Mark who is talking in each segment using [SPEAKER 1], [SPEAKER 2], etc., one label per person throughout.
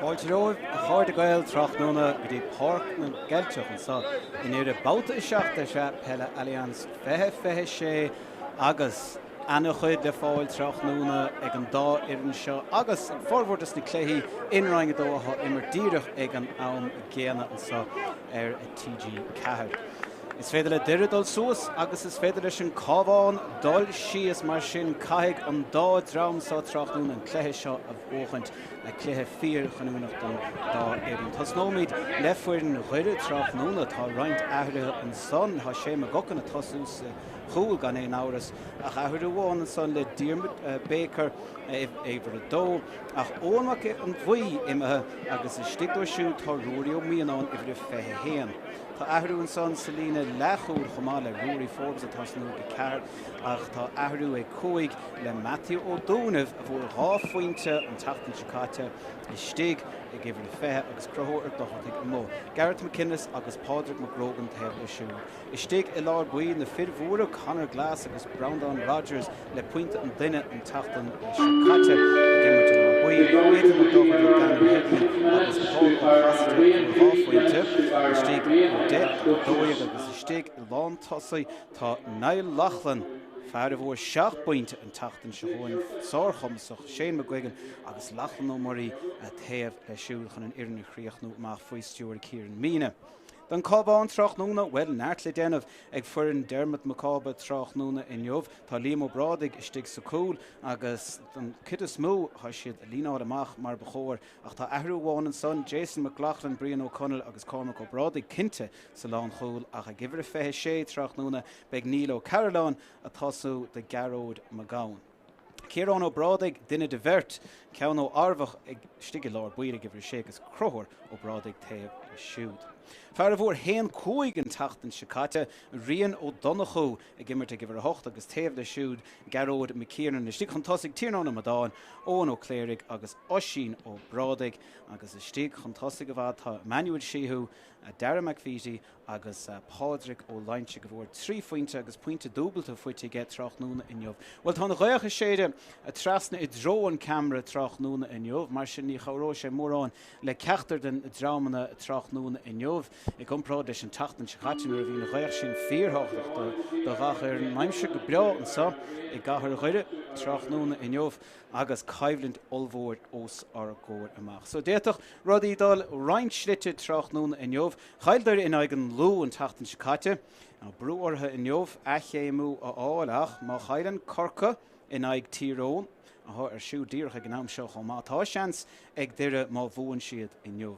[SPEAKER 1] Fáilte romhaibh, a chairde Gael, tráthnóna go dtí Páirc na gCeilteach anseo i nDoire. Babhta 7 de Shraith Peile Allianz 2026 agus ana-chuid le fáil tráthnóna ag an dá fhoireann seo agus ag formhór des na cluichí in Roinn 2 atá á imirt díreach ag an am gcéanna anseo ar TG4. Is féidir le Doire dul suas agus is féidir leis an Cabhán dul síos, mar sin caithfidh an dá dream seo tráthnóna an cluiche seo a bhuachaint, cluiche fíorchinniúnach don dá fhoireann. Tosnóimid le foireann Dhoire tráthnóna. Tá roinnt athruithe ansan. Tá Shane McGuckin ag tosú sa chúl gan aon amhras, ach athrú amháin ansan le Diarmuid Baker uimhir 2, ach Eoin Mac an Bhuí imithe agus istigh dó siúd tá Ruairí Ó Mianáin uimhir 21. Tá athrú ansan sa líne leathchúil chomh maith le Ruairí Forbes ag tosnú ag 4 ach tá athrú ag 5 le Matthew Ó Dúnaimh a fuair 2 phointe an tseachtain seo caite istigh ag uimhir 20 agus Conchúr Ó Dochartaigh amuigh. Gareth McInnes agus Pádraig Mac Grogan taobh leis siúd. Istigh i lár baill na fir mhóra, Conor Glass agus Breandán Rodgers le pointe an duine an tseachtain seo caite ag imirt i lár baill, Ethan O'Doherty, Daniel Hickman agus Paul Ó Casaide a fuair 2 phointe. Istigh ó 10 go 12 agus istigh i lán tosaigh tá Niall Loughlin, fear a fuair 7 bpointe an tseachtain seo chugainn, sárchumasach, Shane McGuigan agus Lachlan Ó Muirí taobh leis siúd chun an fhoireann a chríochnú amach faoi stiúir Kieran Meenagh. Don Cabhán tráthnóna, bhuel, neart le déanamh ag foireann Dermot McCába tráthnóna inniu. Tá Liam Ó Brádaigh istigh sa cúl agus don chuid is mó tá siad ag líneáil amach mar ba chóir ach tá athrú amháin ansan, Jason McLaughlin, Brian Ó Conaill agus Cormac Ó Brádaigh cinnte sa lánchúl ach ag uimhir a 26 tráthnóna beidh Neil Ó Cairealláin ag tosú do Gearóid Mac Gabhann. Ciarán Ó Brádaigh, duine de bheirt, ceann ó Arbhach istigh i lár baill ag uimhir a sé agus Conchúr Ó Brádaigh taobh leis siúd. Fear a fuair haon 5 an tseachtain seo caite, Rian Ó Donnchú ag imirt ag uimhir a hocht agus taobh leis siúd Gearóid McKiernan. Istigh chun tosaigh Tiarnán Ó Madáin, Eoin Ó Cléirigh agus Oisín Ó Brádaigh agus istigh chun tosaigh i bhfad tá Emmanuel Sheehu, Dara McVeety agus Pádraig Ó Loinsigh a fuair 3 phointe agus pointe dúbailte faighte aige tráthnóna inniu. Bhuel, tá an ghaoth ag séideadh trasna i dtreo an ceamara tráthnóna inniu, mar sin ní chabhróidh sé mórán le ceachtar den dreamanna tráthnóna inniu i gcomparáid leis an tseachtain seo caite nuair a bhí an ghaoth sin fíorthábhachtach do gach fhoireann. An aimsir go breá anseo i gcathair Dhoire tráthnóna inniu agus coimhlint ollmhór os ár gcomhair amach. So d'fhéadfadh rudaí dul roinnt slite tráthnóna inniu. Chaill Doire in aghaidh an Lú an tseachtain seo caite. Tá brú orthu inniu athchéimiú a fháil ach má chailleann Corcaigh in aghaidh Tír Eoghain, atá ar siúl díreach ag an am seo chomh maith, tá seans ag Doire má bhuann siad inniu.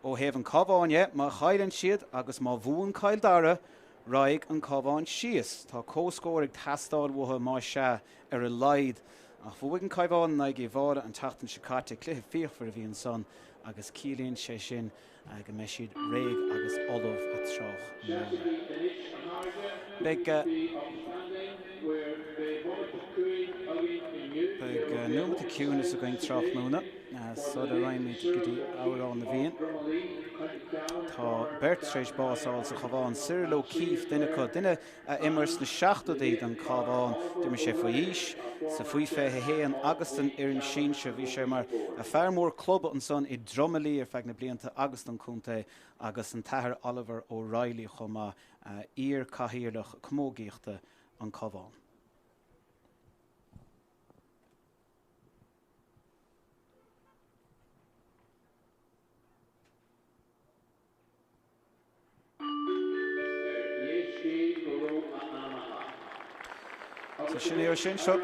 [SPEAKER 1] Ó thaobh an Cabháin dhe, má chailleann siad agus má bhuann Cill Dara, raghaidh an Cabhán síos. Tá comhscór ag teastáil uathu más ea, ar a laghad. Ach bhuaigh an Cabhán in aghaidh Uíbh Fhailí an tseachtain seo caite, cluiche fíochmhar a bhí ansan agus ciallaíonn sé sin go mbeidh siad réidh agus ullamh tráthnóna. Beidh Beidh nóimeata ciúinis againn tráthnóna sula raghaimid go dtí Amhrán na bhFiann. Tá beirt tar éis bás a fháil sa Chabhán, Cyril O'Keeffe, duine acu, duine a imir sna seachtóidí don Chabhán. D'imir sé faoi aois, sa faoi 21 agus don fhoireann sinsir. Bhí sé mar fear mór club ansan i dTromailí ar feadh na blianta agus don contae agus an tAthair Oliver O'Reilly chomh maith, iar-cathaoirleach camógaíochta an Cabhán. So sin é sin seo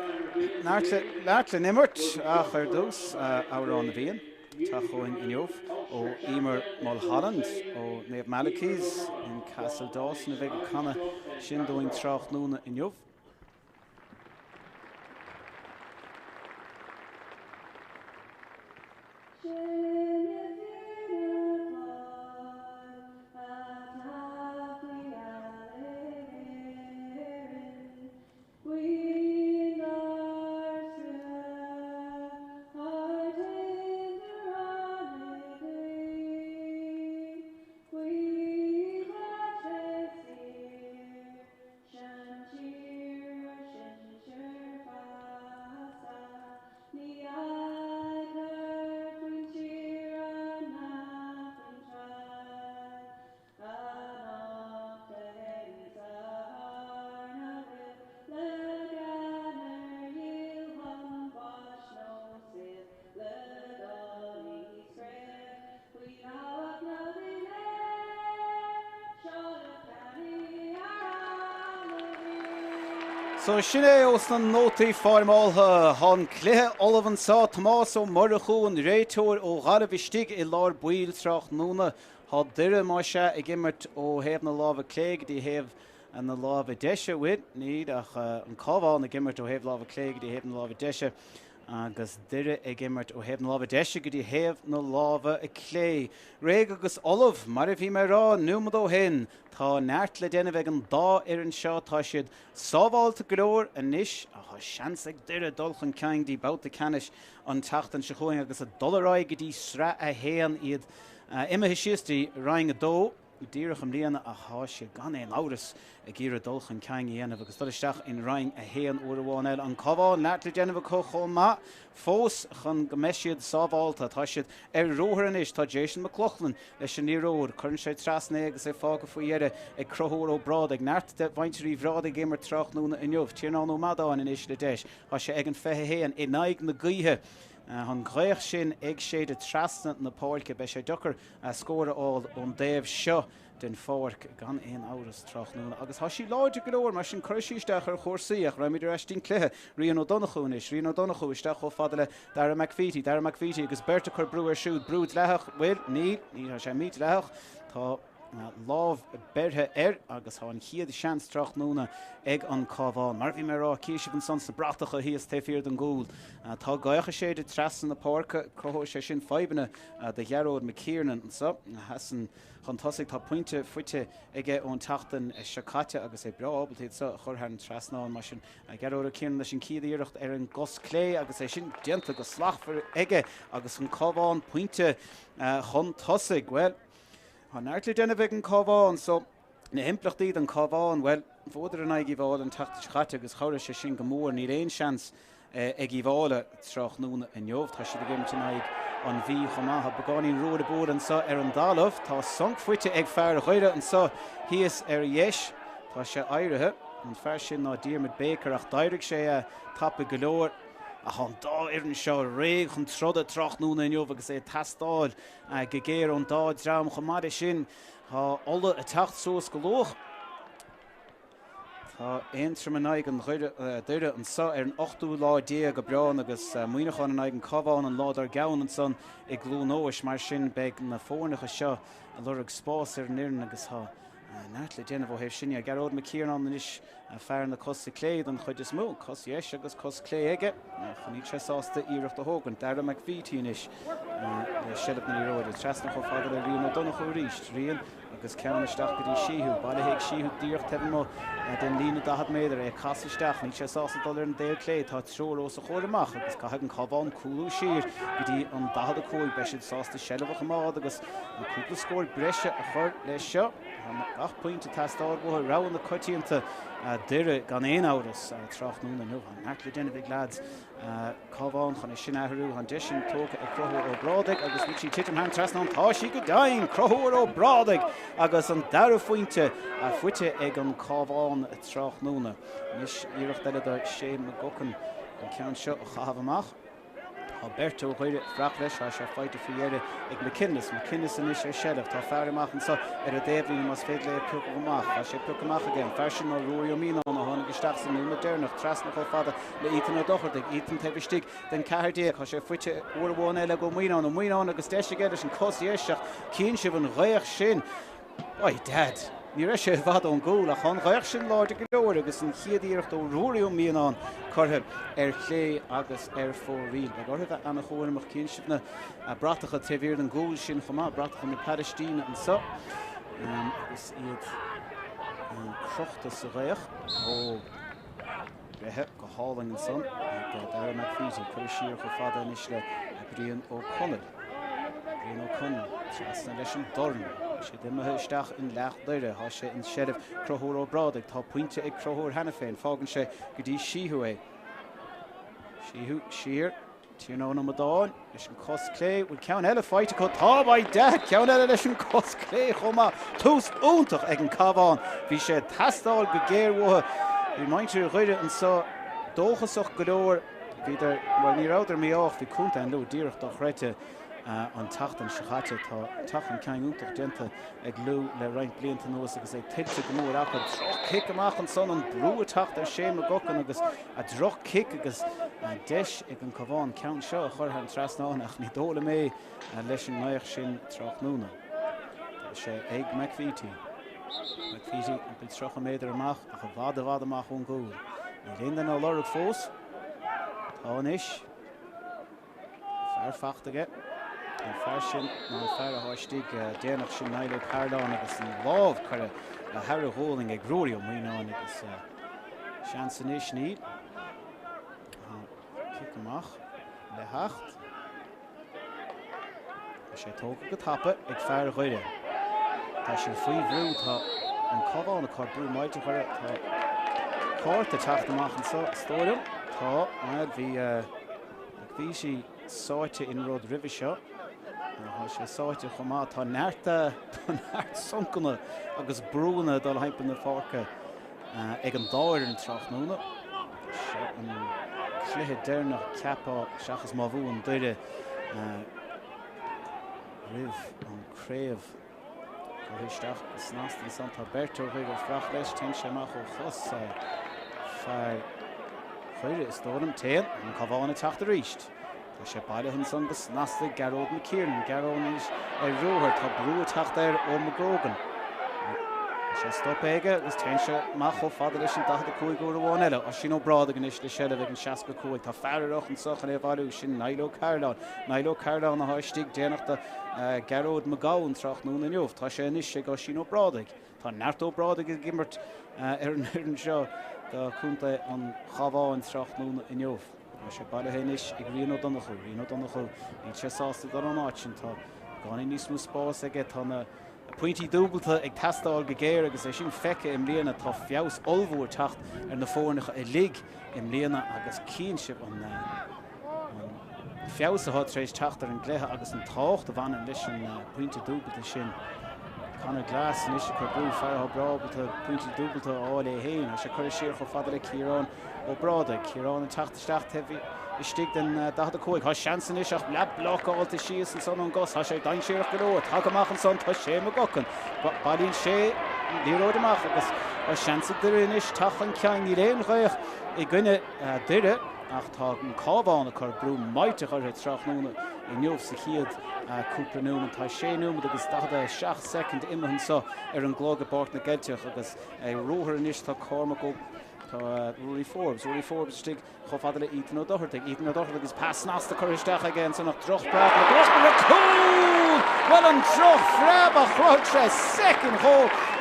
[SPEAKER 1] neart le n-imirt ach ar dtús Amhrán na bhFiann ag teacht chugainn inniu ó Emer Mulholland ó Naomh Malachy's in Castledawson a bheidh ag canadh sin dúinn tráthnóna inniu.
[SPEAKER 2] Ní fheadar faoin tír.
[SPEAKER 1] So sin é ós na nótaí foirmeáltha. Tá an cluiche ullamh anseo. Tomás Ó Murchú, an réiteoir ó Ghaillimh istigh i lár baill tráthnóna. Tá Doire, más ea, ag imirt ó thaobh na láimhe clé go dtí thaobh na láimhe deise. Bhuel, níl ach an Cabhán ag imirt ó thaobh láimhe clé go dtí thaobh na láimhe deise agus Doire ag imirt ó thaobh na láimhe deise go dtí thaobh na láimhe clé. Réidh agus ullamh, mar a bhí mé a rá nóiméad ó shin. Tá neart le déanamh ag an dá fhoireann seo. Tá siad sábháilte go leor anois ach tá seans ag Doire dul chun cinn dtí babhta ceannais an tseachtain seo chugainn agus a dul ar aghaidh go dtí Sraith 1. Iad imithe síos dtí Roinn 2 díreach i mbliana ach tá siad gan aon amhras ag iarraidh dul chun cinn a dhéanamh agus dul isteach in Roinn 1 uair amháin eile. An Cabhán, neart le déanamh acu chomh maith fós chun go mbeidh siad sábhálta. Tá siad ar ruathar anois. Tá Jason McLaughlin leis an liathróid. Cuireann sé trasna é agus é fágtha faoi dheireadh ag Conchúr Ó Brádaigh. Neart de mhuintir Uí Bhrádaigh ag imirt tráthnóna inniu. Tiarnán Ó Madáin anois le deis. Tá sé ag an 21 in aghaidh na gaoithe. An ghaoth sin ag séideadh trasna na páirce. Beidh sé deacair scór a fháil ón dtaobh seo den pháirc gan aon amhras tráthnóna. Agus tá sí láidir go leor, mar sin cuirfidh sí isteach ar chúrsaí. Ach raghaimid ar ais dtí'n cluiche. Rian Ó Donnchú anois. Rian Ó Donnchú isteach chomh fada le Dara McVeety. Dara McVeety agus beirt ag cur brú air siúd. Brú dleathach? Bhuel, níl. Ní tá sé mídhleathach. Tá lámh beirthe air agus tá an chéad seans tráthnóna ag an Cabhán. Mar a bhí mé a rá, cífidh sibh ansan sna bratacha thíos taobh thiar den gcúl. Tá gaoth ag séideadh trasna na páirce. Cruthóidh sé sin fadhbanna do Ghearóid McKiernan anso a sheasann chun tosaigh. Tá pointe faighte aige ón tseachtain seo caite agus é breá ábalta iad seo a chur thar an trasnán. Mar sin, Gearóid McKiernan leis an chéad iarracht ar an gcos clé agus é sin déanta go slachtmhar aige agus an Cabhán pointe chun tosaigh. Bhuel, tá neart le déanamh ag an Cabhán so na himpleachtaí don Cabhán, bhuel, bhuadar in aghaidh Uíbh Fhailí an tseachtain seo caite agus chabhraigh sé sin go mór. Níl aon seans ag Uíbh Fhailí tráthnóna inniu. Tá siad ag imirt in aghaidh an Mhí chomh maith. Tá beagáinín ruaille buaille anseo ar an dtalamh. Tá sonc faighte ag fear Dhoire anseo thíos ar dheis. Tá sé éirithe. An fear sin ná Diarmuid Baker ach d'éirigh sé tapaidh go leor. Ach tá an dá fhoireann seo réidh chun troda tráthnóna inniu agus é ag teastáil go géar ón dá dream. Chomh maith leis sin, tá Ulaidh ag teacht suas go luath. Tá Aontroim in aghaidh an Doire anso ar an ochtú lá déag Aibreán agus Muineachán in aghaidh an Cabhán an lá dár gceann ansan i gCluain Eois. Mar sin beidh na foirneacha seo ag lorg spás ar an fhoireann agus tá neart le déanamh ó thaobh sin dhe. Gearóid McKiernan anois, fear na cosa clé don chuid is mó, cos dheis agus cos clé aige ach níl sé sásta iarracht a thógaint. Dara McVeety anois le seilbh na liathróide. Trasna chomh fada le Rian Ó Donnchú arís. Rian. Agus ceann isteach go dtí Sheehy. Bailithe ag Sheehy díreach taobh amuigh den líne 40 méadar. É ag casadh isteach. Níl sé sásta dul ar an dtaobh clé. Tá triúr os a chomhair amach agus caithfidh an Cabhán cúlú siar go dtí an 45. Beidh siad sásta seilbh a choimeád agus cúpla scór breise a chur leis seo. Tá gach pointe ag teastáil uathu. Rogha na coitianta Doire gan aon amhras tráthnóna inniu. Tá neart le déanamh ag leaids. Cabhán chun é sin a athrú. Tá an deis sin tógtha ag Conchúr Ó Brádaigh agus bhfuil sí ag titim thar an trasnán? Tá sí go deimhin! Conchúr Ó Brádaigh agus an dara phointe faighte ag an Cabhán tráthnóna. Anois iarracht eile do Shane McGuckin an ceann seo a chaitheamh amach. Tá beirt ó Dhoire ag fuireach leis. Tá sé faighte faoi dheireadh ag McKinless. McKinless anois ar seilbh. Tá fear amach anseo ar an dtaobhlíne más féidir léi piocadh amach. Tá sé pioctha amach aige. An fear sin ná Ruairí Ó Mianáin a tháinig isteach sa nóiméad deireanach trasna chomh fada le Ethan Ó Dochartaigh. Ethan taobh istigh den 14. Tá sé faighte uair amháin eile ag Ó Mianáin. Ó Mianáin agus deis aige leis an cos dheis ach cíonn sibh an ghaoth sin. By dad! Ní raibh sé i bhfad ón gcúl ach tá an ghaoth sin láidir go leor agus an chéad iarracht ó Ruairí Ó Mianáin curtha ar chlé agus ar fóraoil. Beidh orthu bheith ana-chúramach. Cíonn sibh na bratacha taobh thiar den gcúl sin chomh maith, bratacha na Palaistíne anseo agus iad crochta sa ghaoth. Ó! Breithe go hálainn ansan ag Dara McVeety. Curtha siar chomh fada anois le Brian Ó Conaill. Brian Ó Conaill trasna leis an dorn. Tá siad imithe isteach in leath Doire. Tá sé in seilbh Conchúr Ó Brádaigh. Tá pointe ag Conchúr cheana féin. Fágann sé go dtí Sheehy é. Sheehy siar. Tiarnán Ó Madáin leis an cos clé. Bhfuil ceann eile faighte acu? Tá, by dad! Ceann eile leis an cos clé chomh maith. Tús iontach ag an Cabhán. Bhí sé ag teastáil go géar uathu. Bhí muintir Dhoire anseo dóchasach go leor. Bhíodar, bhuel ní rabhadar mí-ádhach, bhí contae an Lú díreach dochreidte. An tseachtain seo caite, tá teacht chun cinn iontach déanta ag Lú le roinnt blianta anuas agus é tuillte go mór acu. Droch-chic amach ansan, an brú ag teacht ar Shane McGuckin agus a droch-chic agus deis ag an Cabhán ceann seo a chur thar an trasnán ach ní dóigh liom é leis an ngaoth sin tráthnóna. Tá sé ag McVeety. McVeety timpeall 30 méadar amach ach i bhfad i bhfad amach ón gcúl. Níl aon duine á lorg fós. Tá anois. Fear fachta aige. An fear sin ná an fear atá istigh déanach sin Niall Ó Cairealláin agus an lámh curtha thar a ghualainn ag Ruairí Ó Maoileoin agus seans anois níl. Cic amach le theacht. Tá sé tógtha go tapa ag fear Dhoire. Tá siad faoi bhrú, tá an Cabhán ag cur brú millteach orthu. Tá cárta ag teacht amach anseo, is dóigh liom. Tá, bhuel, bhí McVeety sáite in rud roimhe seo. Tá sé sáite chomh maith. Tá neart, tá neart soncanna agus brúnna ag dul thimpeall na páirce. Ag an dá fhoireann tráthnóna. Seo an cluiche deireanach ceapfá seachas má bhuann Doire roimh an craobh. Curtha isteach go snasta ansan. Tá beirt ó Dhoire ag fuireach leis. Téann sé amach ó chos fear Dhoire is dóigh liom. Téann an Cabhán ag teacht arís. Tá sé bailithe ansan go snasta ag Gearóid McKiernan. Gearóid anois ar ruathar. Tá brú ag teacht air ó McGrogan. Tá sé stoptha aige agus téann sé amach chomh fada leis an 45 uair amháin eile. Oisín Ó Brádaigh anois le seilbh ag an 65. Tá fear aireach anso chun é a bhailiú, sin Niall Ó Cairealláin. Niall Ó Cairealláin atá istigh déanach do Ghearóid Mac Gabhann tráthnóna inniu. Tá sé anois ag Oisín Ó Brádaigh. Tá neart Ó Brádaigh ag imirt ar an fhoireann seo do chontae an Chabháin tráthnóna inniu. Tá sé bailithe anois ag Rian Ó Donnchú. Rian Ó Donnchú, níl sé sásta dul ón áit sin. Tá beagáinín níos mó spáis aige. Tá na pointí dúbalta ag teastáil go géar agus é sin feicthe i mbliana. Tá feabhas ollmhór teacht ar na foirneacha uilig i mbliana agus cíonn sibh an feabhas atá tar éis teacht ar an gcluiche agus an tábhacht a bhaineann leis an bpointe dúbalta sin. Conor Glass anois ag cur brú, fear atá breá ábalta pointí dúbalta a fháil é féin. Tá sé curtha siar chomh fada le Ciarán Ó Brádaigh. Ciarán ag teacht isteach taobh istigh den 45. Tá seans anois ach leath blocáilte síos ansan ón gcos. Tá sé dainséarach go leor. Tagtha amach ansan tá Shane McGuckin. Bailíonn sé an liathróid amach agus tá seans ag Doire anois teacht chun cinn. Níl aon ghaoth i gcoinne Doire ach tá an Cabhán ag cur brú millteach orthu tráthnóna inniu sa chéad cúpla nóiméad. Tá 6 nóiméad agus 47 soicind imithe anseo ar an gclog i bPáirc na gCeilteach agus ar ruathar anois tá Cormac Ó Tá Ruairí Forbes, Ruairí Forbes istigh chomh fada le Ethan Ó Dochartaigh. Ethan Ó Dochartaigh agus pas snasta curtha isteach aige ansan ach drochphreab le droch cúl! Bhuel an drochphreab a chruthaigh sé soicind dhó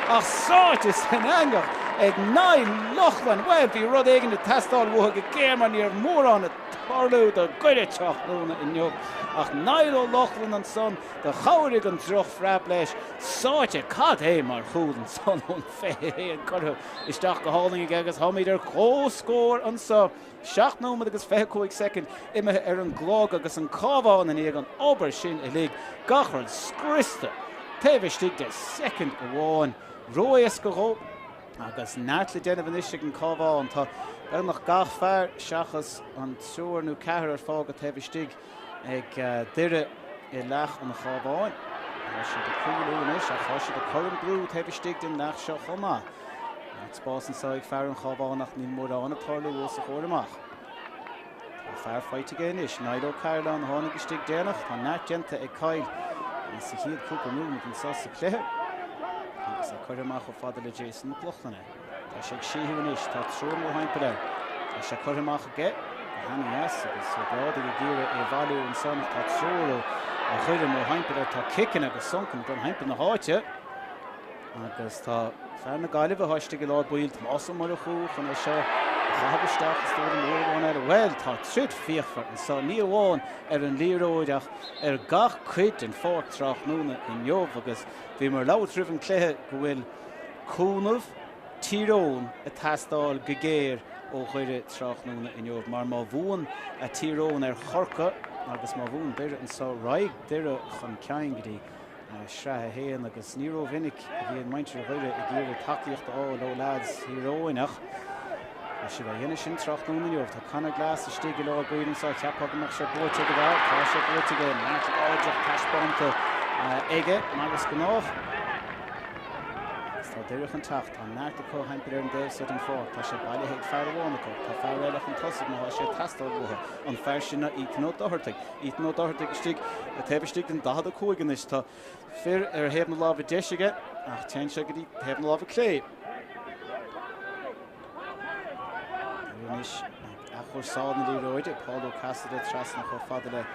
[SPEAKER 1] ach sáite san eangach ag Niall Loughlin. Bhuel bhí rud éigin ag teastáil uathu go géar mar ní raibh mórán ag tarlú do Dhoire tráthnóna inniu ach Niall Ó Loughlin ansan do chabhraigh an drochphreab leis sáite cad é mar chúl ansan ón 21 curtha Isteach go hálainn aige agus táimid ar comhscór anseo. 7 nóiméad agus 25 soicind imithe ar an gclog agus an Cabhán i ndiaidh an obair sin uilig, gach rud scriosta taobh istigh de soicind amháin. Ró-éasca dhó agus neart le déanamh anois ag an Cabhán. Tá beagnach gach fear seachas an triúr nó ceathrar fágtha taobh istigh. ag Doire i leath an Chabháin. Tá siad ag cúlú anois ach tá siad ag cur an brú taobh istigh den leath seo chomh maith. Neart spás anseo ag fear an Chabháin ach níl mórán ag tarlú os a chomhair amach. Tá fear faighte aige anois, Niall Ó Cairealláin a tháinig istigh déanach. Tá neart déanta ag Kyle sa chéad cúpla nóiméad anseo sa chluiche agus é curtha amach chomh fada le Jason Mac Lochlainn é. Tá sé ag síothlú anois, tá triúr mórthimpeall air. Tá sé curtha amach aige go han-dheas agus Ó Brádaigh ag iarraidh é a bhailiú ansan ach tá triúr ó Dhoire mórthimpeall air. Tá ciceanna agus soncanna ag dul thimpeall na háite agus tá fear na Gaillimhe atá istigh i lár baill, Tomás Ó Murchú, chun é seo a chaitheamh isteach is dóigh liom uair amháin eile. Bhuel, tá troid fíochmhar anso, ní amháin ar an liathróid ach ar gach cuid den pháirc tráthnóna inniu agus bhíomar ag labhairt roimh an cluiche go bhfuil cúnamh Tír Eoghain ag teastáil go géar ó Dhoire tráthnóna inniu mar má bhuann Tír Eoghain ar Chorcaigh agus má bhuann Doire anseo raghaidh Doire chun cinn go dtí Sraith 1 agus ní rómhinic a bhíonn muintir Dhoire ag iarraidh tacaíocht a fháil ó leaids Thír Eoghain ach. Tá siad á dhéanamh sin tráthnóna inniu. Tá Conor Glass istigh i lár báire anseo. Cheapfá go mbeadh sé buaite ag an bhfear. Tá sé buaite aige. Neart láidreacht taispeánta aige, mar is gnách. Agus tá Doire chun teacht. Tá neart acu thimpeall ar an dtaobh seo den pháirc. Tá sé bailithe ag fear amháin acu. Tá fear eile chun tosaigh má tá sé ag teastáil uathu. An fear sin ná Ethan Ó Dochartaigh. Ethan Ó Dochartaigh istigh taobh istigh den 45 anois. Tá fir ar thaobh na láimhe deis aige ach téann sé go dtí taobh na láimhe clé. Anois ag athchúrsáil na liathróide, Paul Ó Casaide trasna chomh fada le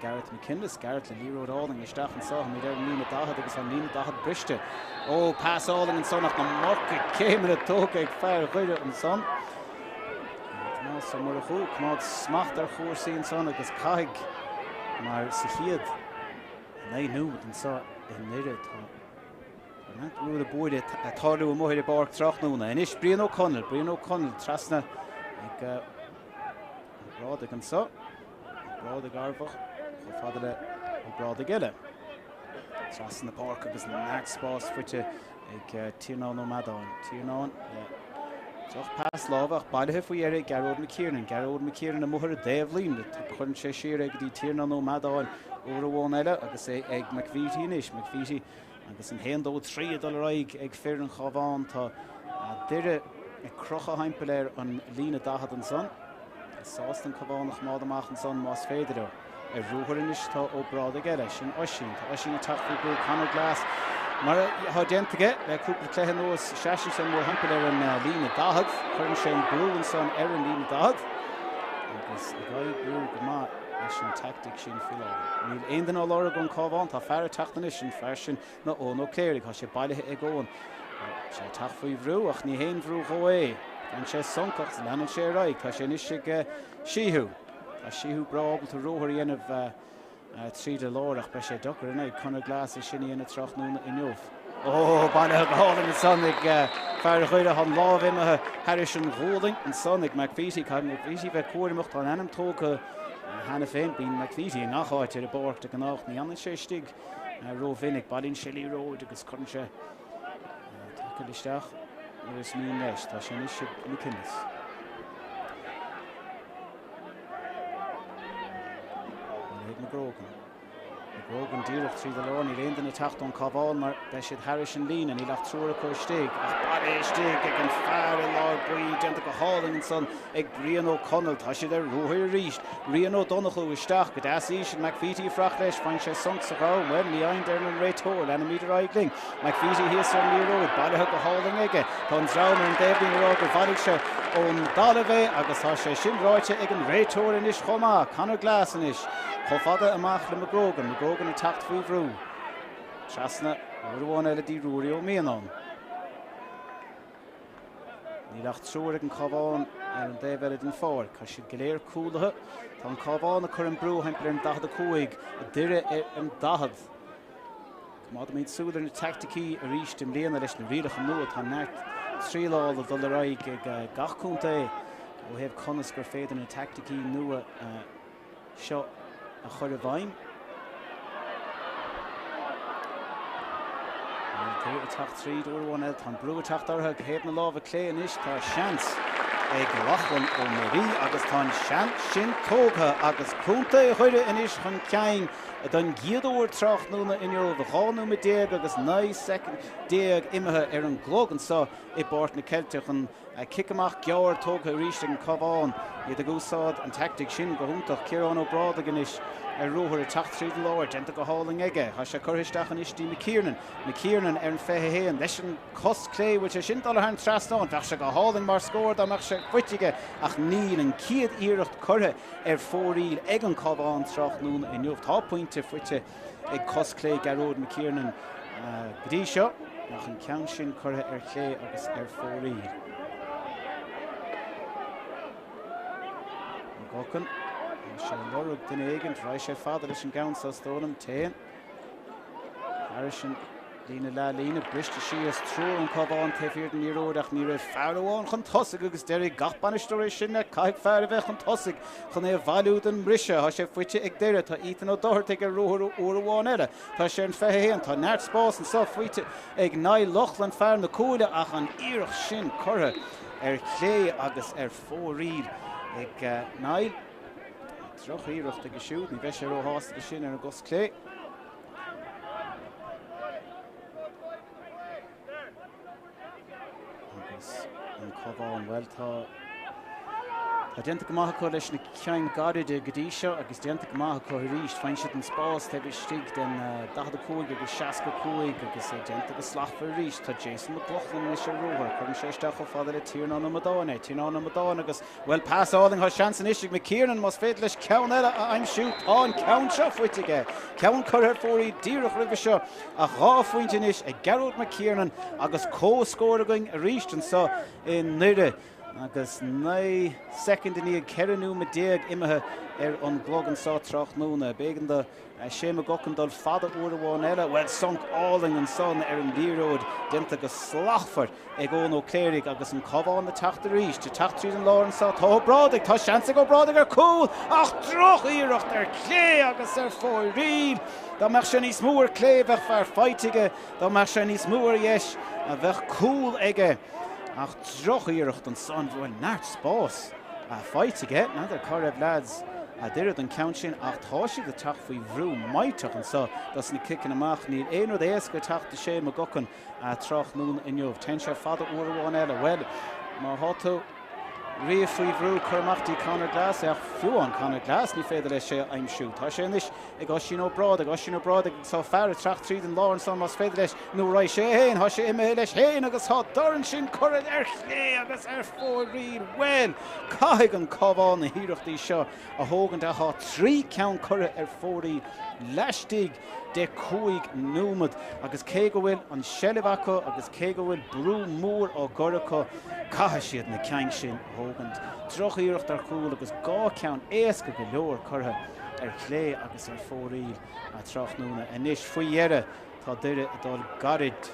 [SPEAKER 1] Gareth McKinless. Gareth le liathróid álainn isteach anseo. Táimid ar an líne 40 agus an líne 40 briste. Ó, pas álainn ansan ach an iomarca céimeanna tógtha ag fear Dhoire ansan. Tomás Ó Murchú, coimeád smacht ar chúrsaí ansan agus caithfidh mar sa chéad 9 nóiméad anseo i nDoire tá Tá neart ruaille buaille ag tarlú amuigh ar an bpáirc tráthnóna. Anois Brian Ó Conaill, Brian Ó Conaill trasna ag Ó Brádaigh anseo. Ó Brádaigh Arbhach chomh fada le Ó Brádaigh eile. Trasna na páirce agus neart spás faighte ag Tiarnán Ó Meadáin. Tiarnán le droch pas láimhe ach bailithe faoi dheireadh ag Gearóid McKiernan. Gearóid McKiernan amuigh ar an dtaobhlíne. Cuireann sé siar é go dtí Tiarnán Ó Meadáin uair amháin eile agus é ag McVeety anois. McVeety Agus an haon, dó, trí ag dul ar aghaidh ag fir an Chabháin, tá Doire ag crochadh thimpeall ar an líne 40 ansan. Sásta an Cabhán a choimeád amach ansan más féidir leo. Ar ruathar anois tá Ó Brádaigh eile, sin Oisín. Tá Oisín ag teacht faoi bhrú Conor Glass mar atá déanta aige le cúpla cluiche anuas. Seasann sé mórthimpeall ar an líne 40. Cuireann sé an brú ansan ar an líne 40 agus ag oibriú go maith. leis an teaictic sin faoi láthair. Níl aon duine á lorg ón Cabhán. Tá fear ag teacht anois, an fear sin ná Eoin Ó Cléirigh. Tá sé bailithe ag Eoin. Tá sé ag teacht faoi bhrú ach ní haon bhrú dhó é. Faigheann sé sonc agus leanann sé ar aghaidh. Tá sé anois ag Sheehy. Tá Sheehy breá ábalta ruathar a dhéanamh tríd an lár ach beidh sé deacair in aghaidh Conor Glass é sin a dhéanamh tráthnóna inniu. Ó, bailithe go hálainn ansan ag fear Dhoire, an lámh imithe thairis an ghualainn ansan ag McVeety. Caithfidh McVeety bheith cúramach, tá an ainm tógtha cheana féin. Bíonn McVeety i ngach áit ar an bpáirc de gnách, ní fhanann sé istigh rómhinic. Bailíonn sé liathróid agus cuireann sé tackle isteach nuair is mian leis. Tá sé anois ag McKinless. Ag McGrogan. McGrogan díreach tríd an lár, níl aon duine ag teacht ón Cabhán mar beidh siad thairis an líne, níl ach triúr acu istigh ach bailithe istigh ag an fear i lár báire, déanta go hálainn ansan ag Brian Ó Conaill. Tá siad ar ruathar arís. Rian Ó Donnchú isteach go deas íseal, McVeety ag fuireach leis, faigheann sé sonc sa dhroim, bhuel ní fhaigheann deireann an réiteoir, leanfaimid ar aghaidh linn. McVeety thíos ar an liathróid, bailithe go hálainn aige. Tá an dream ar an dtaobhlíne ag rá gur bhailigh sé ón dtalamh é agus tá sé sin ráite ag an réiteoir anois chomh maith. Conor Glass anois chomh fada amach le McGrogan. McGrogan ag teacht faoi bhrú. Trasna uair amháin eile dtí Ruairí Ó Mianáin. Níl ach triúr ag an Cabhán ar an dtaobh eile den pháirc. Tá siad go léir cúlaithe. Tá an Cabhán ag cur an brú thimpeall ar an 45, Doire ar an 40. Coimeádfaimid súil ar na teaicticí arís i mbliana leis na rialacha nua. Tá neart trialála ag dul ar aghaidh ag gach contae ó thaobh conas gur féidir na teaicticí nua seo a chur i bhfeidhm. Níl ag teacht tríd uair amháin eile. Tá an brú ag teacht orthu ag thaobh na láimhe clé anois. Tá seans ag Lochlann Ó Muirí agus tá an seans sin tógtha agus Contae Dhoire anois chun cinn don gcéad uair tráthnóna inniu. 12 nóiméad agus 19 soicind imithe ar an gclog anseo i bPáirc na Ceilteach. An Cic amach gearr tógtha arís ag an Cabhán. Iad ag úsáid an teaictic sin go hiontach. Ciarán Ó Brádaigh anois ar ruathar ag teacht tríd an lár. Déanta go hálainn aige. Tá sé curtha isteach anois dtí McKiernan. McKiernan ar an 21 leis an cos clé. Bhfuil sé sin dul thar an trasnán? Bheadh sé go hálainn mar scór dá mbeadh sé faighte aige ach níl. An chéad iarracht curtha ar fóraoil ag an Cabhán tráthnóna inniu. Tá pointe faighte ag cos clé Gearóid McKiernan go dtí seo, ach an ceann sin curtha ar chlé agus ar fóraoil. McGuckin, tá sé ag lorg duine éigin, raghaidh sé fada leis an gceann seo, is dóigh liom, téann. Thairis an líne leathlíne, briste síos, triúr ón Cabhán taobh thiar den liathróid ach ní raibh fear amháin chun tosaigh agus déarfaidh gach bainisteoir é sin le caithfidh fear a bheith chun tosaigh chun é a bhailiú den mbriseadh. Tá sé faighte ag Doire. Tá Ethan Ó Dochartaigh ar ruathar uair amháin eile. Tá sé ar an 21. Tá neart spáis anseo faighte ag Niall Loughlin, fear na Cuaille, ach an iarracht sin curtha. ar chlé agus ar fóraoil ag Niall. Drochiarracht aige siúd, ní bheidh sé róshásta leis sin ar an gcos clé. Agus an Cabhán, bhuel tá Tá déanta go maith acu leis na cinn gairide go dtí seo agus déanta go maith acu arís. Faigheann siad an spás taobh istigh den 45 agus 65 agus é déanta go slachtmhar arís. Tá Jason McLaughlin anois ar ruathar. Cuireann sé isteach chomh fada le Tiarnán Ó Madáin é. Tiarnán Ó Madáin agus, bhuel, pas álainn. Tá seans anois ag McKiernan más féidir leis ceann eile a aimsiú. Tá an ceann seo faighte aige. Ceann curtha ar fóraoil díreach roimhe seo ach 2 phointe anois ag Gearóid McKiernan agus comhscór againn arís anseo i nDoire. Agus 19 soicind i ndiaidh 14 nóiméad imithe ar an gclog anseo tráthnóna, b'éigean do Shane McGuckin dul fada uair amháin eile. Bhuel, sonc álainn ansan ar an liathróid, déanta go slachtmhar ag Eoin Ó Cléirigh agus an Cabhán ag teacht arís. Ag teacht tríd an lár anseo tá Ó Brádaigh, tá seans ag Ó Brádaigh ar chúl ach droch-iarracht ar chlé agus ar fóraoil. Dá mbeadh sé níos mó ar clé bheadh fear faighte aige, dá mbeadh sé níos mó ar dheis bheadh cúl aige. Ach droch-iarracht ansan, bhuel, neart spáis faighte aige. N'fheadar cá raibh leaids Doire don cheann sin ach tá siad ag teacht faoi bhrú maíteach anso dos na ciceanna amach. Níl aon rud éasca ag teacht do Shane McGuckin tráthnóna inniu. Téann sé fada uair amháin eile. Bhuel, má thá tú riamh faoi bhrú, cuir amach dtí Conor Glass é ach fiú amháin Conor Glass ní féidir leis é a aimsiú. Tá sé anois ag Oisín Ó Brádaigh, Oisín Ó Brádaigh agus tá fear ag teacht tríd an lár ansan más féidir leis nó raghaidh sé féin, tá sé imithe leis féin agus tá dorn sin curtha ar chlé agus ar fóraoil. Bhuel, caithfidh an Cabhán na hiarrachtaí seo a thógaint ach tá 3 ceann curtha ar fóraoil laistigh de 5 nóiméad agus cé go bhfuil an seilbh acu agus cé go bhfuil brú mór á gcur acu, caithfidh siad na cinn sin a thógaint. Drochiarracht ar chúl agus 2 ceann éasca go leor curtha ar chlé agus ar fóraoil tráthnóna. Anois, faoi dheireadh, tá Doire ag dul gairid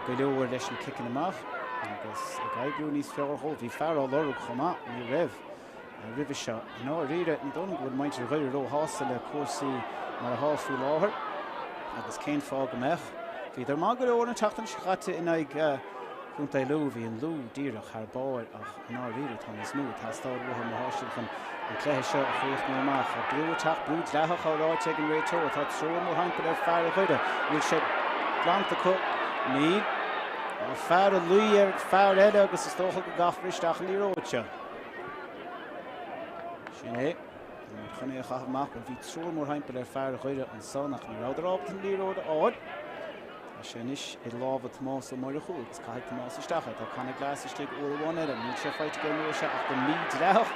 [SPEAKER 1] go leor leis na ciceanna amach agus ag oibriú níos fearr dhóibh. Bhí fear á lorg chomh maith, ní raibh roimhe seo. I ndáiríre, ní dóigh liom go bhfuil muintir Dhoire róshásta le cúrsaí mar atá faoi láthair agus cén fáth go mbeadh? Bhíodar maith go leor an tseachtain seo caite in aghaidh Chontae Lú, bhí an Lú díreach thar barr ach i ndáiríre tá níos mó ag teastáil uathu má tá siad chun an cluiche seo a chríochnú amach. Tá brú ag teacht, brú dleathach á ráite ag an réiteoir. Tá triúr mórthimpeall ar fear Dhoire. An bhfuil sé glanta acu? Níl. Tá fear ag luí ar fear eile agus is dócha go gcaithfear isteach an liathróid seo. Sin é. Chun é a chaitheamh amach, bhuel bhí triúr mórthimpeall ar fear Dhoire ansan ach ní rabhadar ábalta an liathróid a fháil. Tá sé anois i lámha Tomás Ó Murchú agus caithfidh Tomás isteach é. Tá Conor Glass istigh uair amháin eile. Níl sé faighte aige an uair seo ach go mídhleathach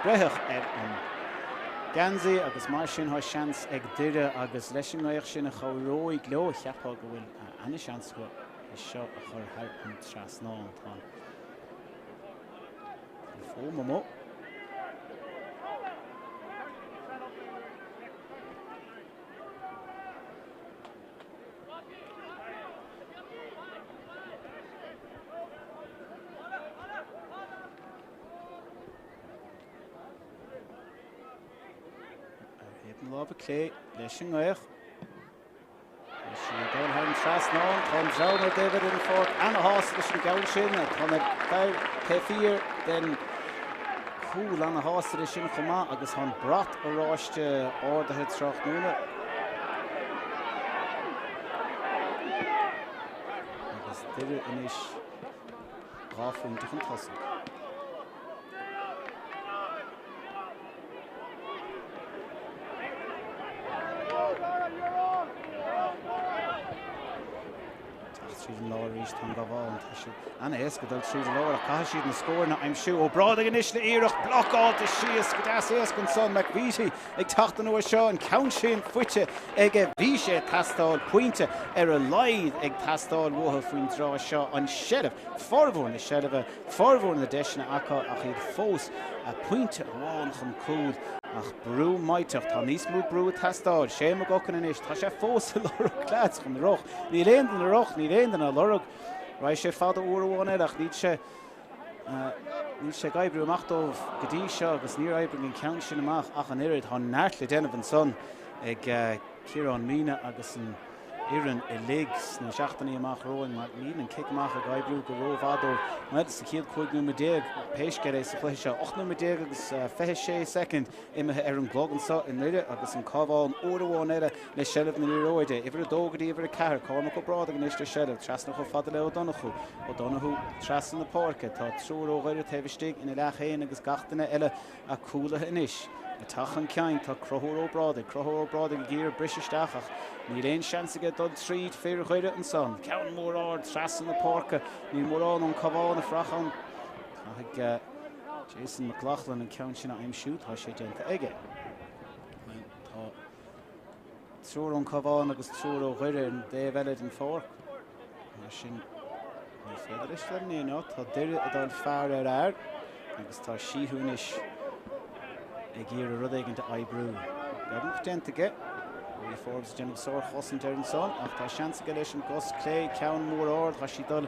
[SPEAKER 1] breitheadh ar an geansaí agus mar sin tá seans ag Doire agus leis an ngaoth sin a chabhróidh leo, cheapfá go bhfuil ana-sheans acu é seo a chur thar an trasnán. Tá an fóm amuigh. Ar thaobh na láimhe clé leis an ngaoth. Tá sí ag dul thar an trasnán. Tá an dream ar taobh den pháirc ana-shásta leis an gceann sin. Tá na fir taobh thiar den chúl ana-shásta leis sin chomh maith agus tá an brat oráiste ardaithe tráthnóna. Agus Doire anois 2 phointe chun tosaigh. Teacht tríd an lár arís, tá an Cabhán, tá sé an-éasca dul tríd an lár ach caithfidh siad na scóranna a aimsiú. Ó Brádaigh anois le iarracht blocáilte síos go deas éasca ansan. McVeety ag teacht an uair seo, an ceann sin faighte aige. Bhí sé ag teastáil, pointe ar a laghad ag teastáil uathu faoin dtráth seo. An seilbh, formhór na seilbhe, Formhór na deiseanna acu ach iad fós pointe amháin chun cúil. Ach brú maíteach. Tá níos mó brú ag teastáil. Shane McGuckin anois. Tá sé fós ag lorg leaids chun na roc. Níl aon duine roc, níl aon duine á lorg. Raghaidh sé fada uair amháin eile ach níl sé níl sé ag oibriú amach dóibh go dtí seo agus níor oibrigh an ceann sin amach ach an oiread. Tá neart le déanamh ansan ag Ciarán Meenagh agus an. fhoireann uilig sna seachtainí amach romhainn mar níl an cic amach ag oibriú go rómhaith dóibh. Bhuel, sa chéad 15 nóiméad, pé scéal é sa chluiche seo, 18 nóiméad agus 26 soicind imithe ar an gclog anseo i nDoire agus an Cabhán uair amháin eile le seilbh na liathróide. Uimhir 2 go dtí uimhir 4, Cormac Ó Brádaigh anois le seilbh, trasna chomh fada le Ó Donnchú. O'Donoghue trasna na páirce. Tá triúr ó Dhoire taobh istigh ina leath féin agus gach duine eile cúlaithe anois. Ag teacht chun cinn tá Conchúr Ó Brádaigh. Conchúr Ó Brádaigh ag iarraidh briseadh isteach ach níl aon seans aige dul tríd fir Dhoire ansan. Ceann mór ard trasna na páirce. Níl mórán ón Cabhán ag fuireach ann. Caithfidh Jason McLaughlin an ceann sin a aimsiú. Tá sé déanta aige. Tá triúr ón Cabhán agus triúr ó Dhoire ar an dtaobh eile den pháirc. Mar sin, ní féidir leis dul in aon áit. Tá Doire ag dul fear ar fhear agus tá Sheehy anois ag iarraidh rud éigin a oibriú. Beagnach déanta aige. Rory Forbes ag déanamh sárchosaint air ansan ach tá seans aige leis an gcos clé, ceann mór ard, tá sí dul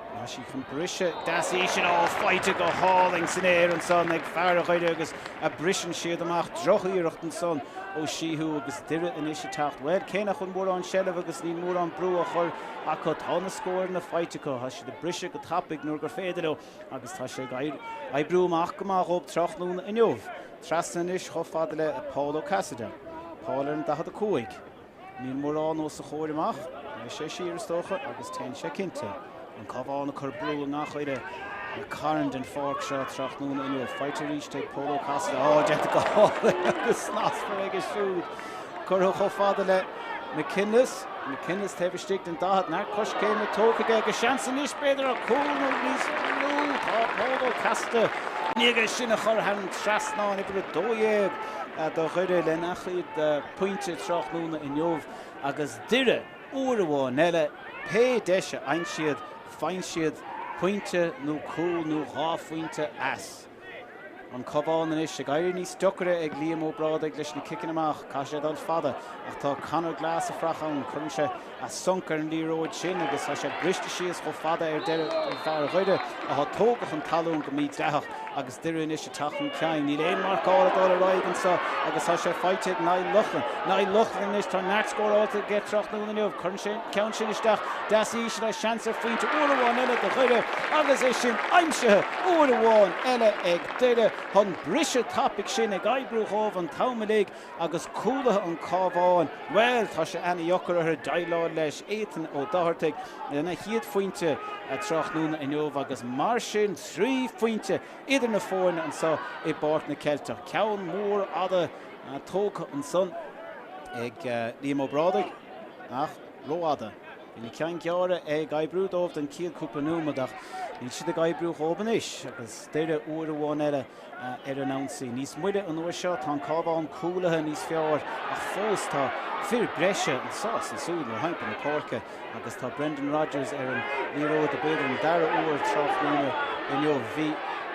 [SPEAKER 1] Tá sí chun briseadh deas íseal, ó, faighte go hálainn san aer ansan ag fear Dhoire agus a briseann siad amach. Drochiarracht ansan ó Sheehy agus Doire anois ag teacht. Bhuel, cé nach bhfuil mórán seilbh agus níl mórán brú á chur acu, tá na scóranna faighte acu. Tá siad ag briseadh go tapaidh nuair gur féidir leo agus tá sé ag oibriú amach go maith dhóibh tráthnóna inniu. Trasna anois chomh fada le Paul O'Cassidy. Paul ar an 45. Níl mórán os a chomhair amach. Beidh sé siar, is dócha, agus téann sé cinnte. An Cabhán ag cur brú i ngach uile carn den pháirc seo tráthnóna inniu. Faighte arís ag Pól Ó Casaide. Á, déanta go hálainn agus snasmhar aige siúd. Curtha chomh fada le McKinless. McKinless taobh istigh den 40. Neart coiscéime tógtha aige agus seans anois, b'fhéidir, ar chúl nó níos lú. Tá Pól Ó Casaide i ndiaidh é sin a chur thar an trasnán, uimhir 12 do Dhoire lena chéad pointe tráthnóna inniu agus Doire uair amháin eile, pé deis a fhaigheann siad, faigheann siad pointe nó cúl nó dhá phointe as. An Cabhán anois ag éirí níos deocaire ag Liam Ó Brádaigh leis na ciceanna amach. Caithfidh sé dul fada ach tá Conor Glass ag fuireach ann. Cuireann sé a sonc ar an liathróid sin agus tá sé briste síos chomh fada ar deireadh ag fear Dhoire atá tógtha chun talún go mídhleathach agus Doire anois ag teacht chun cinn. Níl aon mharcáil ag dul ar aghaidh anseo agus tá sé faighte ag Niall Loughlin. Niall Loughlin anois, tá neart scóráilte aige tráthnóna inniu. Cuireann sé an ceann sin isteach deas íseal le seans ar phointe uair amháin eile do Dhoire agus é sin aimsithe uair amháin eile ag Doire. Tá an briseadh tapaidh sin ag oibriú dhóibh an t-am uilig. Agus cúlaithe an Chabháin, bhuel, tá sé ana-dheacair orthu déileáil leis. Ethan Ó Dochartaigh lena chéad phointe tráthnóna inniu agus mar sin 3 phointe idir na foirne anseo i bPáirc na Ceilteach. Ceann mór fhada tógtha ansan ag Liam Ó Brádaigh ach rófhada. Bhí na cinn ghearra ag oibriú dóibh don chéad cúpla nóiméad ach níl siad ag oibriú dhóibh anois agus Doire uair amháin eile ar an ionsaí. Níos moille an uair seo, tá an Cabhán cúlaithe níos fearr ach fós tá fir breise anseo is ansúd mórthimpeall na páirce agus tá Brendan Rogers ar an liathróid do b'fhéidir an dara huair tráthnóna inniu. Bhí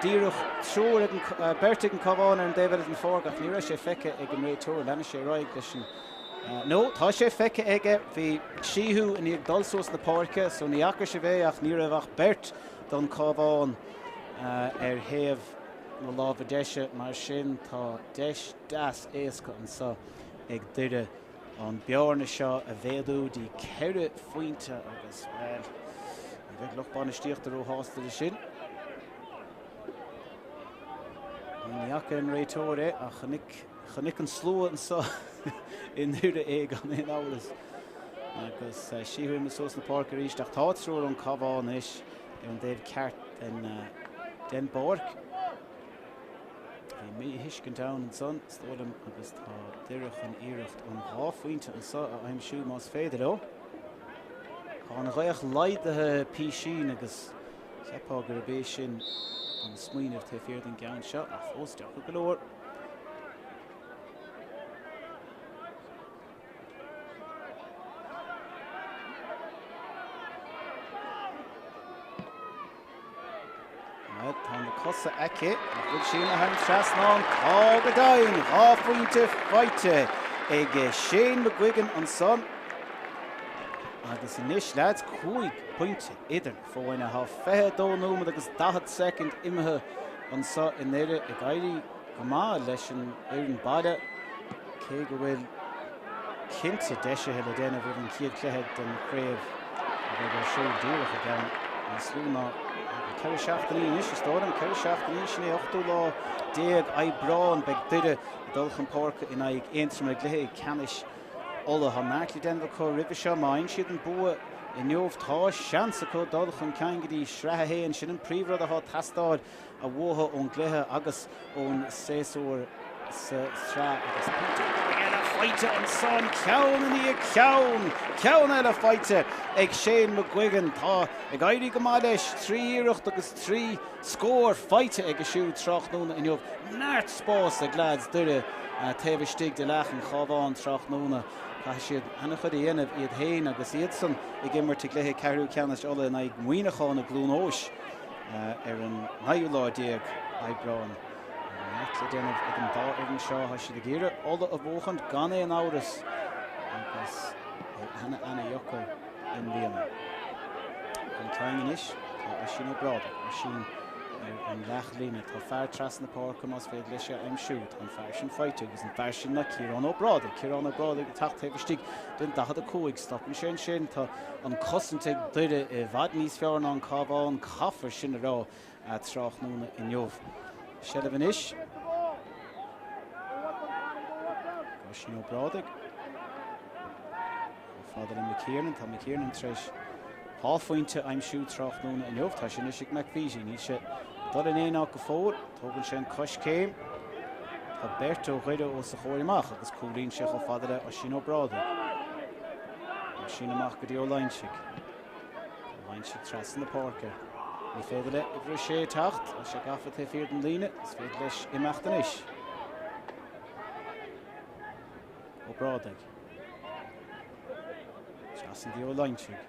[SPEAKER 1] díreach triúr ag an, beirt ag an Cabhán ar an dtaobh eile den pháirc ach ní raibh sé feicthe ag an réiteoir. Leanfaidh sé ar aghaidh leis an nó tá sé feicthe aige. Bhí Sheehy i ndiaidh dul suas na páirce so ní fhaca sibh é ach ní raibh ach beirt don Cabhán ar thaobh na láimhe deise. Mar sin tá deis deas éasca anseo ag Doire an bearna seo a mhéadú dtí ceithre phointe agus, bhuel, ní bheidh lucht bainistíochta róshásta leis sin. Ní fhaca an réiteoir é ach chonaic, chonaic an slua anseo i nDoire é gan aon amhras. Agus Sheehy imithe suas na páirce arís ach tá triúr ón Cabhán anois. Ar an dtaobh ceart den bpáirc. Bhí míthuiscint ann ansan, is dóigh liom, agus tá Doire chun iarracht an dá phointe anso a aimsiú más féidir leo. Tá an ghaoth laghdaithe písín agus cheapfá gurb é sin an smaoineamh taobh thiar den gceann seo, ach fós deacair go leor. Bhuel, tá na cosa aici, ach bhfuil sí imithe thar an trasnán? Tá go deimhin! Dhá phointe faighte ag Shane McGuigan ansan. Agus anois, leaids, 5 pointe idir na foirne. Tá 22 nóiméad agus 40 soicind imithe anso i nDoire ag éirí go maith leis an fhoireann baile, cé go bhfuil. cinnte deisithe le déanamh roimh an chéad chluiche den chraobh a bheidh ar siúl díreach i gceann níos lú ná 4 seachtainí anois, is dóigh liom. 4 seachtainí, sin é 8ú lá Aibreán. Beidh Doire ag dul chun páirce in aghaidh Aontroma i gcluiche ceannais Uladh. Tá neart le déanamh acu roimhe seo. Má fhaigheann siad an bua inniu, tá seans acu dul chun cinn go dtí Sraith 1. Sin an príomhrud atá ag teastáil uathu ón gcluiche agus ón séasúr sa tsraith agus pointe eile faighte ansan, ceann i ndiaidh ceann, ceann eile faighte ag Shane McGuigan. Tá ag éirí go maith leis, 3 iarracht agus 3 scór faighte aige siúd tráthnóna inniu. Neart spáis ag leaids Doire taobh istigh de leath an Chabháin tráthnóna. Caithfidh siad an-chuid a dhéanamh iad féin agus iadsan ag imirt i gcluiche ceathrú ceannais Uladh in aghaidh Mhuineacháin i gCluain Eois. Ar an naoú lá déag Aibreán. Neart le déanamh ag an dá fhoireann seo. Tá siad ag iarraidh Ulaidh a bhuachaint gan aon amhras agus é ana ana dheacair i mbliana. Chun cinn anois tá Oisín Ó Brádaigh. Oisín ar an leathlíne. Tá fear trasna na páirce más féidir leis é a aimsiú. Tá an fear sin faighte agus an fear sin ná Ciarán Ó Brádaigh. Ciarán Ó Brádaigh ag teacht taobh istigh den 45. Stopann sé ansin. Tá an cosaint ag Doire i bhfad níos fearr ná an Cabhán, caithfear sin a rá tráthnóna inniu. Seilbh anois. Oisín Ó Brádaigh. Chomh fada le McKiernan, tá McKiernan tar éis dhá phointe a aimsiú tráthnóna inniu. Tá sé anois ag McVeety. Níl sé ag dul in aon áit go fóill. Tógann sé an coiscéim. Tá beirt ó Dhoire os a chomhair amach agus cúlaíonn sé chomh fada le Oisín Ó Brádaigh. Oisín amach go dtí Ó Loingsigh. Ó Loingsigh trasna na páirce. Ní féidir le uimhir a sé teacht. Tá sé gafa taobh thiar den líne. Is féidir leis imeacht anois. Ó Brádaigh. Trasna dtí Ó Loingsigh.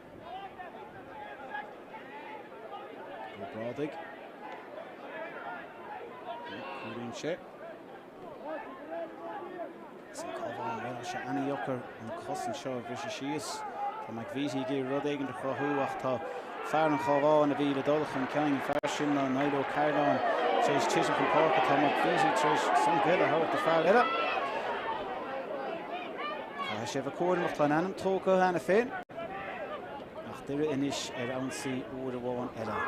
[SPEAKER 1] Ó Brádaigh. Cúlaíonn sé. Is an Cabhán, bhuel, tá sé ana-dheacair an cosaint seo a bhriseadh síos. Tá McVeety ag iarraidh rud éigin a chruthú ach tá fear an Chabháin a bhí le dul chun cinn, an fear sin ná Niall Ó Cairealláin, tar éis titim chun páirce. Tá McVeety tar éis sonc eile a thabhairt do fear eile. Caithfidh sé a bheith cúramach, tá an ainm tógtha cheana féin. Ach Doire anois ar ionsaí uair amháin eile.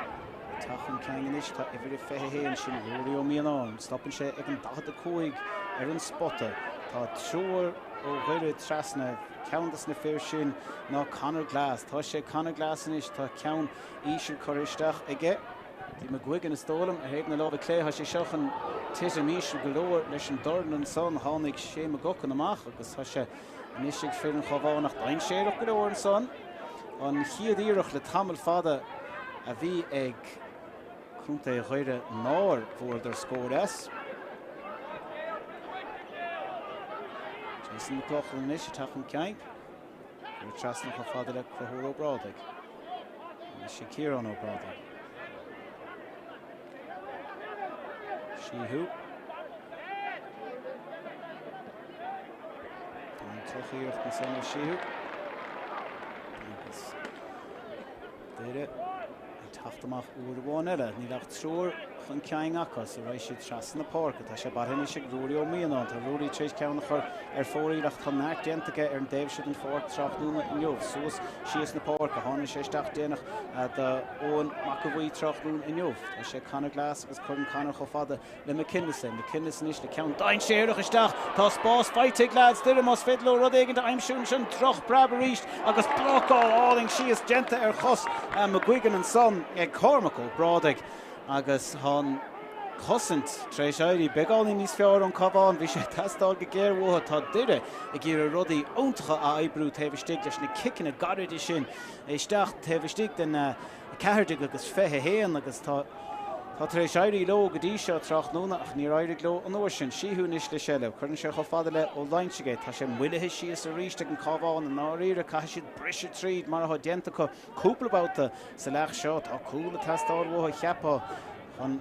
[SPEAKER 1] Ag teacht chun cinn anois tá uimhir a 21, sin Ruairí Ó Mianáin. Stopann sé ag an 45 ar an spota. Tá triúr ó Dhoire trasna. Ceann de na fir sin ná Conor Glass. Tá sé Conor Glass anois, tá ceann íseal curtha isteach aige. Dtí McGuigan is dóigh liom ar thaobh na láimhe clé. Tá sé seo chun titim íseal go leor leis an dorn ansan. Tháinig Shane McGuckin amach agus tá sé anois ag fir an Chabháin ach dainséarach go leor ansan. An chéad iarracht le tamall fada a bhí ag Contae Dhoire nár bhfuaireadar scór as. Jason McLaughlin anois ag teacht chun cinn. Cuireadh trasna chomh fada le Conchúr Ó Brádaigh. Anois ag Ciarán Ó Brádaigh. Sheehy. An drochiarracht ansan ó Sheehy. Agus Doire ag teacht amach uair amháin eile. Níl ach triúr chun cinn acu so raghaidh siad trasna na páirce. Tá sé bailithe anois ag Ruairí Ó Mianáin. Tá Ruairí tar éis ceann a chur ar fóraoil ach tá neart déanta aige ar an dtaobh seo den pháirc tráthnóna inniu. Suas síos na páirce. Tháinig sé isteach déanach do Eoin Mac a' Bhuí tráthnóna inniu. Tá sé Conor Glass agus cuireann Conor chomh fada le McKinless é. McKinless anois le ceann dainséarach isteach. Tá spás faighte ag leaids Doire más féidir leo rud éigin a aimsiú ansin. Drochphreab arís agus blocáil álainn síos déanta ar chos McGuigan ansan ag Cormac Ó Brádaigh agus tá an chosaint tar éis éirí beagáinín níos fearr ón Cabhán. Bhí sé ag teastáil go géar uathu. Tá Doire ag iarraidh rudaí iontacha a oibriú taobh istigh leis na ciceanna gairide sin isteach taobh istigh den 14 agus 21 agus tá tá tar éis éirí leo go dtí seo tráthnóna ach níor éirigh leo an uair sin. Sheehy anois le seilbh. Cuireann sé chomh fada le Ó Loingsigh é. Tá sé moillithe síos arís ag an Cabhán i ndáiríre. Caithfidh siad briseadh tríd mar atá déanta acu cúpla babhta sa leath seo. Tá cúl ag teastáil uathu cheapfá chun.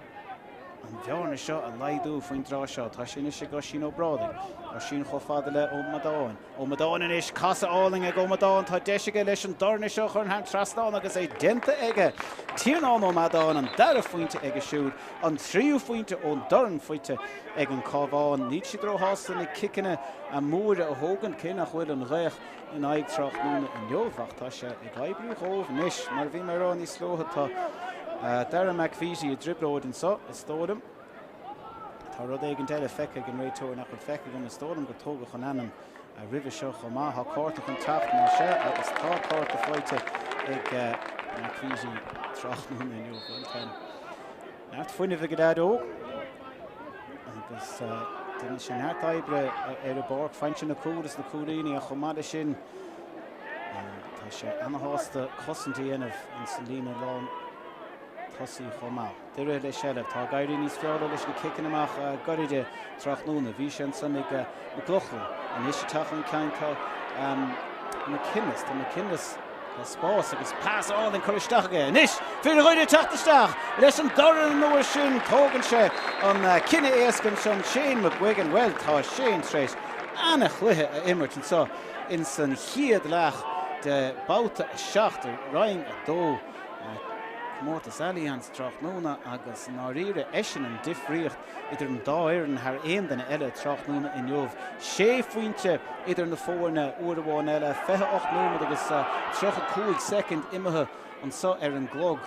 [SPEAKER 1] An bhearna seo a laghdú faoin dtráth seo. Tá sé anois ag Oisín Ó Brádaigh. Oisín chomh fada le Ó Madáin. Ó Madáin anois, casadh álainn ag Ó Madáin. Tá deis aige leis an dorn seo a chur thar an trasnán agus é déanta aige. Tiarnán Ó Madáin, an dara phointe aige siúd. An tríú phointe ón dorn faighte ag an Cabhán. Níl siad róshásta na ciceanna móra a thógaint, cé nach bhfuil an ghaoth ina aghaidh tráthnóna inniu ach tá sé ag oibriú dhóibh anois. Mar a bhí mé ag rá níos luaithe tá Dara McVeety i dtrioblóid anseo, is dóigh liom. Tá rud éigin eile feicthe ag an réiteoir nach bhfuil feicthe agam. Is dóigh liom gur tógadh an ainm roimhe seo chomh maith. Tá cárta chun teacht más ea agus tá cárta faighte ag McVeety tráthnóna inniu. Bhuel, tá neart fuinnimh ag an leaid óg agus déanann sé neart oibre ar an bpáirc. Faigheann sé na cúil is na cúilíní ach chomh maith leis sin tá sé ana-shásta cosaint a dhéanamh ins an líne lán tosaigh chomh maith. Doire le seilbh. Tá ag éirí níos fearr leo leis na ciceanna amach gairide tráthnóna. Bhí sé ansan ag McLaughlin. Anois ag teacht chun cinn tá McKinless. Tá McKinless Tá spás agus pas álainn curtha isteach aige. Anois, fir Dhoire ag teacht isteach leis an dorn an uair sin. Tógann sé an cinneadh éasca ansin. Shane McGuigan, bhuel, tá Shane tar éis ana-chluiche a imirt anseo ins an chéad leath de babhta 7 i Roinn 2, Comórtas Allianz tráthnóna agus i ndáiríre eisean an difríocht idir an dá fhoireann thar aon duine eile tráthnóna inniu. Sé phointe idir na foirne uair amháin eile, 28 nóiméad agus 35 soicind imithe anseo ar an gclog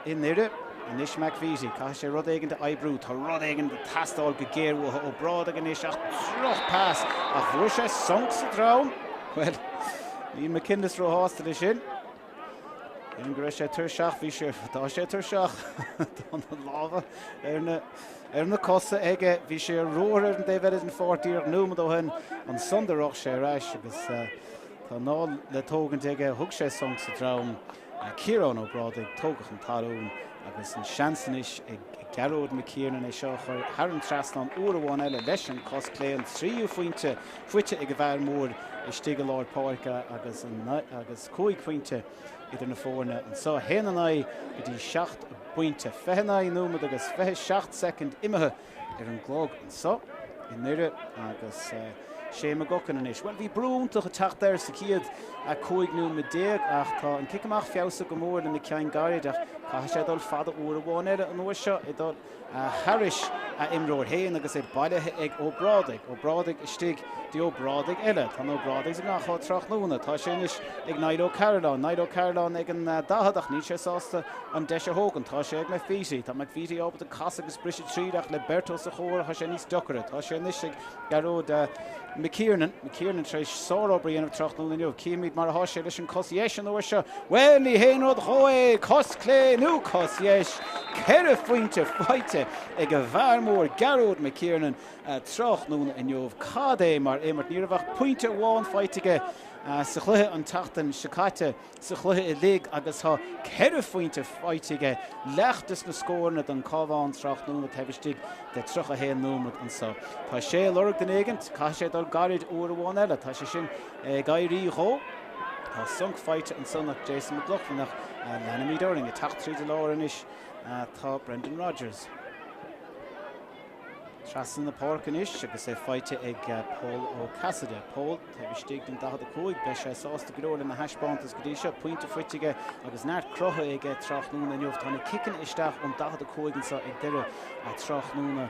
[SPEAKER 1] i nDoire. Anois McVeety, caithfidh sé rud éigin a oibriú, tá rud éigin ag teastáil go géar uathu. Ó Brádaigh anois ach droch-phas ach bhfuair sé sonc sa drom. Bhuel, níl McKinless róshásta leis sin. Sílim go raibh sé tuirseach, bhí sé, tá sé tuirseach, tá na lámha ar na, ar na cosa aige, bhí sé ar ruathar ar an dtaobh eile den pháirc díreach nóiméad ó shin, ansan do rith sé ar ais agus tá anáil le tógaint aige, thug sé sonc sa drom, Ciarán Ó Brádaigh, tógadh chun talún agus an seans anois ag Gearóid McKiernan é seo a chur thar an trasnán uair amháin eile leis an cos clé, an tríú phointe faighte ag an bhfear mór istigh i lár páirce agus agus 5 phointe idir na foirne anseo. 1-9 go dtí 7 bpointe. 29 nóiméad agus 27 soicind imithe ar an gclog anseo i nDoire agus Shane McGuckin anois. Bhuel, bhí brú iontach ag teacht air sa chéad 15 nóiméad ach tá an cic amach feabhsaithe go mór le na cinn gairid ach caithfidh sé dul fada uair amháin eile an uair seo ag dul thairis a imreoir féin agus é bailithe ag Ó Brádaigh. Ó Brádaigh istigh dtí Ó Brádaigh eile. Tá na Ó Brádaigh i ngach áit tráthnóna. Tá sé anois ag Niall Ó Cairealláin. Niall Ó Cairealláin ag an 40 ach níl sé sásta an deis a thógaint. Tá sé ag McVeety. Tá McVeety ábalta casadh agus briseadh tríd ach le beirt os a chomhair tá sé níos deocaire. Tá sé anois ag Gearóid McKiernan. McKiernan tar éis sárobair a dhéanamh tráthnóna inniu. Cífimid mar atá sé leis an cos dheis an uair seo. Bhuel, ní haon rud dhó é, cos clé nó cos dheis. Ceithre phointe faighte ag an bhfear mór Gearóid McKiernan tráthnóna inniu. Cad é mar imirt. Ní raibh ach pointe amháin faighte aige sa chluiche an tseachtain seo caite. sa chluiche uilig agus tá ceithre phointe faighte aige, leath des na scóranna don Cabhán tráthnóna taobh istigh de 31 nóiméad anseo. Tá sé ag lorg duine éigin, caithfidh sé dul gairid uair amháin eile, tá sé sin ag éirí dhó. Tá sonc faighte ansan ag Jason McLaughlin ach leanfaimid orainn. Ag teacht tríd an lár anois tá Brendan Rogers. Trasna na páirce anois agus é faighte ag Paul O'Cassidy. Paul taobh istigh den 45, beidh sé sásta go leor lena thaispeántas go dtí seo. Pointe faighte aige agus neart cruthaithe aige tráthnóna inniu. Tá na ciceanna isteach ón 45 anseo ag Doire tráthnóna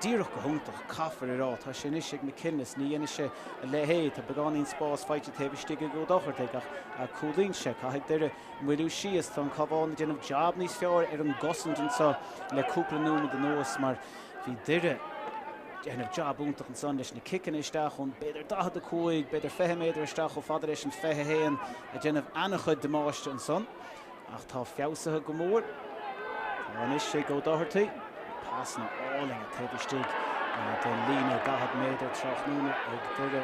[SPEAKER 1] díreach go hiontach, caithfear a rá. Tá sé anois ag McKinless, ní dhéanfaidh sé a leithéid. Tá beagáinín spás faighte taobh istigh ag Ó Dochartaigh ach cúlaíonn sé. Caithfidh Doire moilliú síos. Tá an Cabhán ag déanamh jab níos fearr ar an gcosaint anseo le cúpla nóiméad anuas mar bhí Doire ag déanamh jab iontach ansan leis na ciceanna isteach ón b'fhéidir 45, b'fhéidir 20 méadar isteach chomh fada leis an 21 ag déanamh an-chuid damáiste ansan. Ach tá feabhsaithe go mór. Tá anois ag Ó Dochartaigh. Pasanna álainn taobh istigh den líne 40 méadar tráthnóna ag Doire.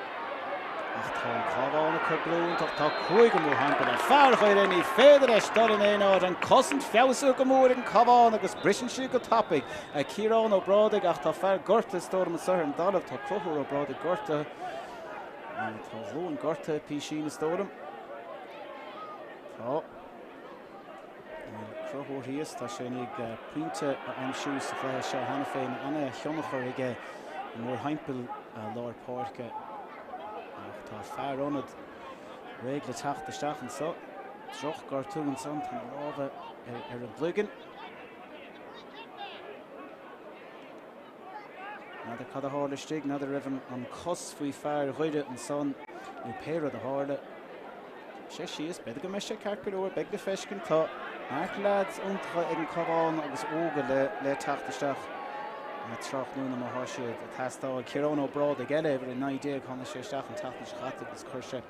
[SPEAKER 1] Ach tá an Cabhán ag cur brú iontach. Tá cúigear mórthimpeall ar fear Dhoire. Ní féidir leis dul in aon áit. An cosaint feabhsaithe go mór ag an Cabhán agus briseann siad go tapaidh. Ciarán Ó Brádaigh ach tá fear gortaithe is dóigh liom anseo ar an dtalamh. Tá Conchúr Ó Brádaigh gortaithe. Tá a ghlúin gortaithe písín is dóigh liom. Tá. Conchúr thíos, tá sé i ndiaidh pointe a aimsiú sa chluiche seo cheana féin, ana-thionchar aige mórthimpeall lár páirce ach tá fear ionad réidh le teacht isteach anseo. Drochghortú ansan, tá na lámha ar an gcloigeann. N'fheadar cad a tharla istigh, n'fheadar raibh an cos faoi fear Dhoire ansan nó pé rud a tharla. Sé síos, b'fhéidir go mbeidh sé ceart go leor, beidh le feiscint. Tá neart leaids iontacha ag an Cabhán agus óga le le teacht isteach tráthnóna má thá siad ag teastáil. Ciarán Ó Brádaigh eile, uimhir 19, tháinig sé isteach an tseachtain seo chaite agus chuir sé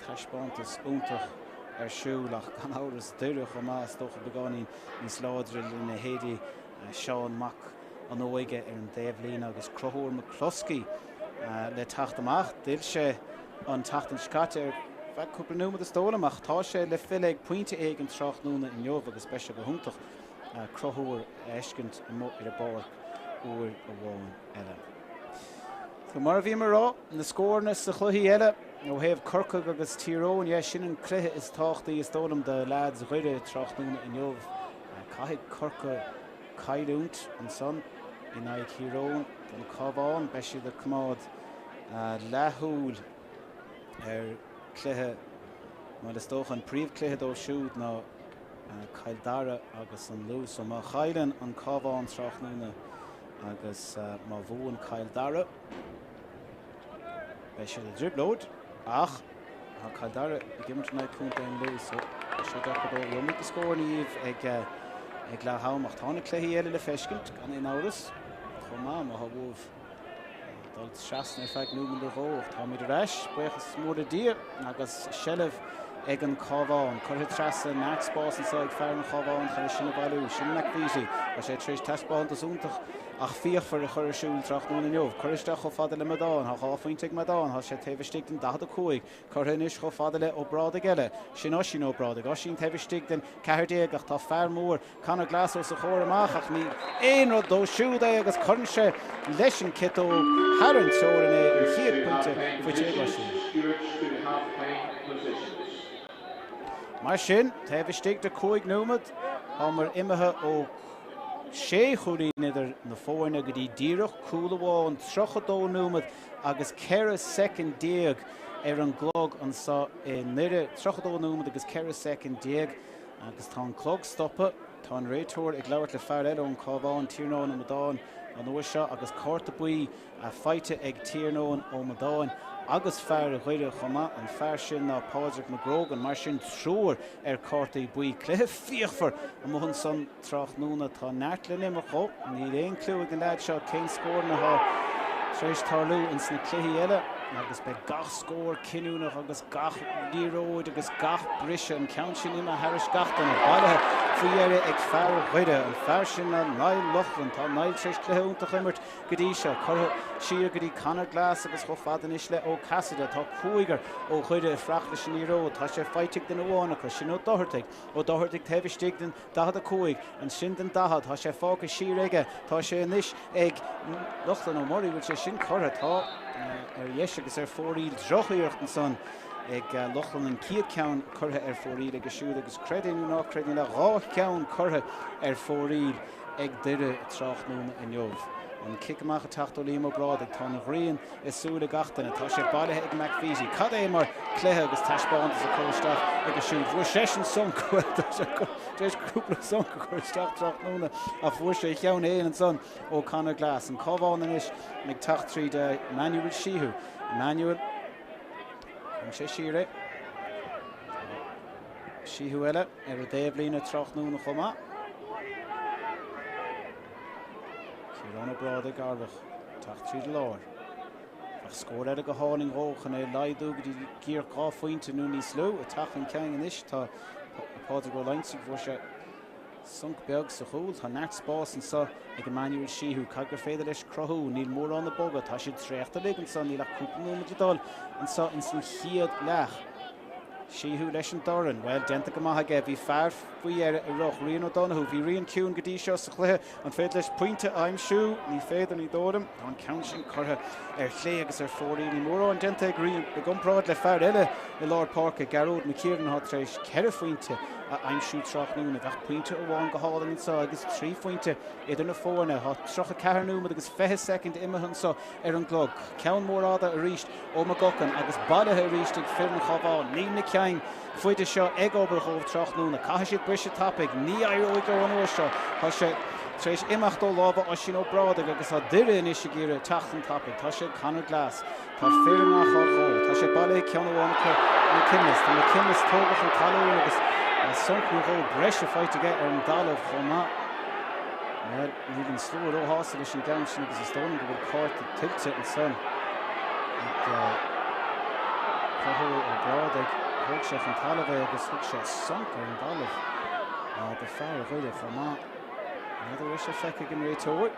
[SPEAKER 1] taispeántas iontach ar siúl ach gan amhras Doire chomh maith is dócha beagáinín níos láidre lena leithéidí Seán Mac an Óige ar an dtaobhlíne agus Conchúr McCloskey le teacht amach. D'fhill sé an tseachtain seo caite ar feadh cúpla nóiméad is dóigh liom ach tá sé le filleadh ag pointe éigin tráthnóna inniu agus beidh sé go hiontach Conchúr a fheiscint amuigh ar an bpáirc uair amháin eile. So mar a bhí mé a rá, na scóranna sa chluichí eile ó thaobh Corcaigh agus Tír Eoghain, yeah, sin an cluiche is tábhachtaí is dóigh liom do leaids Dhoire tráthnóna inniu. Caithfidh Corcaigh cailliúint ansan in aghaidh Thír Eoghain don Cabhán. Beidh siad ag coimeád leathshúil ar chluiche, bhuel is dócha an príomhchluiche dóibh siúd ná Cill Dara agus an Lú. So má chailleann an Cabhán tráthnóna agus má bhuann Cill Dara, Beidh siad i dtrioblóid ach tá Cill Dara ag imirt in aghaidh Contae an Lú so beidh sé deacair dóibh. Gheobhaimid na scóranna dhíbh ag ag leath am ach tá na cluichí eile le feiscint gan aon amhras chomh maith má thá uaibh dul trasna ar feadh nóiméad nó dhó ach táimid ar ais, buíochas mór le Dia agus seilbh ag an Cabhán. Curtha trasna, neart spás anseo ag fear an Chabháin chun é sin a bhailiú. Sin McVeety. Tá sé tar éis taispeántas iontach ach fíochmhar a chur ar siúl tráthnóna inniu. Curtha isteach chomh fada le Madán. Tá 2 phointe ag Madán. Tá sé taobh istigh den 45. Curtha anois chomh fada le Ó Brádaigh eile. Sin Oisín Ó Brádaigh. Oisín taobh istigh den 14 ach tá fear mór, Conor Glass, os a chomhair amach ach ní aon rud dó siúd é agus cuireann sé leis an ciotóg thar an teorainn é, an chéad pointe faighte ag Oisín. Mar sin, taobh istigh de 5 nóiméad, táimid imithe ó 6 chúilín idir na foirne go dtí díreach cúl amháin, 32 nóiméad agus 14 soicind ar an gclog anseo i nDoire. 32 nóiméad agus 14 soicind agus tá an clog stoptha. Tá an réiteoir ag labhairt le fear eile ón Cabhán, Tiarnán Ó Madáin, an uair seo agus cárta buí faighte ag Tiarnán Ó Madáin agus fear Dhoire chomh maith, an fear sin ná Pádraig McGrogan. Mar sin triúr ar cártaí buí. Cluiche fíochmhar amuigh ansan tráthnóna. Tá neart le n-imirt dhó. Níl aon cliú ag na leaids seo cén scóranna atá tar éis tarlú ins na cluichí eile agus beidh gach scór cinniúnach agus gach liathróid agus gach briseadh, an ceann sin imithe thairis gach duine, bailithe faoi dheireadh ag fear Dhoire, an fear sin ná Niall Loughlin. Tá Niall tar éis cluiche iontach a imirt go dtí seo. Curtha siar go dtí Conor Glass agus chomh fada anois le Ó Casaide. Tá cúigear ó Dhoire ag fuireacht leis an liathróid. Tá sé faighte ag duine amháin acu, sin Ó Dochartaigh. Ó Dochartaigh taobh istigh den 45, ansin den 40. Tá sé fágtha siar aige. Tá sé anois ag Lochlainn Ó Muirí. Bhfuil sé sin curtha? Tá. Ar dheis agus ar fóraoil. Drochiarracht ansan ag Lochlainn an chéad ceann curtha ar fóraoil aige siúd agus creid é nó ná creid níl ach 2 cheann curtha ar fóraoil ag Doire tráthnóna inniu. An cic amach ag teacht ó Liam Ó Brádaigh. Tá an ghrian i súile gach duine. Tá sé bailithe ag McVeety. Cad é mar cluiche agus taispeántas a chur isteach aige siúd. Fuair seisean sonc, bhuel tá sé tar éis cúpla sonc a chur isteach tráthnóna ach fuair sé a cheann féin ansan ó Conor Glass. An Cabhán anois ag teacht tríd Emmanuel Sheehu. Emmanuel, cuireann sé siar é. Sheehu eile ar an dtaobhlíne tráthnóna chomh maith. Ciarán Ó Brádaigh Garvach teacht tríd an lár. Ach scór eile go hálainn dhó chun é laghdú go dtí díreach 2 phointe nó níos lú. Ag teacht chun cinn anois tá Pádraig Ó Loingsigh, fuair sé Sonc beag sa chúl. Tá neart spáis anseo ag Emmanuel Sheehu. Cad gur féidir leis cruthú? Níl mórán ag bogadh. Tá siad traochta uilig anseo. Níl ach cúpla nóiméad le dul anseo ins an chéad leath. Sheehy leis an dorn. Bhuel, déanta go maith aige. Bhí fear faoi dheireadh i rith. Rian O'Donoghue. Bhí Rian ciúin go dtí seo sa chluiche. An féidir leis pointe a aimsiú? Ní féidir, ní dóigh liom. Tá an ceann sin curtha ar chlé agus ar fóraoil. Níl mórán déanta ag Rian i gcomparáid le fear eile i lár páirce, Gearóid McKiernan, atá tar éis 4 phointe a aimsiú tráthnóna. Bheadh pointe amháin go hálainn anseo agus 3 phointe idir na foirne. Tá 34 nóiméad agus 20 soicind imithe anseo ar an gclog. Ceann mór fhada arís ó McGuckin agus bailithe arís ag fir an Chabháin. Níl na cinn faide seo ag obair dhóibh tráthnóna. Caithfidh siad briseadh tapaidh. Ní éireoidh leo an uair seo. Tá sé tar éis imeacht ó lámha Oisín Ó Brádaigh agus tá Doire anois ag iarraidh teacht chun tapaidh. Tá sé ag Conor Glass. Tá fir i ngach áit dhó. Tá sé bailithe ceann amháin acu, McKinless. Tá McKinless tógtha chun talún agus sonc nó dhó breise faighte aige ar an dtalamh chomh maith. Bhuel, níl an slua róshásta leis an gceann sin agus is dóigh liom go bhfuil cárta tuillte ansan ag Conchúr Ó Brádaigh. Thóg sé chun talaimh é agus thug sé sonc ar an dtalamh do fear Dhoire chomh maith. N'fheadar an raibh sé feicthe ag an réiteoir.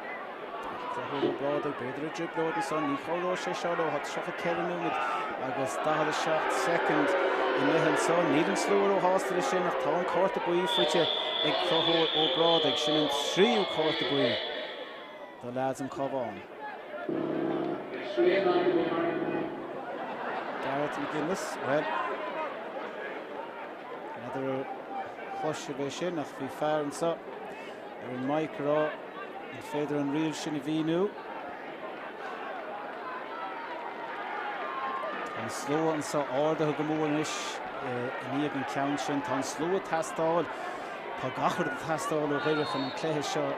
[SPEAKER 1] Conchúr Ó Brádaigh, b'fhéidir i dtrioblóid ansan, ní chabhróidh sé seo leo, tá 34 nóiméad agus 47 soicind imithe ansan. Níl an slua róshásta leis sin ach tá an cárta buí faighte ag Conchúr Ó Brádaigh. Sin an tríú cárta buí do leaids an Chabháin. Gareth McGuinness, bhuel, n'fheadar ar chlois sibh é sin ach bhí fear anso ar an mic ag rá An féidir an riail sin a mhíniú? Tá an slua anseo ardaithe go mór anois i ndiaidh an ceann sin. Tá an slua ag teastáil. Tá gach rud ag teastáil ó Dhoire chun an cluiche seo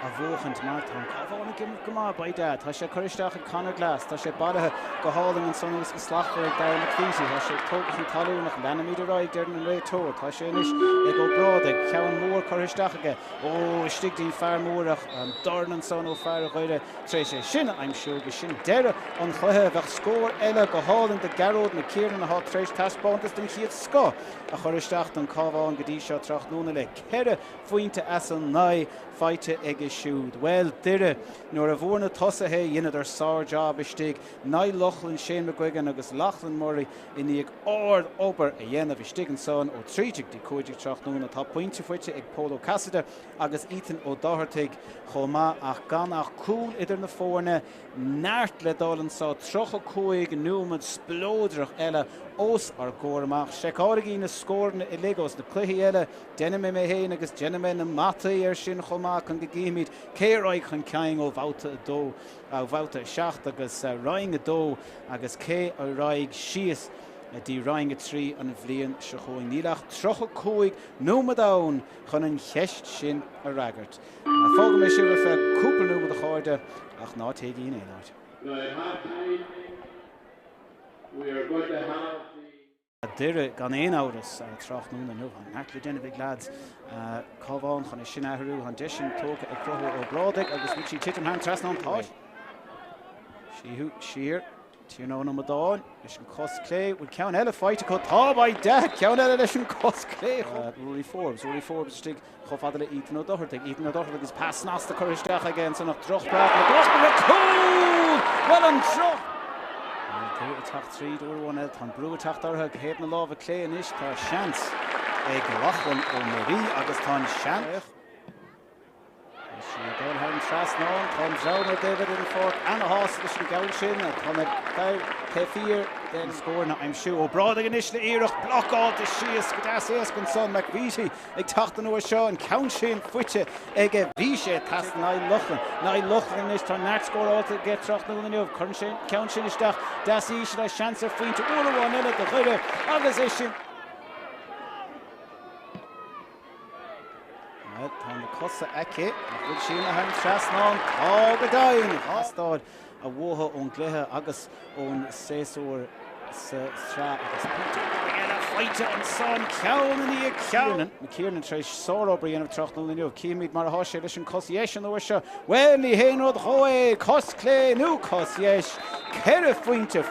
[SPEAKER 1] a bhuachaint mar tá an Cabhán ag imirt go maith, by dad. Tá sé curtha isteach ag Conor Glass. Tá sé bailithe go hálainn ansan agus go slachtmhar ag Darragh McVeety. Tá sé tógtha chun talún ach leanfaimid ar aghaidh, deireann an réiteoir. Tá sé anois ag Ó Brádaigh. Ceann mór curtha isteach aige. Ó, istigh dtí'n fear mór ach an dorn ansan ó fear Dhoire tar éis é sin a aimsiú agus sin deireadh an chluiche. Bheadh scór eile go hálainn do Gearóid McKiernan atá tar éis taispeántas den chéad scoth a chur isteach don Cabhán go dtí seo tráthnóna le 4 phointe as an 9 faighte aige siúd. Bhuel, Doire, nuair a bhfuair na tosaithe é, dheineadar sár-jab istigh. Niall Loughlin, Shane McGuigan agus Lochlann Murray i ndiaidh ard-obair a dhéanamh istigh ansan ó 13 dtí 15 tráthnóna. Tá pointe faighte ag Pól Ó Casaide agus Ethan Ó Dochartaigh chomh maith ach gan ach cúl idir na foirne. Neart le dul anso, 35 nóiméad spleodrach eile os ár gcomhair amach. Seiceálaigí na scóranna uilig ós na cluichí eile. Déanfaidh mé mé féin agus déanfaidh mé na mataí air sin chomh maith chun go gcífimid cé a raghaidh chun cinn ó bhabhta 2, ó bhabhta 7 agus roinn 2 agus cé a raghaidh síos dtí Roinn 3 an bhliain seo chugainn. Níl ach 35 nóiméad ann chun an cheist sin a fhreagairt. Fágfaidh mé sibh ar feadh cúpla nóiméad a chairde, ach ná téigí in aon áit. Doire gan aon amhras tráthnóna inniu. Tá neart le déanamh ag leaids Cabhán chun é sin a athrú. Tá an deis sin tógtha ag Conchúr Ó Brádaigh agus bhfuil sí titim thar an trasnán? Tá. Sheehy siar. Tiarnán Ó Madáin leis an cos clé. Bhfuil ceann eile faighte acu? Tá, by dad! Ceann eile leis an cos clé. Rory Forbes. Rory Forbes istigh chomh fada le Ethan Ó Dochartaigh. Ethan Ó Dochartaigh agus pas snasta curtha isteach aige ansan ach drochbhreac le drochbhreac cúl! Bhuel an droch. An brú ag teacht tríd uair amháin eile. Tá an brú ag teacht orthu ag thaobh na láimhe clé anois. Tá seans ag Lochlann Ó Muirí agus tá an seans. Tá sí ag dul thar an trasnán. Tá an dream ar dtaobh eile den pháirc ana-shásta leis an gceann sin. Tá na fir taobh thiar den scór a aimsiú. Ó Brádaigh anois le iarracht blocáilte síos go deas éasca ansan. McVeety ag teacht an uair seo. An ceann sin faighte aige. Bhí sé ag teastáil. Niall Loughlin. Niall Loughlin anois. Tá neart scóráilte aige tráthnóna inniu. Cuireann sé an ceann sin isteach. Deas íseal. Seans ar phointe uair amháin eile do Dhoire agus é sin. Bhuel, tá na cosa aici, ach bhfuil sí imithe thar an trasnán? Tá go deimhin! Teastáil a bhuathadh ón gcluiche agus ón séasúr sa tsraith agus pointe eile faighte ansan, ceann i ndiaidh ceann. McKiernan tar éis sárobair a dhéanamh tráthnóna inniu. Cífimid mar atá sé leis an cos dheis an uair seo. Bhuel, ní haon rud dhó é, cos clé nó cos dheis, 4 phointe.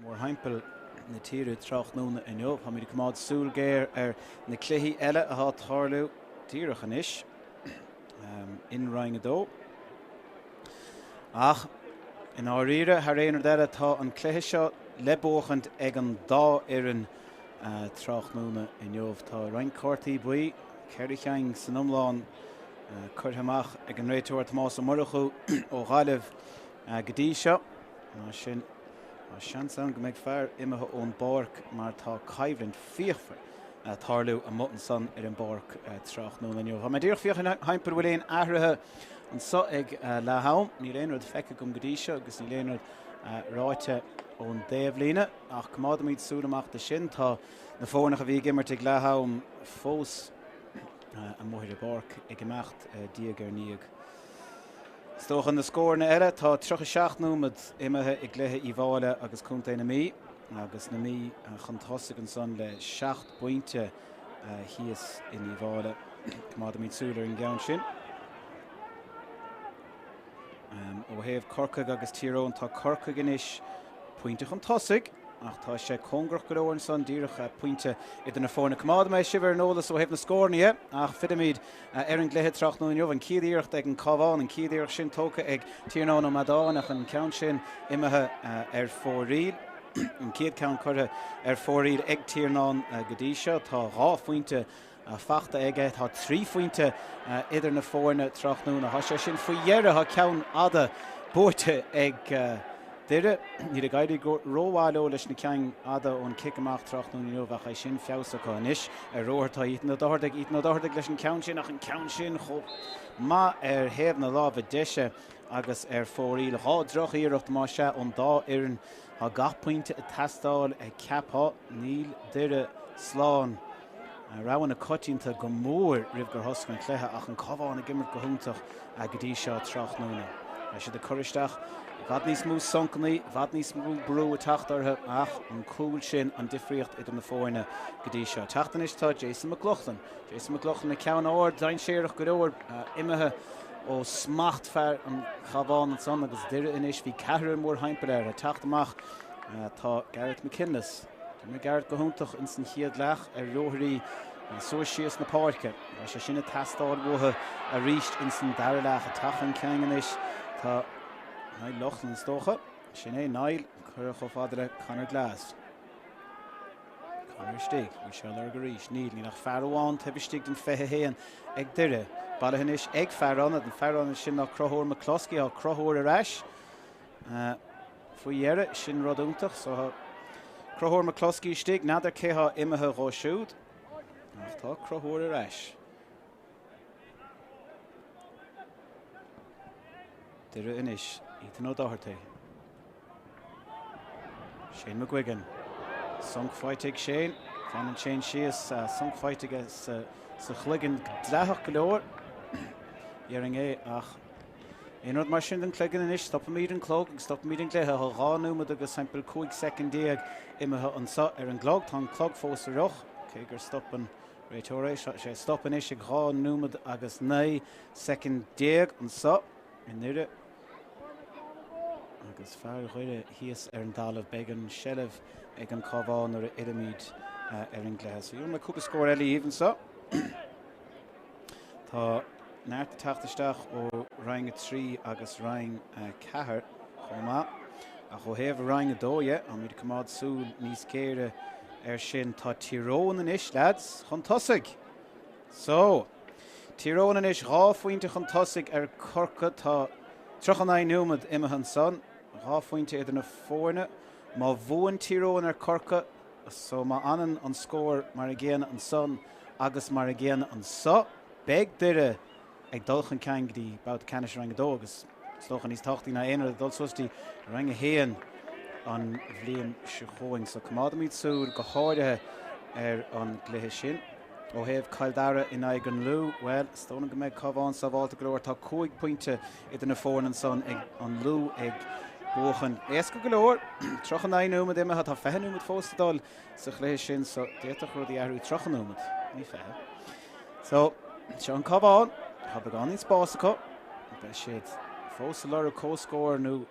[SPEAKER 1] Mórthimpeall na tíre tráthnóna inniu. Táimid ag coimeád súil géar ar na cluichí eile atá ag tarlú díreach anois in Roinn 2. Ach i ndáiríre, thar aon rud eile, tá an cluiche seo le buachaint ag an dá fhoireann tráthnóna inniu. Tá roinnt cártaí buí, 4 cheann san iomlán, curtha amach ag an réiteoir Tomás Ó Murchú ó Ghaillimh go dtí seo. Mar sin, tá seans ann go mbeidh fear imithe ón bpáirc mar tá coimhlint fíochmhar ag tarlú amuigh ansan ar an bpáirc tráthnóna inniu. Tá mé díreach ag féachaint thimpeall bhfuil aon athruithe anso ag leath am. Níl aon rud feicthe agam go dtí seo agus níl aon rud ráite ón dtaobhlíne ach coimeádaimid súil amach do sin. Tá na foirne a bhí ag imirt ag leath am fós amuigh ar an bpáirc ag imeacht diaidh ar ndiaidh. Is dócha na scóranna eile, tá 37 nóiméad imithe i gcluiche Uíbh Fhailí agus Contae na Mí agus na Mí chun tosaigh ansan le 7 bpointe thíos in Uíbh Fhailí. Coimeádaimid súil ar an gceann sin. Ó thaobh Corcaigh agus Tír Eoghain, tá Corcaigh anois pointe chun tosaigh ach tá sé cóngarach go leor ansan, díreach pointe idir na foirne. Coimeádfaidh mé sibh ar an eolas ó thaobh na scóranna dhe ach fillfimid ar an gcluiche tráthnóna inniu. An chéad iarracht ag an Cabhán, an chéad iarracht sin tógtha ag Tiarnán Ó Meadáin ach an ceann sin imithe ar fóraoil. An chéad ceann curtha ar fóraoil ag Tiarnán go dtí seo. Tá 2 phointe fachta aige. Tá 3 phointe idir na foirne tráthnóna. Tá sé sin faoi dheireadh. Tá ceann fhada buaite ag Doire. Níl ag éirí go rómhaith leo leis na cinn fhada ón cic amach tráthnóna inniu ach é sin feabhas acu anois. Ar ruathar tá Ethan Ó Dochartaigh. Ethan Ó Dochartaigh leis an ceann sin ach an ceann sin chomh maith ar thaobh na láimhe deise agus ar fóraoil. 2 droch-iarracht más ea ón dá fhoireann. Tá gach pointe ag teastáil cheapfá. Níl Doire slán. Rogha na coitianta go mór roimh gur thosaigh an cluiche ach an Cabhán ag imirt go hiontach go dtí seo tráthnóna. Tá siad ag cur isteach i bhfad níos mó soncanna, i bhfad níos mó brú ag teacht orthu ach an cúl sin an difríocht idir na foirne go dtí seo. Teacht anois tá Jason McLaughlin. Jason McLaughlin le ceann ard, dainséarach go leor, imithe ó smacht fear an Chabháin ansan agus Doire anois. Bhí ceathrar mórthimpeall air. Ag teacht amach tá Gareth McKinless. D'imir Gareth go hiontach ins an chéad leath ar ruathairí suas síos na páirce. Tá sé sin ag teastáil uathu arís ins an dara leath. Ag teacht chun cinn anois tá Niall Loughlin is dócha. Sin é Niall, curtha chomh fada le Conor Glass. Conor istigh, bhfuil sé á lorg arís? Níl, níl ach fear amháin taobh istigh den 21 ag Doire. Bailithe anois ag fear ionaid, an fear ionaid sin ná Conchúr McCloskey, tá Conchúr ar ais. Faoi dheireadh, sin rud iontach. So tá Conchúr McCloskey istigh, n'fheadar cé thá imithe dhó siúd, ach tá Conchúr ar ais. Doire anois, Ethan O'Doherty. Shane McGuigan. Sonc faighte ag Shane. Fanann Shane síos, sonc faighte aige sa chloigeann dleathach go leor. Déarfainn é ach Aon rud mar sin don chloigeann anois, stopaimid an clog agus stopaimid an cluiche. Tá 2 nóiméad agus timpeall 15 soicind imithe anseo ar an gclog. Tá an clog fós ag rith, cé gur stop an réiteoir é. Tá sé stop anois ag 2 nóiméad agus 19 soicind anseo i nDoire. Agus fear Dhoire thíos ar an dtalamh. Beidh an seilbh ag an Cabhán nuair a fhillfimid ar an gcluiche. So gheobhaidh mé cúpla scór eile dhaoibh anseo. Tá neart ag teacht isteach ó Roinn 3 agus Roinn 4 chomh maith. Ach ó thaobh Roinn 2 dhe, táimid ag coimeád súil níos géire air sin. Tá Tír Eoghain anois, lads, chun tosaigh! So, Tír Eoghain anois 2 phointe chun tosaigh ar Corcaigh. Tá 39 nóiméad imithe ansan, 2 phointe idir na foirne. Má bhuann Tír Eoghain ar Corcaigh, So má fhanann an scór mar a gcéanna ansan agus mar a gcéanna anso, beidh Doire ag dul chun cinn go dtí babhta ceannais Roinn 2 agus is dócha níos tábhachtaí ná aon rud ag dul suas dtí Roinn 1 an bhliain seo chugainn. So coimeádaimid súil go háirithe ar an gcluiche sin. Ó thaobh Cill Dara in aghaidh an Lú, bhuel, is dóigh liom go mbeidh Cabhán sábháilte go leor. Tá 5 pointe idir na foirne ansan ag an Lú ag buachan. Éasca go leor, 39 nóiméad imithe, tá 20 nóiméad fós le dul sa chluiche sin so d'fhéadfadh rudaí athrú 30 nóiméad, ní 20. So, seo an Cabhán, tá beagáinín spás acu, beidh siad fós ag lorg comhscór nó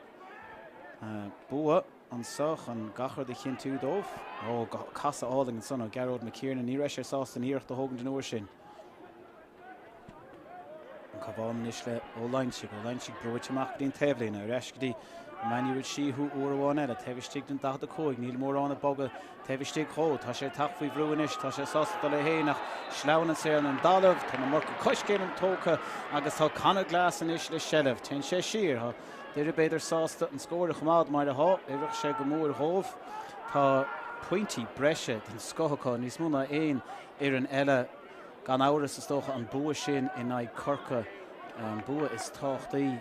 [SPEAKER 1] bua. anso chun gach rud a chinntiú dóibh. Ó, casadh álainn ansan ó Gearóid McKiernan. Ní raibh sé sásta an iarracht a thógaint an uair sin. An Cabhán anois le Ó Loingsigh. Ó Loingsigh brúite amach go dtí an taobhlíne. Ar ais go dtí Emmanuel Sheehy uair amháin eile. Taobh istigh den 45. Níl mórán ag bogadh taobh istigh dhó. Tá sé ag teacht faoi bhrú anois. Tá sé sásta dul é féin ach sleamhnaíonn sé ar an dtalamh. Tá an iomarca coiscéim tógtha agus tá Conor Glass anois le seilbh. Téann sé siar. Tá Doire b'fhéidir sásta an scór a choimeád mar atá. Oirfeadh sé go mór dhóibh. Tá pointí breise den scoth acu, níos mó ná aon fhoireann eile. Gan amhras, is dócha, an bua sin in aghaidh Corcaigh an bua is tábhachtaí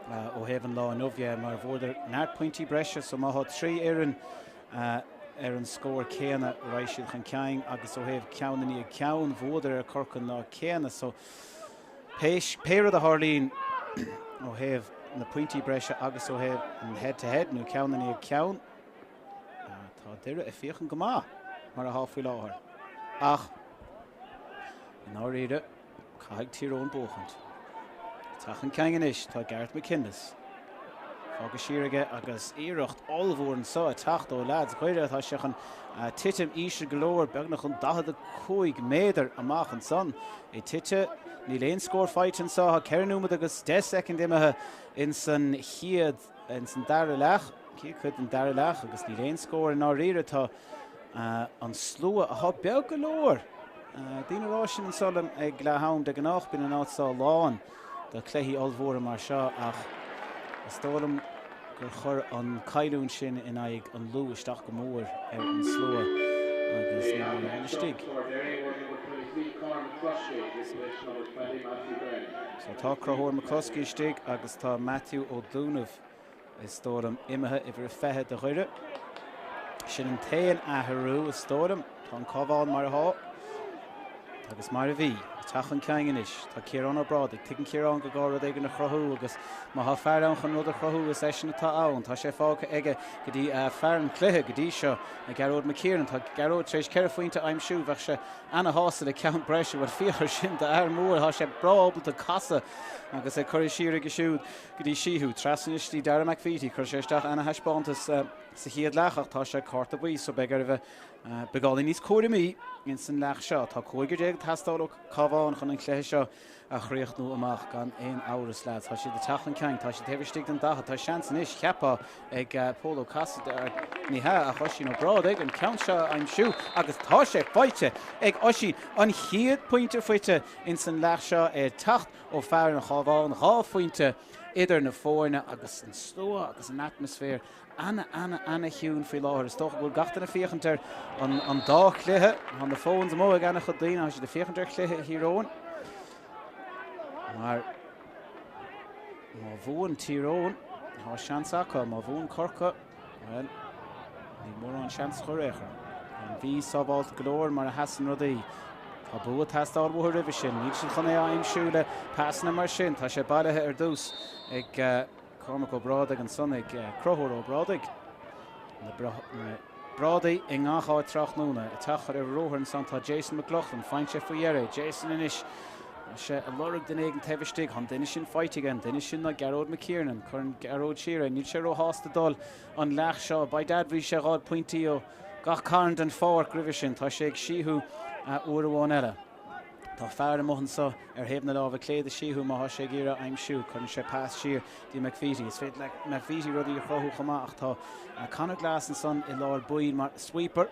[SPEAKER 1] ó thaobh an lá inniu dhe, mar bhfuaireadar neart pointí breise so má thá 3 fhoireann ar an scór céanna raghaidh siad chun cinn agus ó thaobh ceann i ndiaidh ceann bhuadar ar Corcaigh an lá céanna so pé, pé rud a tharlaíonn ó thaobh na pointí breise agus ó thaobh an head to head nó ceann i ndiaidh ceann Tá Doire ag féachaint go maith mar athá faoi láthair ach i ndáiríre caithfidh Tír Eoghain buachaint. Teacht chun cinn anois tá Gareth McKinless. Fágtha siar aige agus iarracht ollmhór anseo ag teacht ó leaids Dhoire. Tá sé chun titim íseal go leor, beagnach an 45 méadar amach ansan. É tite, níl aon scór faighte anseo. Tá 4 nóiméad agus 10 soicind imithe insan chéad ins an dara leath, chéad chuid den dara leath agus níl aon scór i ndáiríre. Tá an slua atá beag go leor. Daoine ag rá sin anso liom ag leath am de gnách bíonn an áit seo lán do chluichí ollmhóra mar seo ach is dóigh liom gur chuir an cailliúint sin in aghaidh an Lú isteach go mór ar an slua agus níl mórán istigh. So tá Conchúr McCluskey istigh agus tá Matthew Ó Dúnaimh, is dóigh liom, imithe, uimhir a 20 do Dhoire. Sin an t-aon athrú, is dóigh liom. Tá an Cabhán mar atá agus mar a bhí. Ag teacht chun cinn anois. Tá Ciarán Ó Brádaigh. Tuigeann Ciarán gur gá rud éigin a chruthú agus má tá fear ann chun rud a chruthú is eisean atá ann. Tá sé fágtha aige go dtí fear an chluiche go dtí seo, Gearóid McKiernan. Tá Gearóid tar éis ceithre phointe a aimsiú. Bheadh sé ana-shásta le ceann breise. Bhuel, féach ar sin d'fhear mór. Tá sé breá ábalta casadh agus é curtha siar aige siúd go dtí Sheehy. Trasna anois go dtí Dara McVeety. Chuir sé isteach ana-thaispeántas sa chéad leath ach tá sé cárta buí so beidh air a bheith beagáinín níos cúramaí ins an leath seo. Tá cúigear déag ag teastáil ó Cabhán chun an cluiche seo a chríochnú amach gan aon amhras, leaids. Tá siad ag teacht chun cinn. Tá siad taobh istigh den 40. Tá seans anois, cheapfá, ag Pól Ó Casaide, ní hea, ach Oisín Ó Brádaigh, an ceann seo a aimsiú agus tá sé faighte ag Oisín! An chéad pointe faighte ins an leath seo ag teacht ó fear an Chabháin. Dhá phointe idir na foirne agus an slua agus an atmaisféar ana, ana, ana chiúin faoi láthair. Is dócha go bhfuil gach duine ag féachaint ar an, an dá chluiche. Tá na phones amuigh ag ana-chuid daoine, tá siad ag féachaint ar chluiche Thír Eoghain. Mar má bhuann Tír Eoghain, tá seans acu. Má bhuann Corcaigh, bhuel, níl mórán seans chor ar chor. Tá an Mhí sábhálta go leor mar a sheasann rudaí. Tá bua ag teastáil uathu roimhe sin. Níl siad chun é a aimsiú le pasanna mar sin. Tá sé bailithe ar dtús ag Cormac Ó Brádaigh ansan ag Conchúr Ó Brádaigh. Na Brádaigh i ngach áit tráthnóna. Ag teacht ar ruathar ansan tá Jason McLaughlin. Faigheann sé faoi dheireadh. Jason anois. Tá sé ag lorg duine éigin taobh istigh. Tá an duine sin faighte aige. An duine sin ná Gearóid McKiernan. Cuireann Gearóid siar é. Níl sé róshásta dul an leath seo. By dad bhí sé ag fáil pointí ó gach carn den pháirc roimhe sin. Tá sé ag Sheehy uair amháin eile. Tá fear amuigh anso ar thaobh na láimhe clé do Sheehy má thá sé ag iarraidh aimsiú. Cuireann sé pas siar dtí McVeety. Is féidir le McVeety rudaí a chruthú chomh maith ach tá Conor Glass ansan i lár baill mar sweeper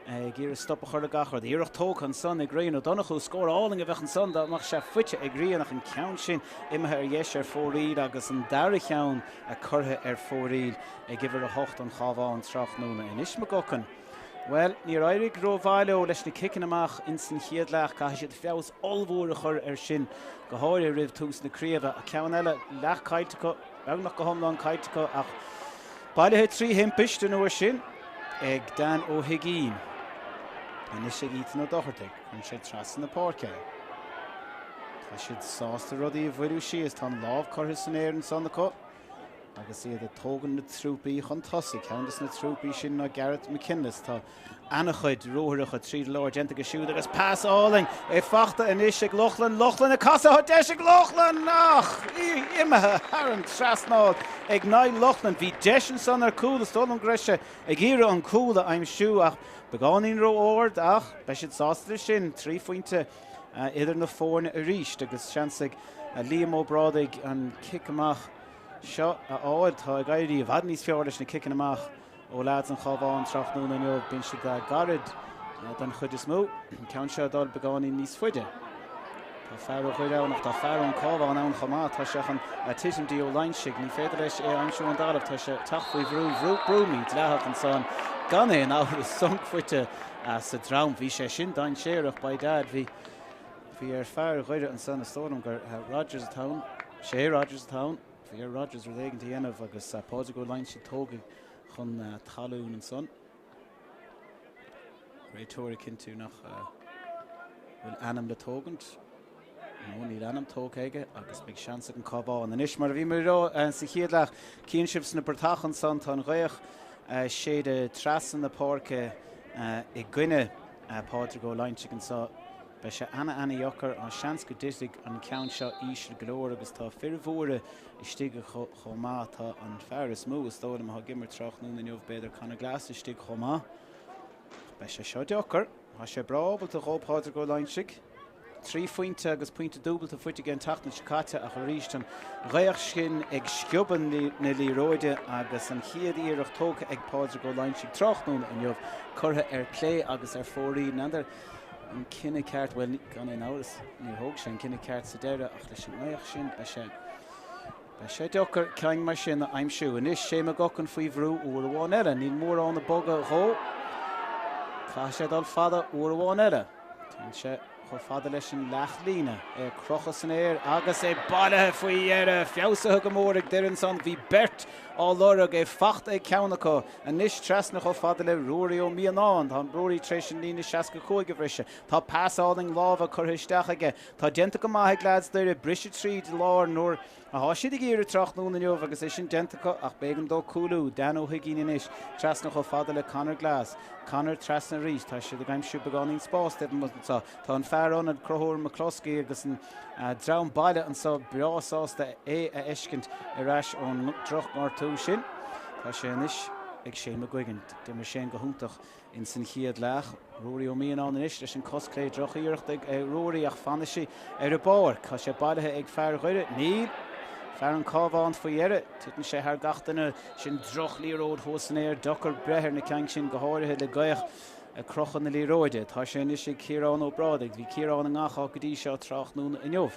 [SPEAKER 1] ag iarraidh stop a chur le gach rud. Iarracht tógtha ansan ag Rian Ó Donnchú. Scór álainn a bheadh ansan dá mbeadh sé faighte ag Rian ach an ceann sin imithe ar dheis ar fóraoil agus an dara cheann curtha ar fóraoil ag uimhir 8 an Chabháin tráthnóna. Anois McGuckin. Bhuel, níor éirigh rómhaith leo leis na ciceanna amach ins an chéad leath. Caithfidh siad feabhas ollmhór a chur air sin, go háirithe roimh tús na craoibhe. Ach ceann eile, leath caillte acu, beagnach go hiomlán caillte acu, ach bailithe trí thimpist an uair sin ag Dan Ó hUigínn. Anois ag Ethan Ó Dochartaigh. Cuireann sé trasna na páirce é. Tá siad sásta rudaí a bhualadh síos. Tá an lámh curtha san aer ansan acu. Agus iad ag tógaint na trúpaí chun tosaigh. Ceann de na trúpaí sin ná Gareth McKinless. Tá ana-chuid ruathaireacha tríd an lár déanta aige siúd agus pas álainn é fachta anois ag Loughlin. Loughlin ag casadh, tá deis ag Loughlin ach imithe thar an trasnán ag Niall Loughlin. Bhí deis ansan ar cúl, is dóigh liom go raibh sé ag iarraidh an cúl a aimsiú ach beagáinín ró-ard ach beidh siad sásta leis sin. 3 phointe idir na foirne arís agus seans ag Liam Ó Brádaigh an cic amach seo a fháil. Tá ag éirí i bhfad níos fearr leis na ciceanna amach ó leaids an Chabháin tráthnóna inniu. Bíonn siad gairid den chuid is mó. An ceann seo ag dul beagáinín níos faide. Tá fear ó Dhoire ann ach tá fear ón Cabhán ann chomh maith. Tá sé chun titim dtí Ó Loingsigh. Ní féidir leis é a aimsiú ón dtalamh. Tá sé ag teacht faoi bhrú. Bhrú brú mídhleathach ansan. Gan aon amhras sonc faighte sa dream. Bhí sé sin dainséarach by dad. Bhí Bhí ar fear Dhoire ansan, is dóigh liom gur Rodgers atá ann, sé Rodgers atá ann, bhí ar Rodgers rud éigin a dhéanamh agus Pádraig Ó Loingsigh tógtha chun talún ansan. Réiteoir ag cinntiú nach bhfuil ainm le tógaint. Nó níl ainm tógtha aige agus beidh seans ag an Cabhán. Anois mar a bhí mé ag rá sa chéad leath, cíonn sibh sna bratacha ansan, tá an ghaoth séide trasna na páirce i gcoinne Pádraig Ó Loingsigh anso. Beidh sé ana-ana-dheacair, tá seans go dtitfidh an ceann seo íseal go leor agus tá fir mhóra istigh chomh maith. Tá an fear is mó is dóigh liom atá ag imirt tráthnóna inniu, b'fhéidir Conor Glass istigh chomh maith. Ach beidh sé seo deacair. Tá sé breá ábalta dhó Pádraig Ó Loingsigh. 3 phointe agus pointe dúbalta faighte aige an tseachtain seo caite ach arís an ghaoth sin ag sciobadh na liathróide agus an chéad iarracht tógtha ag Pádraig Ó Loingsigh tráthnóna inniu curtha ar clé agus ar fóraoil. N'fheadar an cinneadh ceart, bhuel gan aon amhras níor thóg sé an cinneadh ceart sa deireadh ach leis an ngaoth sin beidh sé Beidh sé deacair ceann mar sin a aimsiú. Anois Shane McGuckin faoi bhrú uair amháin eile. Níl mórán ag bogadh dhó. Caithfidh sé dul fada uair amháin eile. Téann sé chomh fada leis an leathlíne. É ag crochadh san aer agus é bailithe faoi dheireadh. Feabhsaithe go mór ag Doire ansan. Bhí beirt á lorg, é fachta ag ceann acu. Anois trasna chomh fada le Ruairí Ó Mianáin. Tá Ruairí tar éis an líne 65 a bhriseadh. Tá pas álainn láimhe curtha isteach aige. Tá déanta go maith ag leaids Doire briseadh tríd lár nuair atá siad ag iarraidh tráthnóna inniu agus é sin déanta acu ach b'éigean dó cúlú. Dan Ó hUigínn anois trasna chomh fada le Conor Glass. Conor trasna arís. Tá siad ag aimsiú beagáinín spás taobh amuigh anseo. Tá an fear ionaid Conchúr McCloskey agus an dream baile anseo breá sásta é a fheiscint ar ais ón drochghortú sin. Tá sé anois ag Shane McGuigan. D'imir Shane go hiontach Ins an chéad leath, Ruairí Ó Mianáin anois leis an cos clé droch-iarracht ag Ruairí ach fanfaidh sí ar an bpáirc. Tá sé bailithe ag fear Dhoire. Níl! Fear an Cabhán faoi dheireadh. Titeann sé thar gach duine. Sin droch-liathróid thuas san aer. Deacair breith ar na cinn sin, go háirithe le gaoth ag crochadh na liathróide. Tá sé anois ag Ciarán Ó Brádaigh. Bhí Ciarán i ngach áit go dtí seo tráthnóna inniu.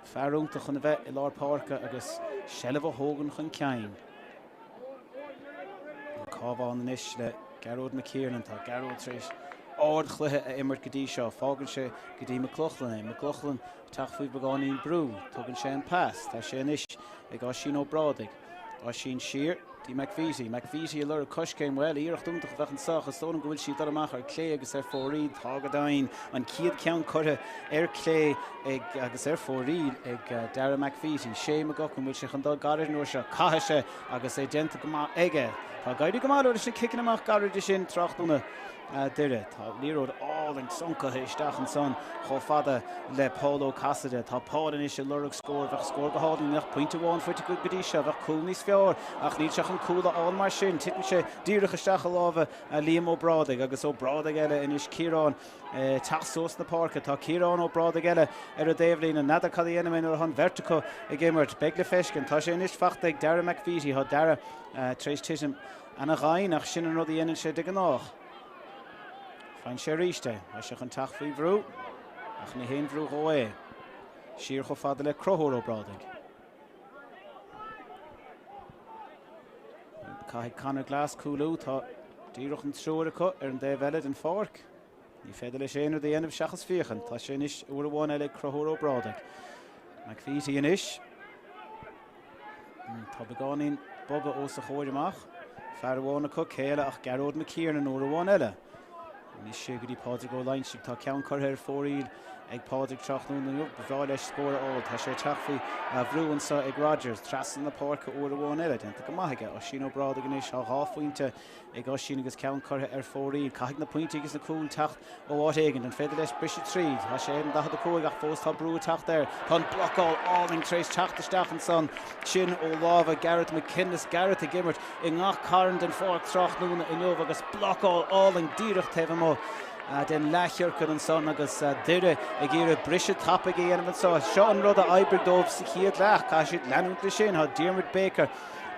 [SPEAKER 1] Fear iontach chun a bheith i lár páirce agus seilbh a thógaint chun cinn. An Cabhán anois le Gearóid McKiernan. Tá Gearóid tar éis ardchluiche a imirt go dtí seo. Fágann sé go dtí McLaughlin é. McLaughlin ag teacht faoi bheagáinín brú. Tugann sé an pas. Tá sé anois ag Oisín Ó Brádaigh. Oisín siar dtí McVeety. McVeety ag lorg coiscéim. Bhuel, iarracht iontach a bheadh anseo ach is dóigh liom go bhfuil sí ag dul amach ar clé agus ar fóraoil. Tá go deimhin. An chéad cheann curtha ar clé ag agus ar fóraoil ag Dara McVeety. Shane McGuckin, bhfuil sé chun dul gairid an uair seo? Caithfidh sé agus é déanta go maith aige. Tá ag éirí go maith leo leis na ciceanna amach gairide sin tráthnóna Doire. Tá liathróid álainn soncaithe isteach ansan chomh fada le Paul Ó Casaide. Tá Paul anois ag lorg scór. Bheadh scór go hálainn. Bheadh pointe amháin faighte acu go dtí seo. Bheadh cúl níos fearr ach níl sé chun cúl a fháil mar sin. Titeann sé díreach isteach i lámha Liam Ó Brádaigh agus Ó Brádaigh eile anois Ciarán teacht suas na páirce. Tá Ciarán Ó Brádaigh eile ar an dtaobhlíne. N'fheadar cad a dhéanfaidh mé nuair atá an bheirt acu ag imirt. Beidh le feiscint. Tá sé anois fachta ag Dara McVeety. Tá Dara tar éis titim ana-dhoimhin ach sin an rud a dhéanann sé de ghnáth. Faigheann sé arís é. Tá sé chun teacht faoi bhrú ach ní haon bhrú dhó é. Siar chomh fada le Conchúr Ó Brádaigh. Caithfidh Conor Glass cúlú. Tá díreach an triúr acu ar an dtaobh eile den pháirc. Ní féidir leis aon rud a dhéanamh seachas féachaint. Tá sé anois uair amháin eile ag Conchúr Ó Brádaigh. McVeety anois. Tá beagáinín bogadh os a chomhair amach. Fear amháin acu, cé eile ach Gearóid McKiernan uair amháin eile. Anois siar go dtí Pádraig Ó Loingsigh. Tá ceann curtha ar fóraoil Ag Pádraig tráthnóna inniu, ba bhreá leis scór a fháil. Tá sé ag teacht faoi bhrú anseo ag Rodgers. Trasna na páirce uair amháin eile. Déanta go maith aige. Oisín Ó Brádaigh anois. Tá 2 phointe ag Oisín agus ceann curtha ar fóraoil. Caithfidh na pointí agus na cúil teacht ó áit éigin. An féidir leis briseadh tríd? Tá sé ar an 45 ach fós tá brú ag teacht air. Tá an blocáil álainn tar éis teacht isteach ansan. Sin ó lámha Gareth McKinless. Gareth ag imirt i ngach carn den pháirc tráthnóna inniu agus blocáil álainn díreach taobh amuigh den leathchiorcal ansan agus Doire ag iarraidh briseadh tapaidh a dhéanamh anseo. Seo an rud a oibrigh dóibh sa chéad leath. Caithfidh siad leanúint leis sin. Tá Diarmuid Baker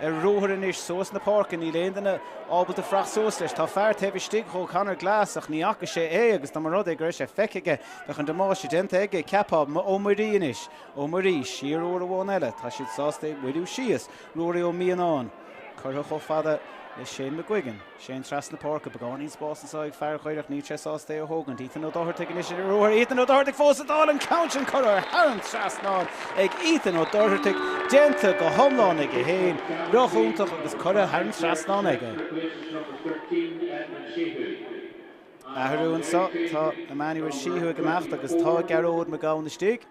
[SPEAKER 1] ar ruathar anois suas na páirce. Níl aon duine ábalta fuireacht suas leis. Tá fear taobh istigh dhó, Conor Glass, ach ní fhaca sé é agus dá mba rud é go raibh sé feicthe aige bheadh an damáiste déanta aige. Ceapfá. Ó Muirí anois. Ó Muirí, siar uair amháin eile. Tá siad sásta é a mhoilliú síos. Ruairí Ó Mianáin curtha chomh fada le Shane McGuigan. Shane trasna páirce, beagáinín spás anseo ag fear Dhoire ach níl sé sásta é a thógaint. Ethan Ó Dochartaigh anois ar ruathar. Ethan Ó Dochartaigh fós ag dul, an ceann sin curtha thar an trasnán ag Ethan Ó Dochartaigh. Déanta go hiomlán aige féin. Rith iontach agus curtha thar an trasnán aige. Athrú anseo, tá Emmanuel Sheehy ag imeacht agus tá Gearóid Mac Gabhann istigh.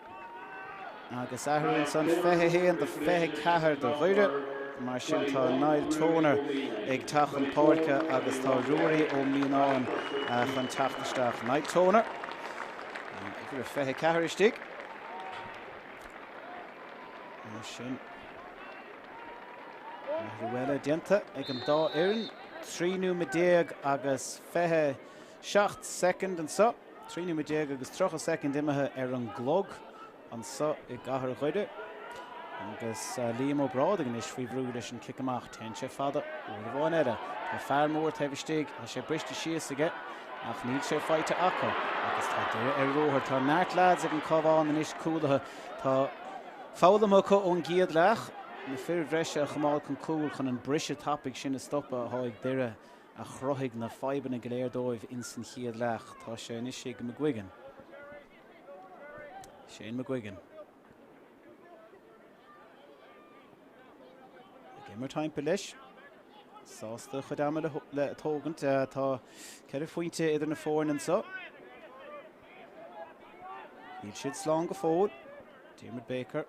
[SPEAKER 1] Agus athrú ansan 21 do 24 do Dhoire. Mar sin tá Niall Toner ag teacht chun páirce agus tá Ruairí Ó Mianáin chun teacht isteach. Niall Toner, uimhir 24 istigh. Mar sin athrú eile déanta ag an dá fhoireann. 13 nóiméad agus 27 soicind anseo. 13 nóiméad agus 30 soicind imithe ar an gclog anseo i gcathair Dhoire. Agus Liam Ó Brádaigh anois faoi bhrú leis an cic amach. Téann sé fada uair amháin eile. Tá fear mór taobh istigh, tá sé briste síos aige ach níl sé faighte acu. Agus tá Doire ar ruathar. Tá neart leaids ag an Cabhán anois cúlaithe. Tá foghlamtha acu ón gcéad leath. Na fir bhreise a choimeád chun cúil chun an briseadh tapaidh sin a stopadh atá ag Doire a chruthaigh na fadhbanna go léir dóibh ins an chéad leath. Tá sé anois ag McGuigan. Shane McGuigan. Ag imirt timpeall leis. Sásta a chuid ama le tógaint. Tá 4 phointe idir na foirne anseo. Níl siad slán go fóill. Diarmuid Baker.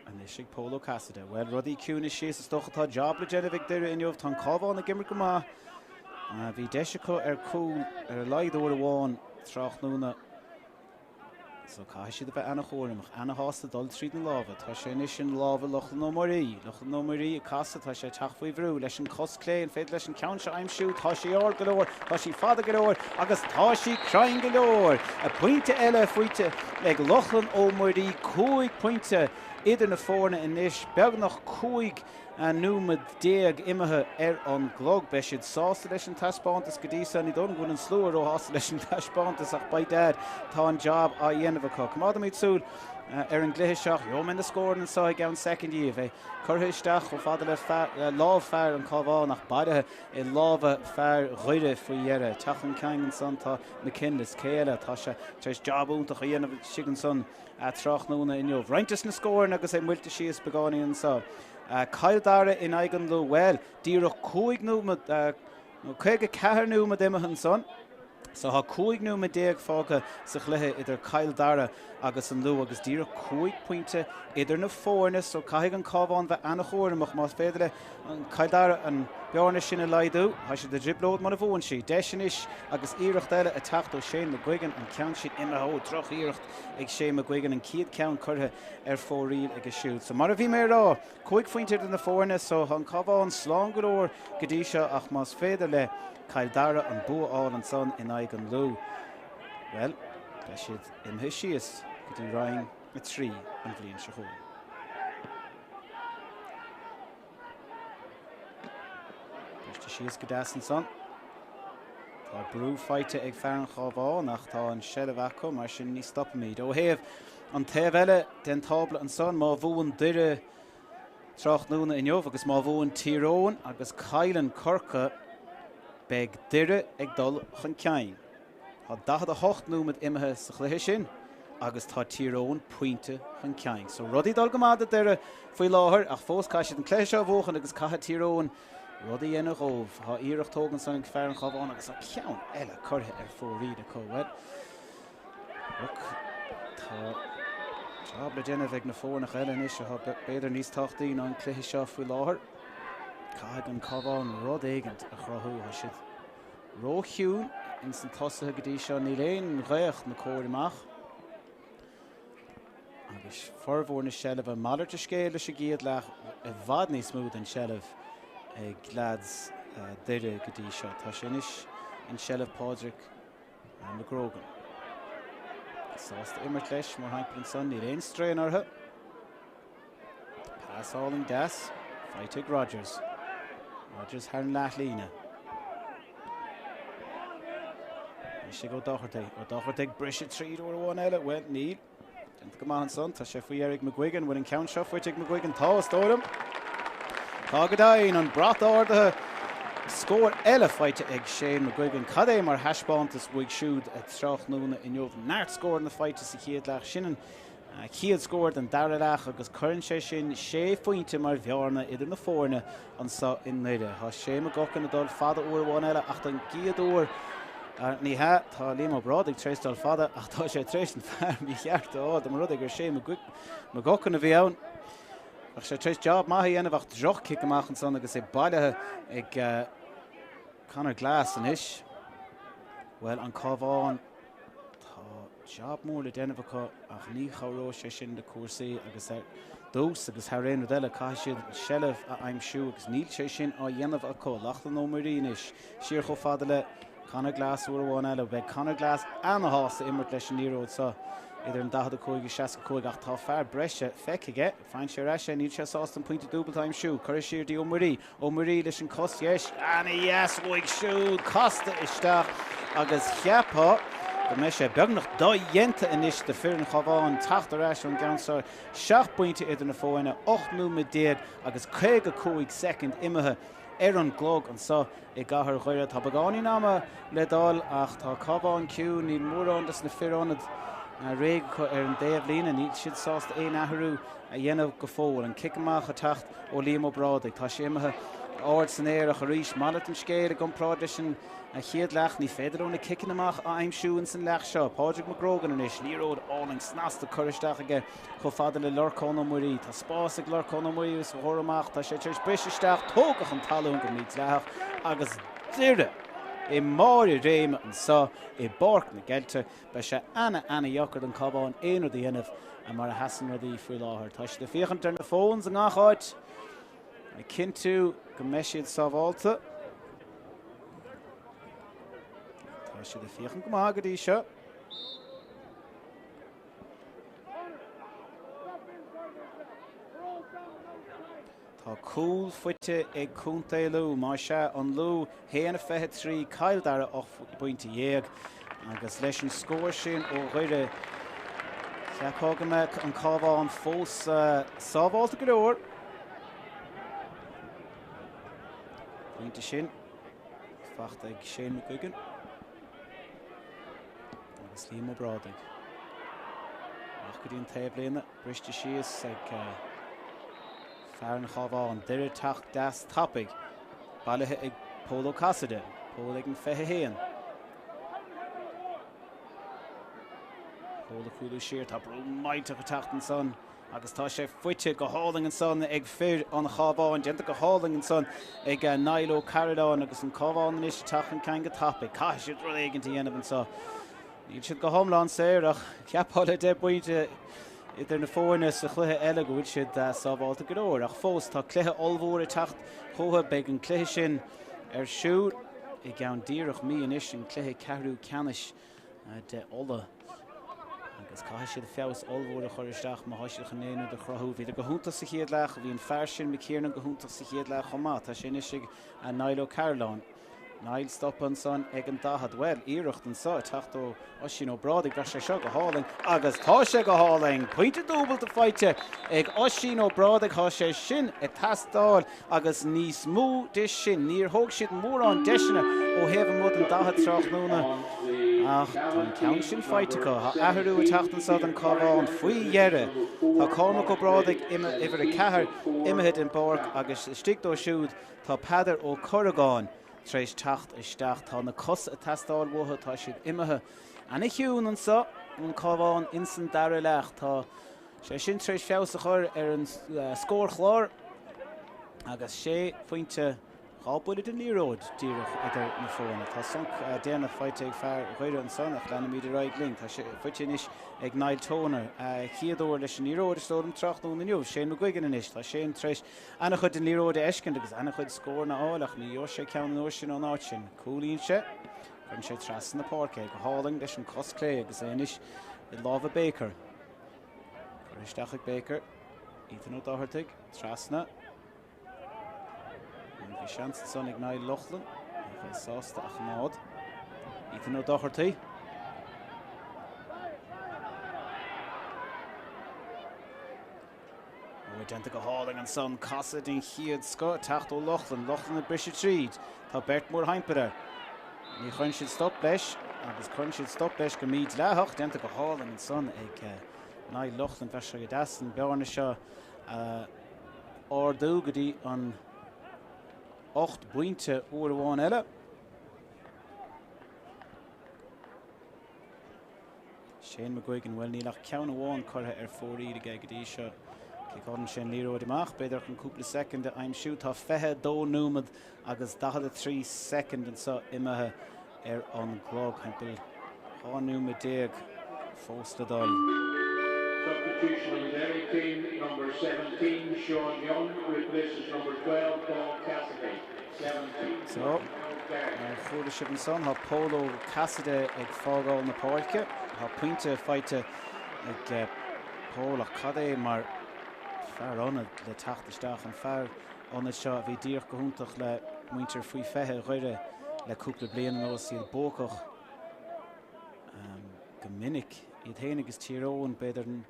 [SPEAKER 1] Anois ag Pól Ó Casaide. Bhuel, rudaí ciúine síos, is dócha tá job le déanamh ag Doire inniu. Tá an Cabhán ag imirt go maith. Bhí deis acu ar cúl ar a laghad uair amháin tráthnóna. So caithfidh siad a bheith ana-chúramach, ana-shásta dul tríd na lámha. Tá sé anois in lámha Lochlann Ó Muirí. Lochlann Ó Muirí ag casadh, tá sé ag teacht faoi bhrú leis an cos clé. An féidir leis an ceann seo a aimsiú? Tá sí ard go leor, tá sí fada go leor agus tá sí cruinn go leor! Pointe eile faighte ag Lochlann Ó Muirí, 5 pointe idir na foirne anois, beagnach 15 nóiméad imithe ar an gclog. Beidh siad sásta leis an taispeántas go dtí seo. Ní dóigh liom go bhfuil an slua róshásta leis an taispeántas ach by dad tá an job á dhéanamh acu. Coimeádaimid súil ar an gcluiche seo. Gheobhaidh mé na scóranna anseo i gceann soicind díobh. É curtha isteach chomh fada le lámh fear an Cabhán ach bailithe i lámha fear Dhoire faoi dheireadh. Teacht chun cinn ansan tá McKinless. Cé eile? Tá sé tar éis job iontach a dhéanamh istigh ansan tráthnóna inniu. Roinnt des na scóranna agus é moillte síos beagáinín anseo. Cill Dara in aghaidh an Lú. Bhuel, díreach 5 nóiméad, nó 54 nóiméad imithe ansan. So tá 15 nóiméad fágtha sa chluiche idir Cill Dara agus an Lú agus díreach 5 pointe idir na foirne so caithfidh an Cabhán bheith an-chúramach más féidir le Cill Dara an bearna sin a laghdú. Tá siad i dtrioblóid muna bhuann siad. Deis anois agus iarracht eile ag teacht ó Shane McGuigan, an ceann sin imithe ó droch-iarracht ag Shane McGuigan, an chéad ceann curtha ar fóraoil aige siúd. So mar a bhí mé ag rá, 5 phointe idir na foirne so tá an Cabhán slán go leor go dtí seo ach más féidir le Cill Dara an bua a fháil ansan in aghaidh an Lú, bhuel, beidh siad imithe síos go dtí Roinn 3 an bhliain seo chugainn. Briste síos go deas ansan. Tá brú faighte ag fear an Chabháin ach tá an seilbh acu, mar sin ní stopfaimid. Ó thaobh an taobh eile den tábla ansan, má bhuann Doire tráthnóna inniu agus má bhuann Tír Eoghain agus cailleann Corcaigh, beidh Doire ag dul chun cinn. Tá 48 nóiméad imithe sa chluiche sin agus tá Tír Eoghain pointe chun cinn. So rudaí ag dul go maith do Doire faoi láthair ach fós caithfidh siad an cluiche seo a bhuachan agus caithfidh Tír Eoghain. rud a dhéanamh dhóibh. Tá iarracht tógtha ansan ag fear an Chabháin agus tá ceann eile curtha ar fóraoil acu. Bhuel, look, tá jab le déanamh ag na foirneacha eile anois atá b'fhéidir níos tábhachtaí ná an cluiche seo faoi láthair. Caithfidh an Cabhán rud éigint a chruthú. Tá siad róchiúin ins na tosaithe go dtí seo. Níl aon ghaoth na cóir amach. Agus formhór na seilbhe, malairt an scéil leis an gcéad leath, i bhfad níos mó den tseilbh ag leaids Doire go dtí seo. Tá sé anois in seilbh Pádraig McGrogan. Sásta imirt leis mar shampla ansan, níl aon strain orthu. Pas álainn deas, faighte ag Rogers. Rogers thar an leathlíne. Anois ag Ó Dochartaigh. Ó Dochartaigh ag briseadh tríd uair amháin eile. Bhuel, níl. Déanta go maith ansan. Tá sé faoi dheireadh ag McGuigan. Bhfuil an ceann seo faighte ag McGuigan? Tá, is dóigh liom. Tá go deimhin. An brat ardaithe. Scór eile faighte ag Shane McGuigan. Cad é mar thaispeántas uaidh siúd tráthnóna inniu. Neart scóranna faighte sa chéad leath. Sin an chéad scór den dara leath agus cuireann sé sin sé phointe mar bhearna idir na foirne anseo i nDoire. Tá Shane McGuckin ag dul fada uair amháin eile ach don gcéad uair, ní hea, tá Liam Ó Brádaigh tar éis dul fada ach tá sé tar éis an fear mícheart a fháil, dá mba rud é gur Shane McGuckin a bhí ann. Bheadh sé tar éis job maith a dhéanamh ach droch-chic amach ansan agus é bailithe ag Conor Glass anois. Bhuel, an Cabhán, tá Jab mór le déanamh acu ach ní chabhróidh sé sin le cúrsaí agus ar dtús agus thar aon rud eile caithfidh siad an tseilbh a aimsiú agus níl sé sin á dhéanamh acu. Lachlan Ó Muirí anois siar chomh fada le Conor Glass uair amháin eile. Beidh Conor Glass ana-shásta imirt leis an liathróid seo idir an 45 agus 65 ach tá fear breise feicthe aige. Faigheann sé ar ais é, níl sé sásta an pointe dúbailte a aimsiú. Curtha siar dtí Ó Muirí. Ó Muirí leis an cos dheis. Ana-dheas uaidh siúd, casta isteach agus cheapfá go mbeidh sé beagnach dodhéanta anois do fir an Chabháin teacht ar ais ón gceann seo. Seacht bpointe idir na foirne, 18 nóiméad agus 55 soicind imithe ar an gclog anseo i gcathair Dhoire. Tá beagáinín ama le dul ach tá Cabhán ciúin, níl mórán des na fir ionaid réidh acu ar an dtaobhlíne. Níl siad sásta aon athrú a dhéanamh go fóill. An cic amach ag teacht ó Liam Ó Brádaigh. Tá sé imithe ard san aer ach arís, malairt an scéil i gcomparáid leis an chéad leath. Ní féidir leo na ciceanna amach a aimsiú ins an leath seo. Pádraig McGrogan anois, liathróid álainn snasta curtha isteach aige chomh fada le Lorcán Ó Muirí. Tá spás ag Lorcán Ó Muirí os a chomhair amach. Tá sé tar éis briseadh isteach, tógtha chun talún go mídhleathach agus Doire i mbarr a réime anseo i bPáirc na gCeilteach. Beidh sé ana-ana-dheacair don Cabhán aon rud a dhéanamh mar a sheasann rudaí faoi láthair. Tá siad ag féachaint ar na phones i ngach áit ag cinntiú go mbeidh siad sábhálta. Tá siad ag féachaint go maith go dtí seo. Tá cúl faighte ag Contae Lú. Más ea, an Lú 1-23, Cill Dara 18 bpointe. Agus leis an scór sin ó Dhoire, cheapfá go mbeadh an Cabhán fós sábhálta go leor. Pointe sin faighte ag Shane McGuigan agus Liam Ó Brádaigh. Amach go dtí an taobhlíne. Briste síos ag fear an Chabháin. Doire ag teacht deas tapaidh. Bailithe ag Pól Ó Casaide. Pól ag an 21. Pól ag cúlú siar. Tá brú millteach ag teacht ansan agus tá sé faighte go hálainn ansan ag fir an Chabháin. Déanta go hálainn ansan ag Niall Ó Cairealláin agus an Cabhán anois ag teacht chun cinn go tapaidh. Caithfidh siad rud éigin a dhéanamh anso. Níl siad go hiomlán saor ach cheapfá le 10 bpointe idir na foirne sa chluiche eile go bhfuil siad sábhálta go leor. Ach fós tá cluiche ollmhór ag teacht chucu. Beidh an cluiche sin ar siúl i gceann díreach mí anois, an cluiche ceathrú ceannais de Ulaidh. Agus caithfidh siad feabhas ollmhór a chur isteach má tá siad chun aon rud a chruthú. Bhíodar go hiontach sa chéad leath, bhí an fear sin McKiernan go hiontach sa chéad leath chomh maith. Tá sé anois ag Niall Ó Cairealláin. Niall stoptha ansan ag an 40. Bhuel, iarracht anso ag teacht ó Oisín Ó Brádaigh. Bheadh sé seo go hálainn agus tá sé go hálainn! Pointe dúbailte faighte ag Oisín Ó Brádaigh. Tá sé sin ag teastáil agus níos mó de sin. Níor thóg siad mórán deiseanna ó thaobh amuigh den 40 tráthnóna. Ach tá an ceann sin faighte acu. Tá athrú ag teacht anso don Cabhán faoi dheireadh. Tá Cormac Ó Brádaigh, uimhir 4, imithe den bpáirc agus istigh dó siúd tá Peadar Ó Corragáin tar éis teacht isteach. Tá na cosa ag teastáil uathu, tá siad imithe ana-chiúin anso ón Cabhán insan dara leath. Tá sé sin tar éis feabhas a chur ar an scórchlár agus sé phointe, 2 buille den liathróid díreach idir na foirne. Tá sonc déanach faighte ag fear Dhoire ansan ach leanfaimid ar aghaidh linn. Tá sé faighte anois ag Niall Toner. A chéad uair leis an liathróid is dóigh liom tráthnóna inniu. Shane McGuigan anois. Tá Shane tar éis ana-chuid den liathróid a fheiscint agus ana-chuid scóranna a fháil ach ní gheobhaidh sé ceann an uair sin ón áit sin. Cúlaíonn sé. Cuireann sé trasna na páirce é go hálainn leis an cos clé agus é anois i lámha Baker. Curtha isteach ag Baker. Ethan Ó Dochartaigh trasna. Bhí seans ansan ag Niall Loughlin ach é sásta a choimeád. Ethan Ó Dochartaigh. Ó, déanta go hálainn ansan, casadh den chéad scoth ag teacht ó Loughlin. Loughlin ag briseadh tríd. Tá beirt mórthimpeall air. Ní chuireann siad stop leis agus cuireann siad stop leis go mídhleathach. Déanta go hálainn ansan ag Niall Loughlin. Bheadh sé go deas an bearna seo a ardú go dtí an 8 bpointe uair amháin eile. Shane McGuigan, bhuel níl ach ceann amháin curtha ar fóraoil aige go dtí seo. Ciceálann sé an liathróid amach, b'fhéidir chun cúpla soicind a aimsiú. Tá 22 nóiméad agus 43 soicind anseo imithe ar an gclog, timpeall 12 nóiméad fós le dul.
[SPEAKER 2] Substitution on the Derry team, number 17, Sean Young, replaces number 12, Paul Cassidy. 17.
[SPEAKER 1] So, mar a chuala sibh ansan, tá Pól Cassidy ag fágáil na páirce. Tá pointe faighte ag Pól ach cad é mar fear ionaid le teacht isteach, an fear ionaid seo a bhí díreach go hiontach le muintir faoi 20 Dhoire le cúpla bliain anuas, iad buacach go minic, iad féin agus Tír Eoghain, b'fhéidir an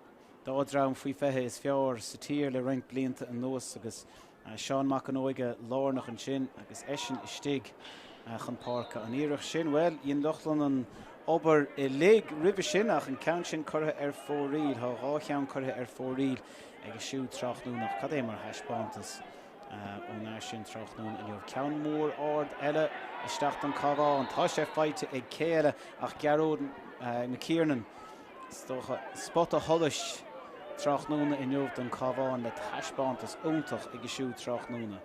[SPEAKER 1] dá dhream faoi 20 is fearr sa tír le roinnt blianta anuas agus Seán Mac an Óige lárnach ansin agus eisean istigh chun páirce. An iarracht sin, bhuel, dhein Loughlin an obair uilig roimhe sin ach an ceann sin curtha ar fóraoil. Tá dhá cheann curtha ar fóraoil aige siúd tráthnóna ach cad é mar thaispeántas ón fhear sin tráthnóna inniu. Ceann mór ard eile isteach don Cabhán. Tá sé faighte ag cé eile ach Gearóid McKiernan. Is dócha spota solais tráthnóna inniu don Cabhán le taispeántas iontach aige siúd tráthnóna.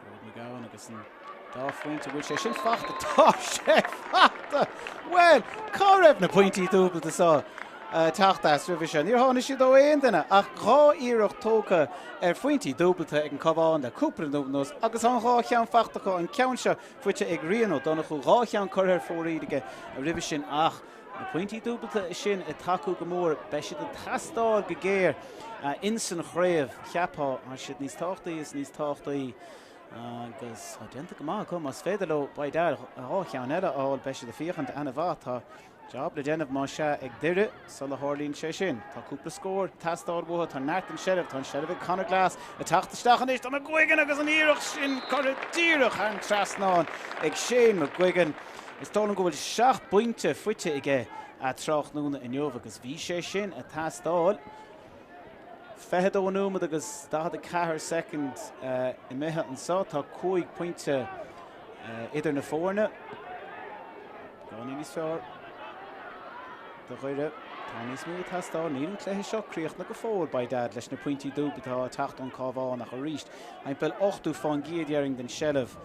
[SPEAKER 1] Gearóid McGowan agus an dá phointe bhfuil sé sin fachta tá sé fachta! Bhuel, cá raibh na pointí dúbalta seo teacht as roimhe seo? Níor tháinig siad ó aon duine ach dhá iarracht tógtha ar phointí dúbalta ag an Cabhán le cúpla nóiméad anuas agus an dhá cheann fachta acu an ceann seo faighte ag Rian Ó Donnchú, dhá cheann curtha ar fóraoil aige roimhe sin ach na pointí dúbalta sin ag tacú go mór, beidh siad ag teastáil go géar insan chraobh, cheapfá. Tá siad níos tábhachtaí is níos tábhachtaí agus tá déanta go maith acu. Más féidir leo, by dad, dhá cheann eile a fháil, beidh siad ag féachaint ana-mhaith. Tá Jab le déanamh más ea ag Doire sula tharlaíonn sé sin. Tá cúpla scór ag teastáil uathu, tá neart den seilbh, tá an seilbh ag Conor Glass ag teacht isteach anois do McGuigan agus an iarracht sin curtha díreach thar an trasnán ag Shane McGuigan. Is dóigh liom go bhfuil seacht bpointe faighte aige tráthnóna inniu agus bhí sé sin ag teastáil. 22 nóiméad agus 44 soicind imithe anseo. Tá cúig pointe idir na foirne. Beagáinín níos fearr do Dhoire. Tá níos mó ag teastáil. Níl an cluiche seo críochnaithe go fóill, by dad, leis na pointí dúbailte atá ag teacht ón Cabhán ach arís, timpeall 80% déarfainn den seilbh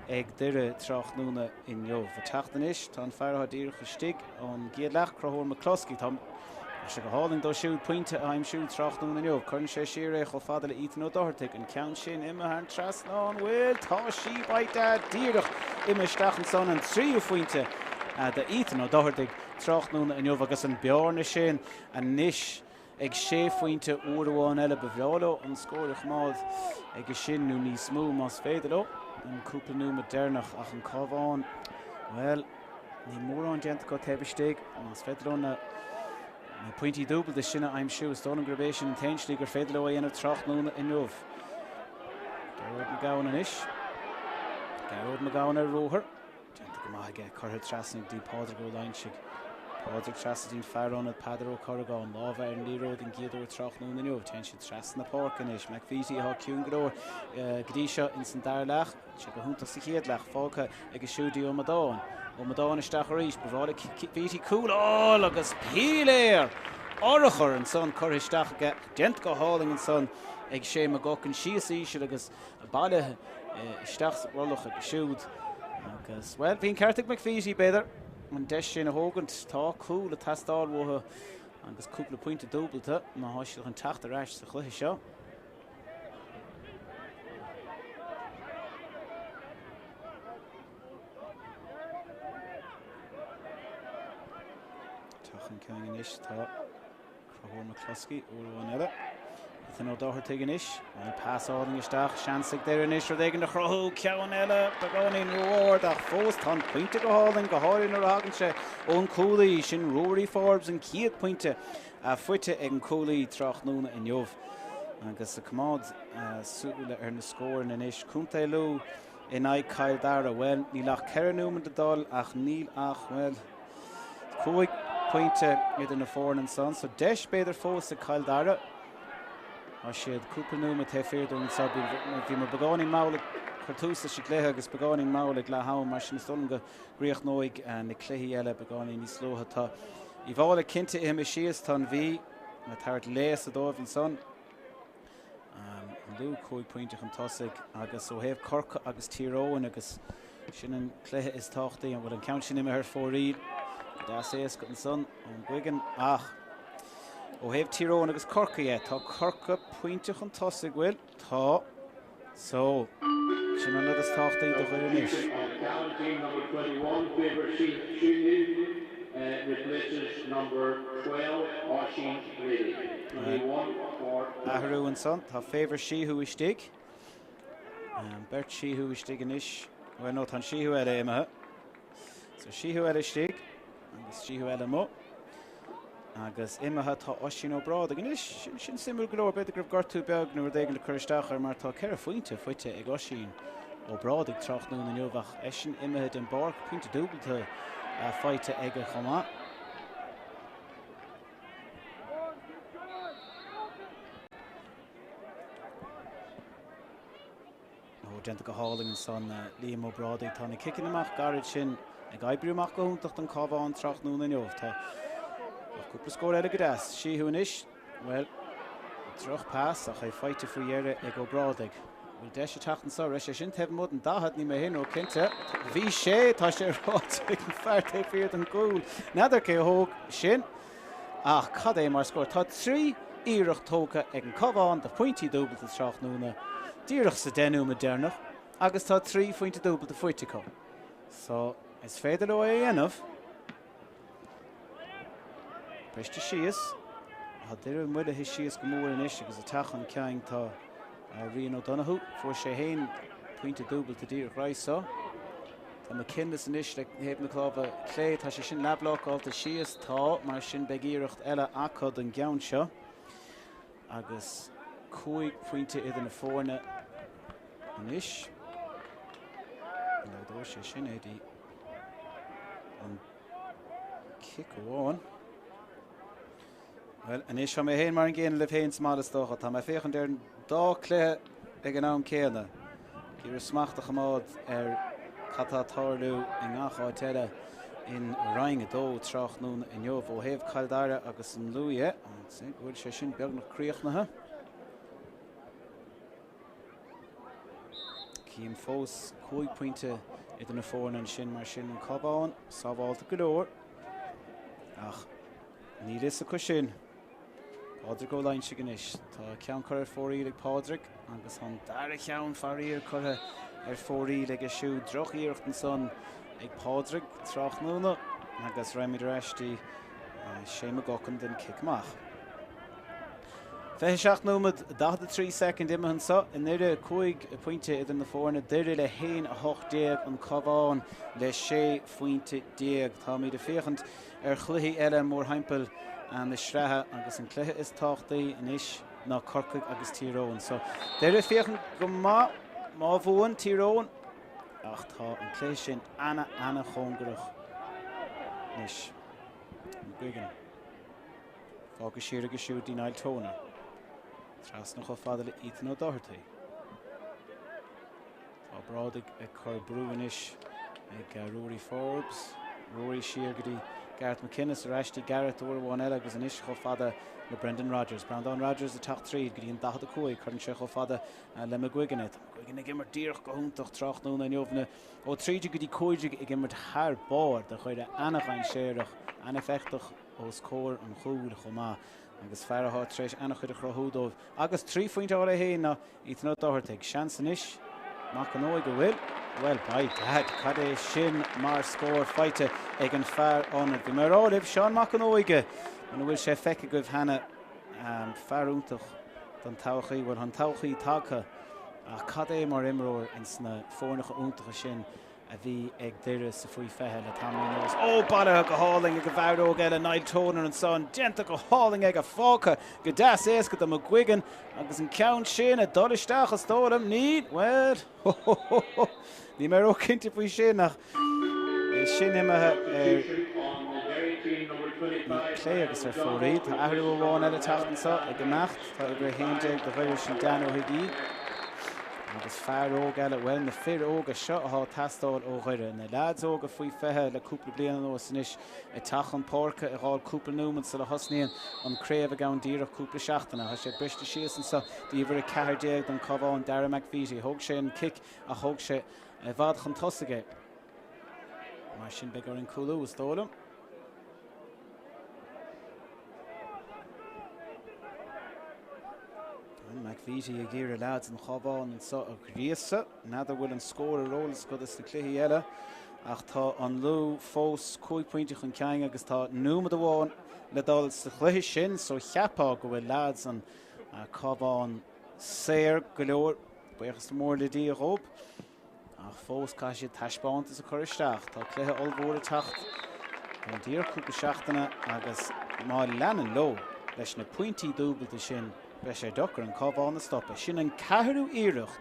[SPEAKER 1] ag Doire tráthnóna inniu. Ag teacht anois, tá an fear atá díreach istigh ón gcéad leath, Conchúr McCloskey. Tá sé go hálainn dó siúd pointe a aimsiú tráthnóna inniu. Cuireann sé siar é chomh fada le Ethan Ó Dochartaigh. An ceann sin imithe thar an trasnán. Bhuel, tá sí by dad díreach imithe isteach ansan. An tríú phointe do Ethan Ó Dochartaigh tráthnóna inniu agus an bearna sin anois ag sé phointe uair amháin eile. Ba bhreá leo an scór a choimeád aige sin nó níos mó más féidir leo. An cúpla nóiméad deireanach ach an Cabhán, bhuel, Níl mórán déanta acu taobh istigh. Más féidir leo na pointí dúbalta sin a aimsiú, is dóigh liom gurb é sin an t-aon slí gur féidir leo a dhéanamh tráthnóna inniu. Gearóid McGowan anois. Gearóid Mac Gabhann ar ruathar. Déanta go maith aige, curtha trasna go dtí Pádraig Ó Loingsigh. Pádraig trasna dtí'n fear ionaid Peadar Ó Corragáin, lámh ar an liathróid an gcéad uair tráthnóna inniu. Téann siad trasna na páirce anois. McVeety atá ciúin go leor go dtí seo ins an dara leath. Sé go hiontach sa chéad leath, fágtha aige siúd Ó Madáin. Ó Madáin isteach arís. Ba bhreá le McVeety cúl a fháil agus píléar urchar ansan curtha isteach aige. Déanta go hálainn ansan ag Shane McGuckin síos íseal agus bailithe isteach sa bhrollach aige siúd. Agus, bhuel, bhí an ceart ag McVeety, b'fhéidir, an deis sin a thógaint. Tá cúl ag teastáil uathu agus cúpla pointe dúbalta má thá siad chun teacht ar ais sa chluiche seo. Teacht chun cinn anois tá Conchúr McCluskey uair amháin eile. Ethan Ó Dochartaigh anois. Bhuel, pas álainn isteach. Seans ag Doire anois rud éigin a chruthú. Ceann eile, beagáinín ró-ard ach fós tá an pointe go hálainn, go háirithe nuair a thagann sé ón cúlaí. Sin Ruairí Forbes, an chéad pointe faighte ag an cúlaí tráthnóna inniu. Agus ag coimeád súile ar na scóranna anois. Contae Lú in aghaidh Cill Dara. Bhuel, níl ach 4 nóiméad le dul ach níl ach, bhuel, 5 pointe idir na foirne ansan, so deis b'fhéidir fós ag Cill Dara. Tá siad cúpla nóiméad taobh thiar dúinn anseo. Bhíomar beagáinín mall ag cur tús leis an gcluiche agus beagáinín mall ag leath am, mar sin is dóigh liom go gcríochnóidh na cluichí eile beagáinín níos luaithe. Tá Uíbh Fhailí cinnte imithe síos, tá an Mhí ag tabhairt léasadh dóibh ansan. An Lú 5 pointe chun tosaigh agus ó thaobh Corcaigh agus Tír Eoghain agus sin an cluiche is tábhachtaí. An bhfuil an ceann sin imithe ar fóraoil? Go deas éasca ansan ón gCuigeann ach ó thaobh Tír Eoghain agus Corcaigh dhe, tá Corcaigh pointe chun tosaigh, bhfuil? Tá. So, sin an rud is tábhachtaí do Dhoire anois.
[SPEAKER 2] On Cavan team number 21, Favour Sheehy replaces number 12, Oisín Brady. 21 for
[SPEAKER 1] Athrú ansan, tá Favour Sheehy istigh. Beirt Sheehy istigh anois. Bhuel, no, tá an Sheehy eile imithe. So Sheehy eile istigh agus Sheehy eile amuigh. Agus imithe tá Oisín Ó Brádaigh. Anois, sin suimiúil go leor, b'fhéidir go raibh gortú beag nó rud éigin le cur isteach air mar tá 4 phointe faighte ag Oisín Ó Brádaigh tráthnóna inniu ach eisean imithe den bpáirc, pointe dúbalta faighte aige chomh maith. Ó, déanta go hálainn ansan, Liam Ó Brádaigh. Tá na ciceanna amach gairid sin ag oibriú amach go hiontach don Cabhán tráthnóna inniu. Tá cúpla scór eile go deas. Sheehy anois, bhuel, droch pas ach é faighte faoi dheireadh ag Ó Brádaigh. Bhfuil deis ag teacht anseo? Raibh sé sin taobh amuigh den 40, níl mé féin ró-chinnte. Bhí sé, tá sé ráite ag an fear taobh thiar den gcúl. N'fheadar cé a thóg sin. Ach cad é mar scór? Tá 3 iarracht tógtha ag an Cabhán do phointí dúbalta tráthnóna, díreach sa 10 nóiméad deireanach, agus tá 3 phointe dúbalta faighte acu. So, is féidir leo é a dhéanamh. Briste síos. Tá Doire moillithe síos go mór anois agus ag teacht chun cinn tá Rian O'Donoghue. Fuair sé féin pointe dúbalta díreach roimhe so. Tá McKinless anois le thaobh na láimhe clé. Tá sé sin leathbhlocáilte síos. Tá, mar sin beidh iarracht eile acu don gceann seo. Agus 5 phointe idir na foirne anois. Laghdóidh sé sin é dtí an cic amháin. Bhuel, anois tá mé féin mar an gcéanna libh féin sa mbaile is dócha. Tá mé ag féachaint ar an dá chluiche ag an am céanna. Ag iarraidh smacht a choimeád ar cad tá ag tarlú i ngach áit eile in Roinn 2 tráthnóna inniu. Ó thaobh Chill Dara agus an Lú dhe, go bhfuil sé sin beagnach críochnaithe. Cím fós 5 pointe idir na foirne ansin, mar sin an Cabhán sábhálta go leor. Ach Níl fhios acu sin. Pádraig Ó Loingsigh anois. Tá ceann curtha ar fóraoil ag Pádraig agus an dara cheann faraor curtha ar fóraoil aige siúd. Droch-iarracht ansan ag Pádraig tráthnóna agus raghaimid ar ais dtí Shane McGuckin don cic amach. 27 nóiméad 43 soicind imithe anseo i nDoire, 5 phointe idir na foirne, Doire le 1-18, an Cabhán le 16 phointe. Táimid ag féachaint ar chluichí eile mórthimpeall na sraithe agus an cluiche is tábhachtaí anois ná Corcaigh agus Tír Eoghain. So, Doire ag féachaint go maith má bhuann Tír Eoghain. Ach tá an cluiche sin ana-ana-chóngarach anois. McGuigan. Fágtha siar aige siúd dtí Niall Toner. Trasna chomh fada le Ethan O'Doherty. Tá Brádaigh ag cur brú anois ag Ruairí Forbes. Ruairí siar go dtí Gareth McInnes ar ais dtí Gareth uair amháin eile agus anois chomh fada le Brendan Rogers. Breandán Rogers ag teacht tríd go dtí an 45, cuireann sé chomh fada le McGuigan é. Tá McGuigan ag imirt díreach go hiontach tráthnóna inniu. Na ó 13 go dtí 15 ag imirt thar barr do Dhoire ana-dhainséarach, an-éifeachtach os comhair an chúil chomh maith agus fear atá tar éis an-chuid a chruthú dóibh agus 3 phointe a fháil é féin ná Ethan Ó Dochartaigh. Seans anois Mac an Óig a bhfuil? Bhuel, by dad, cad é sin mar scór faighte ag an fear ionaid. Bhí mé ag rá libh, Seán Mac an Óige, muna bhfuil sé feicthe agaibh cheana, fear iontach don todhchaí. Bhuel, an todhchaí tagtha ach cad é mar imreoir ins na foirneacha iontacha sin a bhí ag Doire sa faoi 20 le tamall anuas. Ó, bailithe go hálainn ag an bhfear óg eile, Niall Toner ansan, déanta go hálainn aige, fágtha go deas éasca do McGuigan agus an ceann sin ag dul isteach is dóigh liom, níl, bhuel, ho ho ho ho, níl mé ró-chinnte faoi sin ach é sin imithe ar clé agus ar fóraoil. Tá athrú amháin eile ag teacht anseo ag imeacht, tá uimhir 11 do Dhoire sin Dan Ó hUiginn. Agus fear óg eile, bhuel, na fir óga seo atá ag teastáil ó Dhoire, na leaids óga faoi 20 le cúpla bliain anuas anois, ag teacht chun páirce ag fáil cúpla nóiméad sula thosnaíonn an craobh i gceann díreach cúpla seachtaine. Tá sé briste síos anseo d'uimhir 14 don Cabhán, Darragh McVeety. Thóg sé an cic ach thóg sé i bhfad chun tosaigh é. Mar sin beidh orainn cúlú, is dóigh liom. McVeety ag iarraidh leaids an Chabháin anseo a ghríosadh. N'fheadar bhfuil an scór ar eolas acu dos na cluichí eile ach tá an Lú fós 5 pointe chun cinn agus tá nóiméad amháin le dul sa chluiche sin so cheapfá go bhfuil leaids an Cabháin saor go leor. Buíochas mór le Dia dhóibh. Ach fós caithfidh siad taispeántas a chur isteach. Tá cluiche ollmhór ag teacht i gceann díreach cúpla seachtaine agus má leanann leo leis na pointí dúbailte sin beidh sé deacair an Cabhán a stopadh. Sin an ceathrú iarracht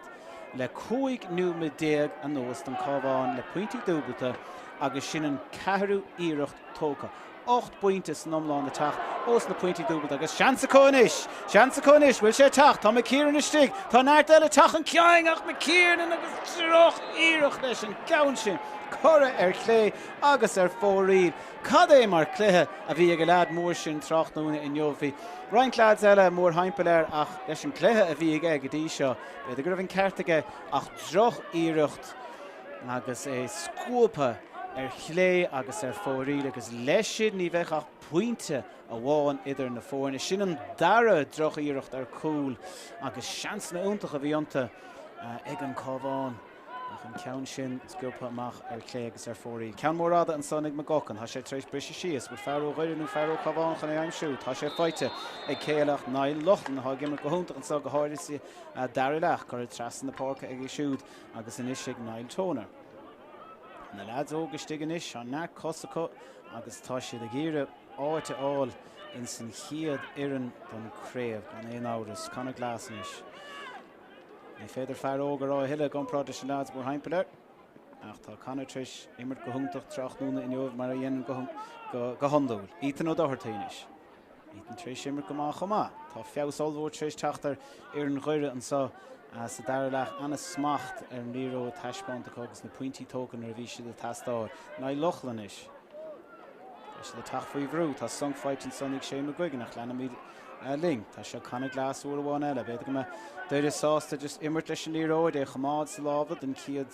[SPEAKER 1] le 15 nóiméad anuas don Cabhán le pointí dúbailte agus sin an ceathrú iarracht tógtha. 8 bpointe san iomlán ag teacht ós na pointí dúbailte agus seans acu anois! Seans acu anois! Bhfuil sé ag teacht? Tá McKiernan istigh! Tá neart eile ag teacht chun cinn ach McKiernan agus droch-iarracht leis an gceann sin curtha ar chlé agus ar fóraoil. Cad é mar chluiche a bhí ag an leaid mór sin tráthnóna inniu. Bhí roinnt leaids eile mórthimpeall air ach leis an gcluiche a bhí aige go dtí seo, b'fhéidir go raibh an ceart aige ach droch-iarracht agus é scuabtha ar chlé agus ar fóraoil agus leis sin ní bheadh ach pointe amháin idir na foirne. Sin an dara droch-iarracht ar chúl agus seansanna iontacha a bhí iontu ag an Cabhán ach an ceann sin sciobtha amach ar chlé agus ar fóraoil. Ceann mór fhada ansan ag McGuckin. Tá sé tar éis briseadh síos. Bhfuil fear ó Dhoire nó fear ó Chabhán chun é aimsiú? Tá sé faighte ag céile ach Niall Loughlin atá ag imirt go hiontach anseo go háirithe sa dara leath. Curtha trasna na páirce aige siúd agus anois ag Niall Toner. Na leaids óga istigh anois, tá neart cos acu agus tá siad ag iarraidh áit a fháil ins an chéad fhoireann don craobh, gan aon amhras. Conor Glass anois. Ní féidir fear óg a rá a thuilleadh i gcomparáid leis na leaids mórthimpeall air, ach tá Conor tar éis imirt go hiontach tráthnóna inniu mar a dhéanann go hiondúil. Ethan Ó Dochartaigh anois. Ethan tar éis imirt go maith chomh maith. Tá feabhas ollmhór tar éis teacht ar fhoireann Dhoire anseo sa dara leath. Ana-smacht ar an liathróid taispeánta acu agus na pointí tógtha nuair a bhí siad ag teastáil. Niall Loughlin anois. Tá siad ag teacht faoi bhrú. Tá sonc faighte ansan ag Shane McGuigan ach leanfaimid linn. Tá seo Conor Glass uair amháin eile. B'fhéidir go mbeidh Doire sásta just imirt leis an liathróid, é a choimeád sa lámha don chéad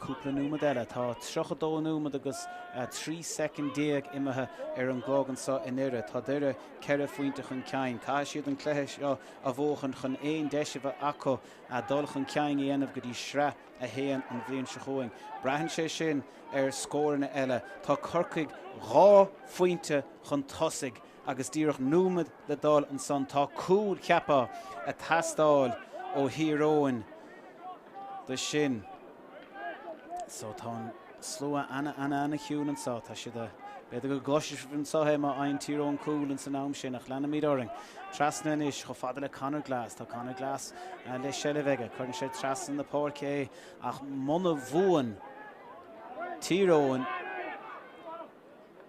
[SPEAKER 1] Cúpla nóiméad eile. Tá 32 nóiméad agus 13 soicind imithe ar an gclog anseo i nDoire. Tá Doire ceithre phointe chun cinn. Caithfidh siad an cluiche seo a bhuachan chun aon deis a bheith acu dul chun cinn a dhéanamh go dtí Sraith 1 an bhliain seo chugainn. Braitheann sé sin ar scóranna eile. Tá Corcaigh dhá phointe chun tosaigh agus díreach nóiméad le dul ansan. Tá cúl, cheapfá, ag teastáil ó Thír Eoghain. do sin. So tá an Slua ana-ana-ana-chiúin anseo. Tá siad a. B'fhéidir go gcloisfidh sibh anseo é má fhaigheann Tír Eoghain cúl ins an am sin, ach leanfaimid orainn. Trasna anois, chomh fada le Conor Glass. Tá Conor Glass le seilbh aige. Cuireann sé trasna na páirce é ach muna bhuann Tír Eoghain,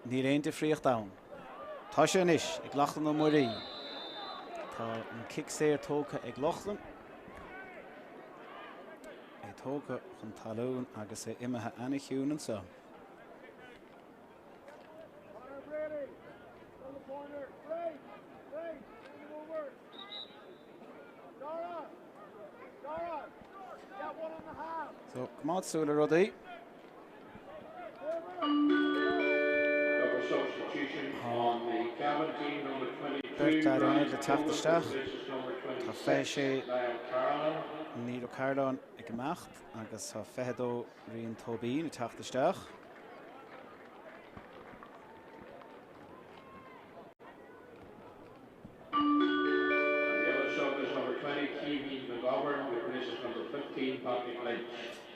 [SPEAKER 1] níl aon difríocht ann. Tá sé anois ag Lochlann Ó Muirí. Tá an cic saor tógtha ag Lochlann. É tógtha chun talún agus é imithe ana-chiúin anseo. So, coimeád súil ar rudaí. Tá beirt fhear ionaid le teacht isteach. Tá 26 Niall Ó Cairealláin ag imeacht agus tá 22 Rian Tóibín ag teacht isteach.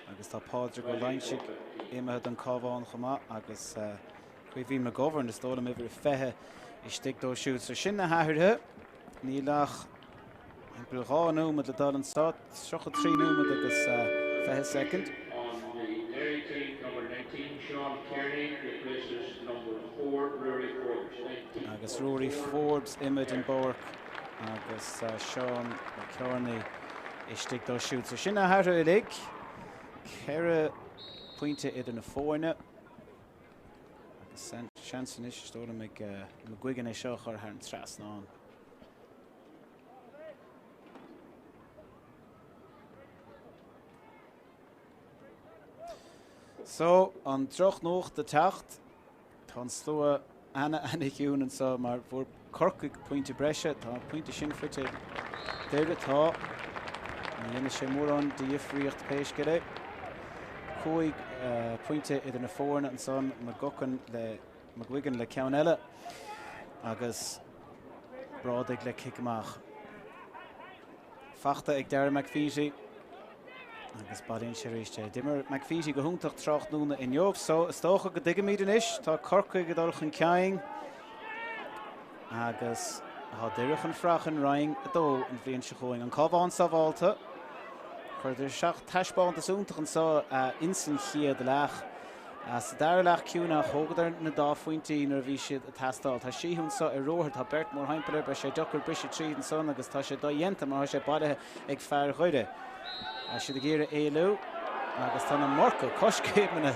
[SPEAKER 1] Agus tá Pádraig Ó Loingsigh imithe don Cabhán chomh maith agus Caoimhín McGovern, is dóigh liom, uimhir 20 istigh dó siúd. So sin na hathruithe. Níl ach timpeall 2 nóiméad le dul anseo, 33 nóiméad agus 20 soicind. Agus Ruairí Forbes imithe den bpáirc agus Seán Kearney istigh dó siúd. So sin na hathruithe uilig. 4 pointe idir na foirne. Agus seans anois, is dóigh liom, ag McGuigan é seo a chur thar an trasnán. So, an drochnuacht ag teacht. Tá an slua ana-ana-chiúin anseo mar fuair Corcaigh pointe breise. Tá an pointe sin faighte ag Doire. Tá. Ní dhéanfaidh sé mórán de dhifríocht pé scéal é. 5 pointe idir na foirne ansan, McGuckin le McGuigan le ceann eile agus Brádaigh le cic amach. Fachta ag Darragh McVeety agus bailíonn sé arís é. D'imir McVeety go hiontach tráthnóna inniu so is dócha go dtuigimid anois, tá Corcaigh ag dul chun cinn agus tá Doire chun fraoch in Roinn 2 an bhliain seo chugainn. An Cabhán sábhálta. Chuireadar isteach taispeántas iontach anseo ins an chéad leath. Sa dara leath ciúin ach thógadar na dá phointí nuair a bhí siad ag teastáil. Tá Sheehy anseo ar ruathar, tá beirt mórthimpeall air, beidh sé deacair briseadh tríd ansan agus tá sé dodhéanta mar tá sé bailithe ag fear Dhoire. Tá siad ag iarraidh éalú agus tá an iomarca coiscéimeanna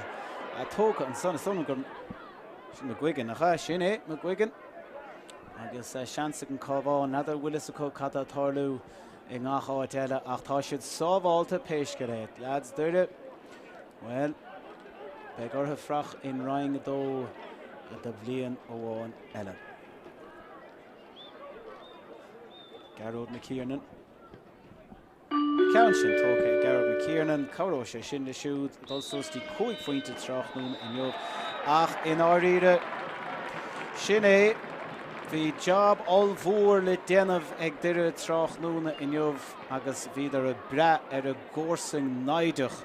[SPEAKER 1] tógtha ansan. Is dóigh liom gur sin McGuigan, nach ea? Sin é McGuigan agus seans ag an Cabhán. N'fheadar an bhfuil fhios acu cad tá ag tarlú i ngach áit eile ach tá siad sábhálta pé scéal é. Leaids Doire. Bhuel, beidh orthu fraoch in Roinn 2 do bhliain amháin eile. Gearóid McKiernan. Ceann sin tógtha ag Gearóid McKiernan. Cabhróidh sé sin leo siúd dul suas dtí 5 phointe tráthnóna inniu. Ach i ndáiríre, sin é. Bhí jab ollmhór le déanamh ag Doire tráthnóna inniu agus bhíodar ag brath ar a gcomharsain naimhdeach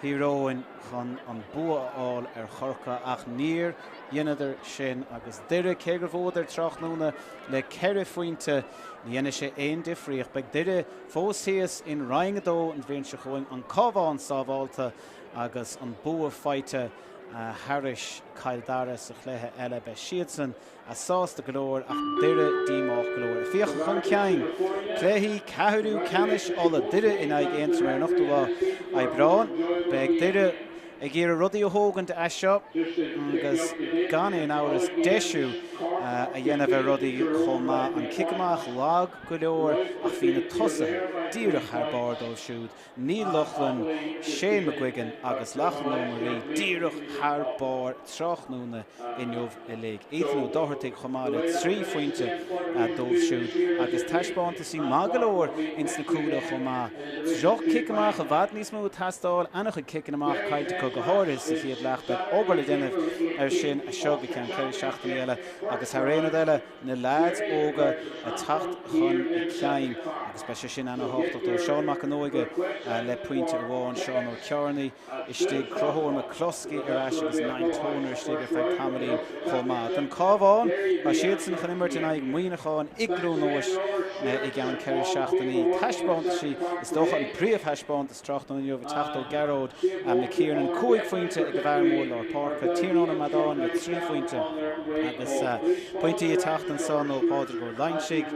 [SPEAKER 1] Thír Eoghain chun an bua a fháil ar Chorcaigh ach níor dheineadar sin agus Doire, cé gur bhuadar tráthnóna le 4 phointe, ní dhéanfaidh sé aon difríocht. Beidh Doire fós thíos in Roinn 2 an bhliain seo chugainn, an Cabhán sábhálta agus an bua faighte thairis Cill Dara sa chluiche eile. Beidh siadsan sásta go leor ach Doire díomách go leor. Ag féachaint chun cinn, cluichí ceathrú ceannais Uladh, Doire in aghaidh Aontroim ar an 8ú lá Aibreán. Beidh Doire ag iarraidh rudaí a thógaint as seo agus gan aon amhras deisiú a dhéanamh ar rudaí chomh maith. An cic amach lag go leor ach bhí na tosaithe díreach thar barr dóibh siúd. Neil Loughlin, Shane McGuigan agus Lachlan Ó Muirí díreach thar barr tráthnóna inniu uilig. Ethan Ó Dochartaigh chomh maith le 3 phointe dóibh siúd agus taispeántaisí maith go leor ins na cúla chomh maith. Droch cic amach i bhfad níos mó ag teastáil, an-chuid ciceanna amach caillte acu go háirithe sa chéad leath. Beidh obair le déanamh ar sin as seo go ceann 4 seachtainí eile agus. Agus thar aon rud eile, na leaids óga ag teacht chun cinn agus beidh sé sin ana-thábhachtach dóibh. Seán Mac an Óige le pointe amháin, Seán Ó Cearnaigh istigh, Conchúr McCloskey ar ais agus Niall Toner istigh ar feadh tamaillín chomh maith. Don Cabhán, tá siadsan chun imirt in aghaidh Muineacháin i gCluain Eois i gceann 4 seachtainí. Taispeántaisí, is dócha an príomhthaispeántas tráthnóna inniu ag teacht ó Gearóid McKiernan, 5 phointe ag an bhfear mór lár páirce, Tiarnán Ó Meadáin le 3 phointe agus pointí ag teacht ansan ó Phádraig Ó Loingsigh,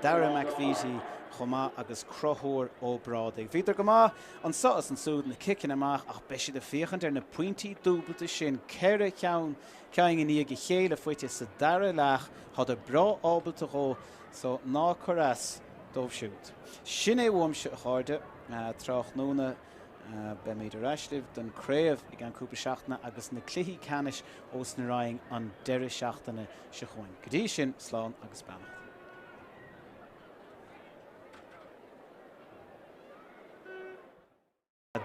[SPEAKER 1] Dara McVeety chomh maith agus Conchúr Ó Brádaigh. Bhíodar go maith anso is ansúd, na ciceanna amach ach beidh siad ag féachaint ar na pointí dúbailte sin, 4 cheann cinn i ndiaidh a chéile faighte sa dara leath, tádar breá ábalta dhó so ná cuir as dóibh siúd. Sin é uaimse a chairde, tráthnóna beimid ar ais libh don craobh i gceann cúpla seachtaine agus na cluichí ceannais ós na Rinn an deireadh seachtaine seo chugainn. Go dtí sin, slán agus beannacht.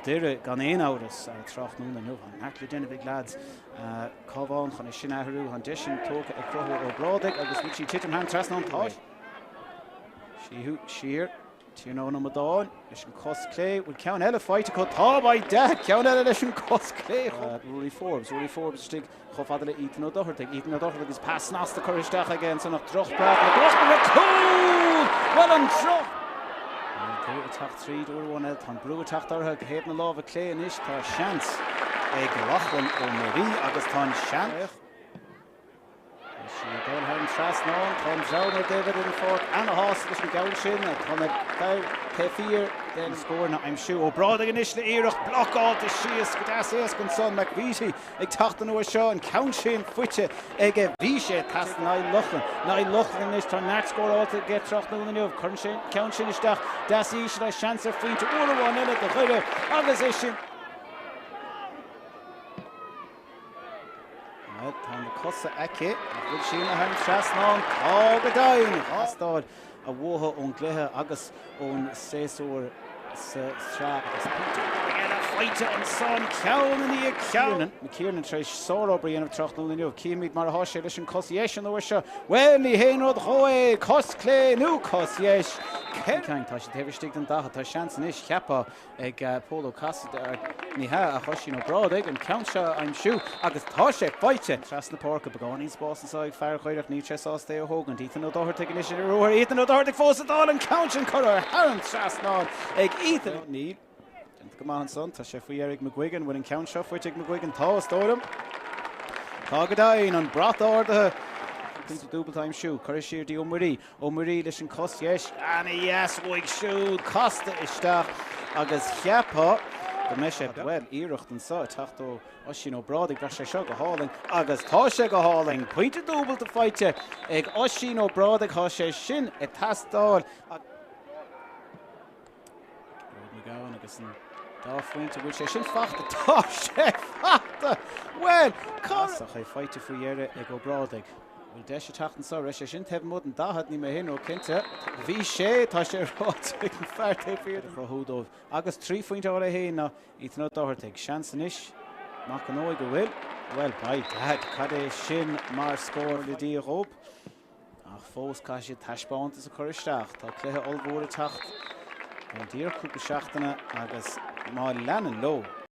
[SPEAKER 1] Doire gan aon amhras tráthnóna inniu. Tá neart le déanamh ag leaids Cabhán chun é sin a athrú. Tá an deis sin tógtha ag Conchúr Ó Brádaigh agus bhfuil sí titim thar an trasnán? Tá. Síothú siar. Tiarnán Ó Madáin leis an cos clé. Bhfuil ceann eile faighte acu? Tá, by dad! Ceann eile leis an cos clé. Rory Forbes. Rory Forbes istigh chomh fada le Ethan Ó Dochartaigh. Ethan Ó Dochartaigh agus pas snasta curtha isteach aige ansan ach drochphas le droch cúl! Bhuel an droch! An brú ag teacht tríd uair amháin eile. Tá an brú ag teacht orthu go thaobh na láimhe clé anois. Tá seans ag Lachlan Ó Muirí agus tá an seans. Tá sí ag dul thar an trasnán. Tá an dream ar dtaobh eile den pháirc ana-shásta leis an gceann sin. Tá na fir taobh thiar den scóranna a aimsiú. Ó Brádaigh anois le iarracht blocáilte síos go deas éasca ansan. McVeety ag teacht an uair seo. An ceann sin faighte aige. Bhí sé ag teastáil. Niall Loughlin. Niall Loughlin anois. Tá neart scóráilte aige tráthnóna inniu. Cuireann sé an ceann sin isteach. Deas íseal. Seans ar phointe uair amháin eile do Dhoire agus é sin. Bhuel, tá na cosa aici, ach bhfuil sí ina thar an trasnán? Tá go deimhin! Teastáil a bhuatha ón gcluiche agus ón séasúr sa tsraith agus pointe eile faighte ansan, ceann i ndiaidh ceann. McKiernan tar éis sárobair a dhéanamh tráthnóna inniu. Cífimid mar atá sé leis an cos dheis an uair seo. Bhuel, ní haon rud dhó é, cos clé nó cos dheis. Tá sé taobh istigh den 40, tá seans anois, cheapfá, ag Pól Ó Casaide, ní hea, ach Oisín Ó Brádaigh, an ceann seo a aimsiú agus tá sé faighte! Trasna páirce, beagáinín spáis anseo ag fear Dhoire ach níl sé sásta é a thógaint. Ethan Ó Dochartaigh anois ar ruathar, Ethan Ó Dochartaigh fós ag dul, an ceann sin curtha thar an trasnán ag Ethan Níl. Déanta go maith ansan, tá sé faoi dheireadh ag McGuigan, bhfuil an ceann seo faighte ag McGuigan? Tá, is dóigh liom. Tá go deimhin, an brat ardaithe. Pointe dúbailte a aimsiú, curtha siar dtí Ó Muirí. Ó Muirí leis an cos dheis, ana-dheas uaidh siúd, casta isteach agus cheapfá go mbeidh sé, bhuel, iarracht anseo ag teacht ó Oisín Ó Brádaigh, bheadh sé seo go hálainn agus tá sé go hálainn! Pointe dúbailte faighte ag Oisín Ó Brádaigh, tá sé sin ag teastáil. Gearóid McGowan agus an dá phointe, bhfuil sé sin fachta? Tá sé fachta! Bhuel, cá Ach é faighte faoi dheireadh ag Ó Brádaigh. Bhfuil deis ag teacht anseo? Raibh sé sin taobh amuigh den 40, níl mé féin ró-chinnte. Bhí sé, tá sé ráite ag an fear taobh thiar a chruthú dóibh. Agus 3 phointe a fháil é féin ná Ethan Ó Dochartaigh. Seans anois Mac an Óig a bhfuil? Bhuel, by dad, cad é sin mar scór le Dia dhób. Ach fós caithfidh siad taispeántas a chur isteach. Tá cluiche ollmhór ag teacht i ndiaidh cúpla seachtaine agus má leanann leo.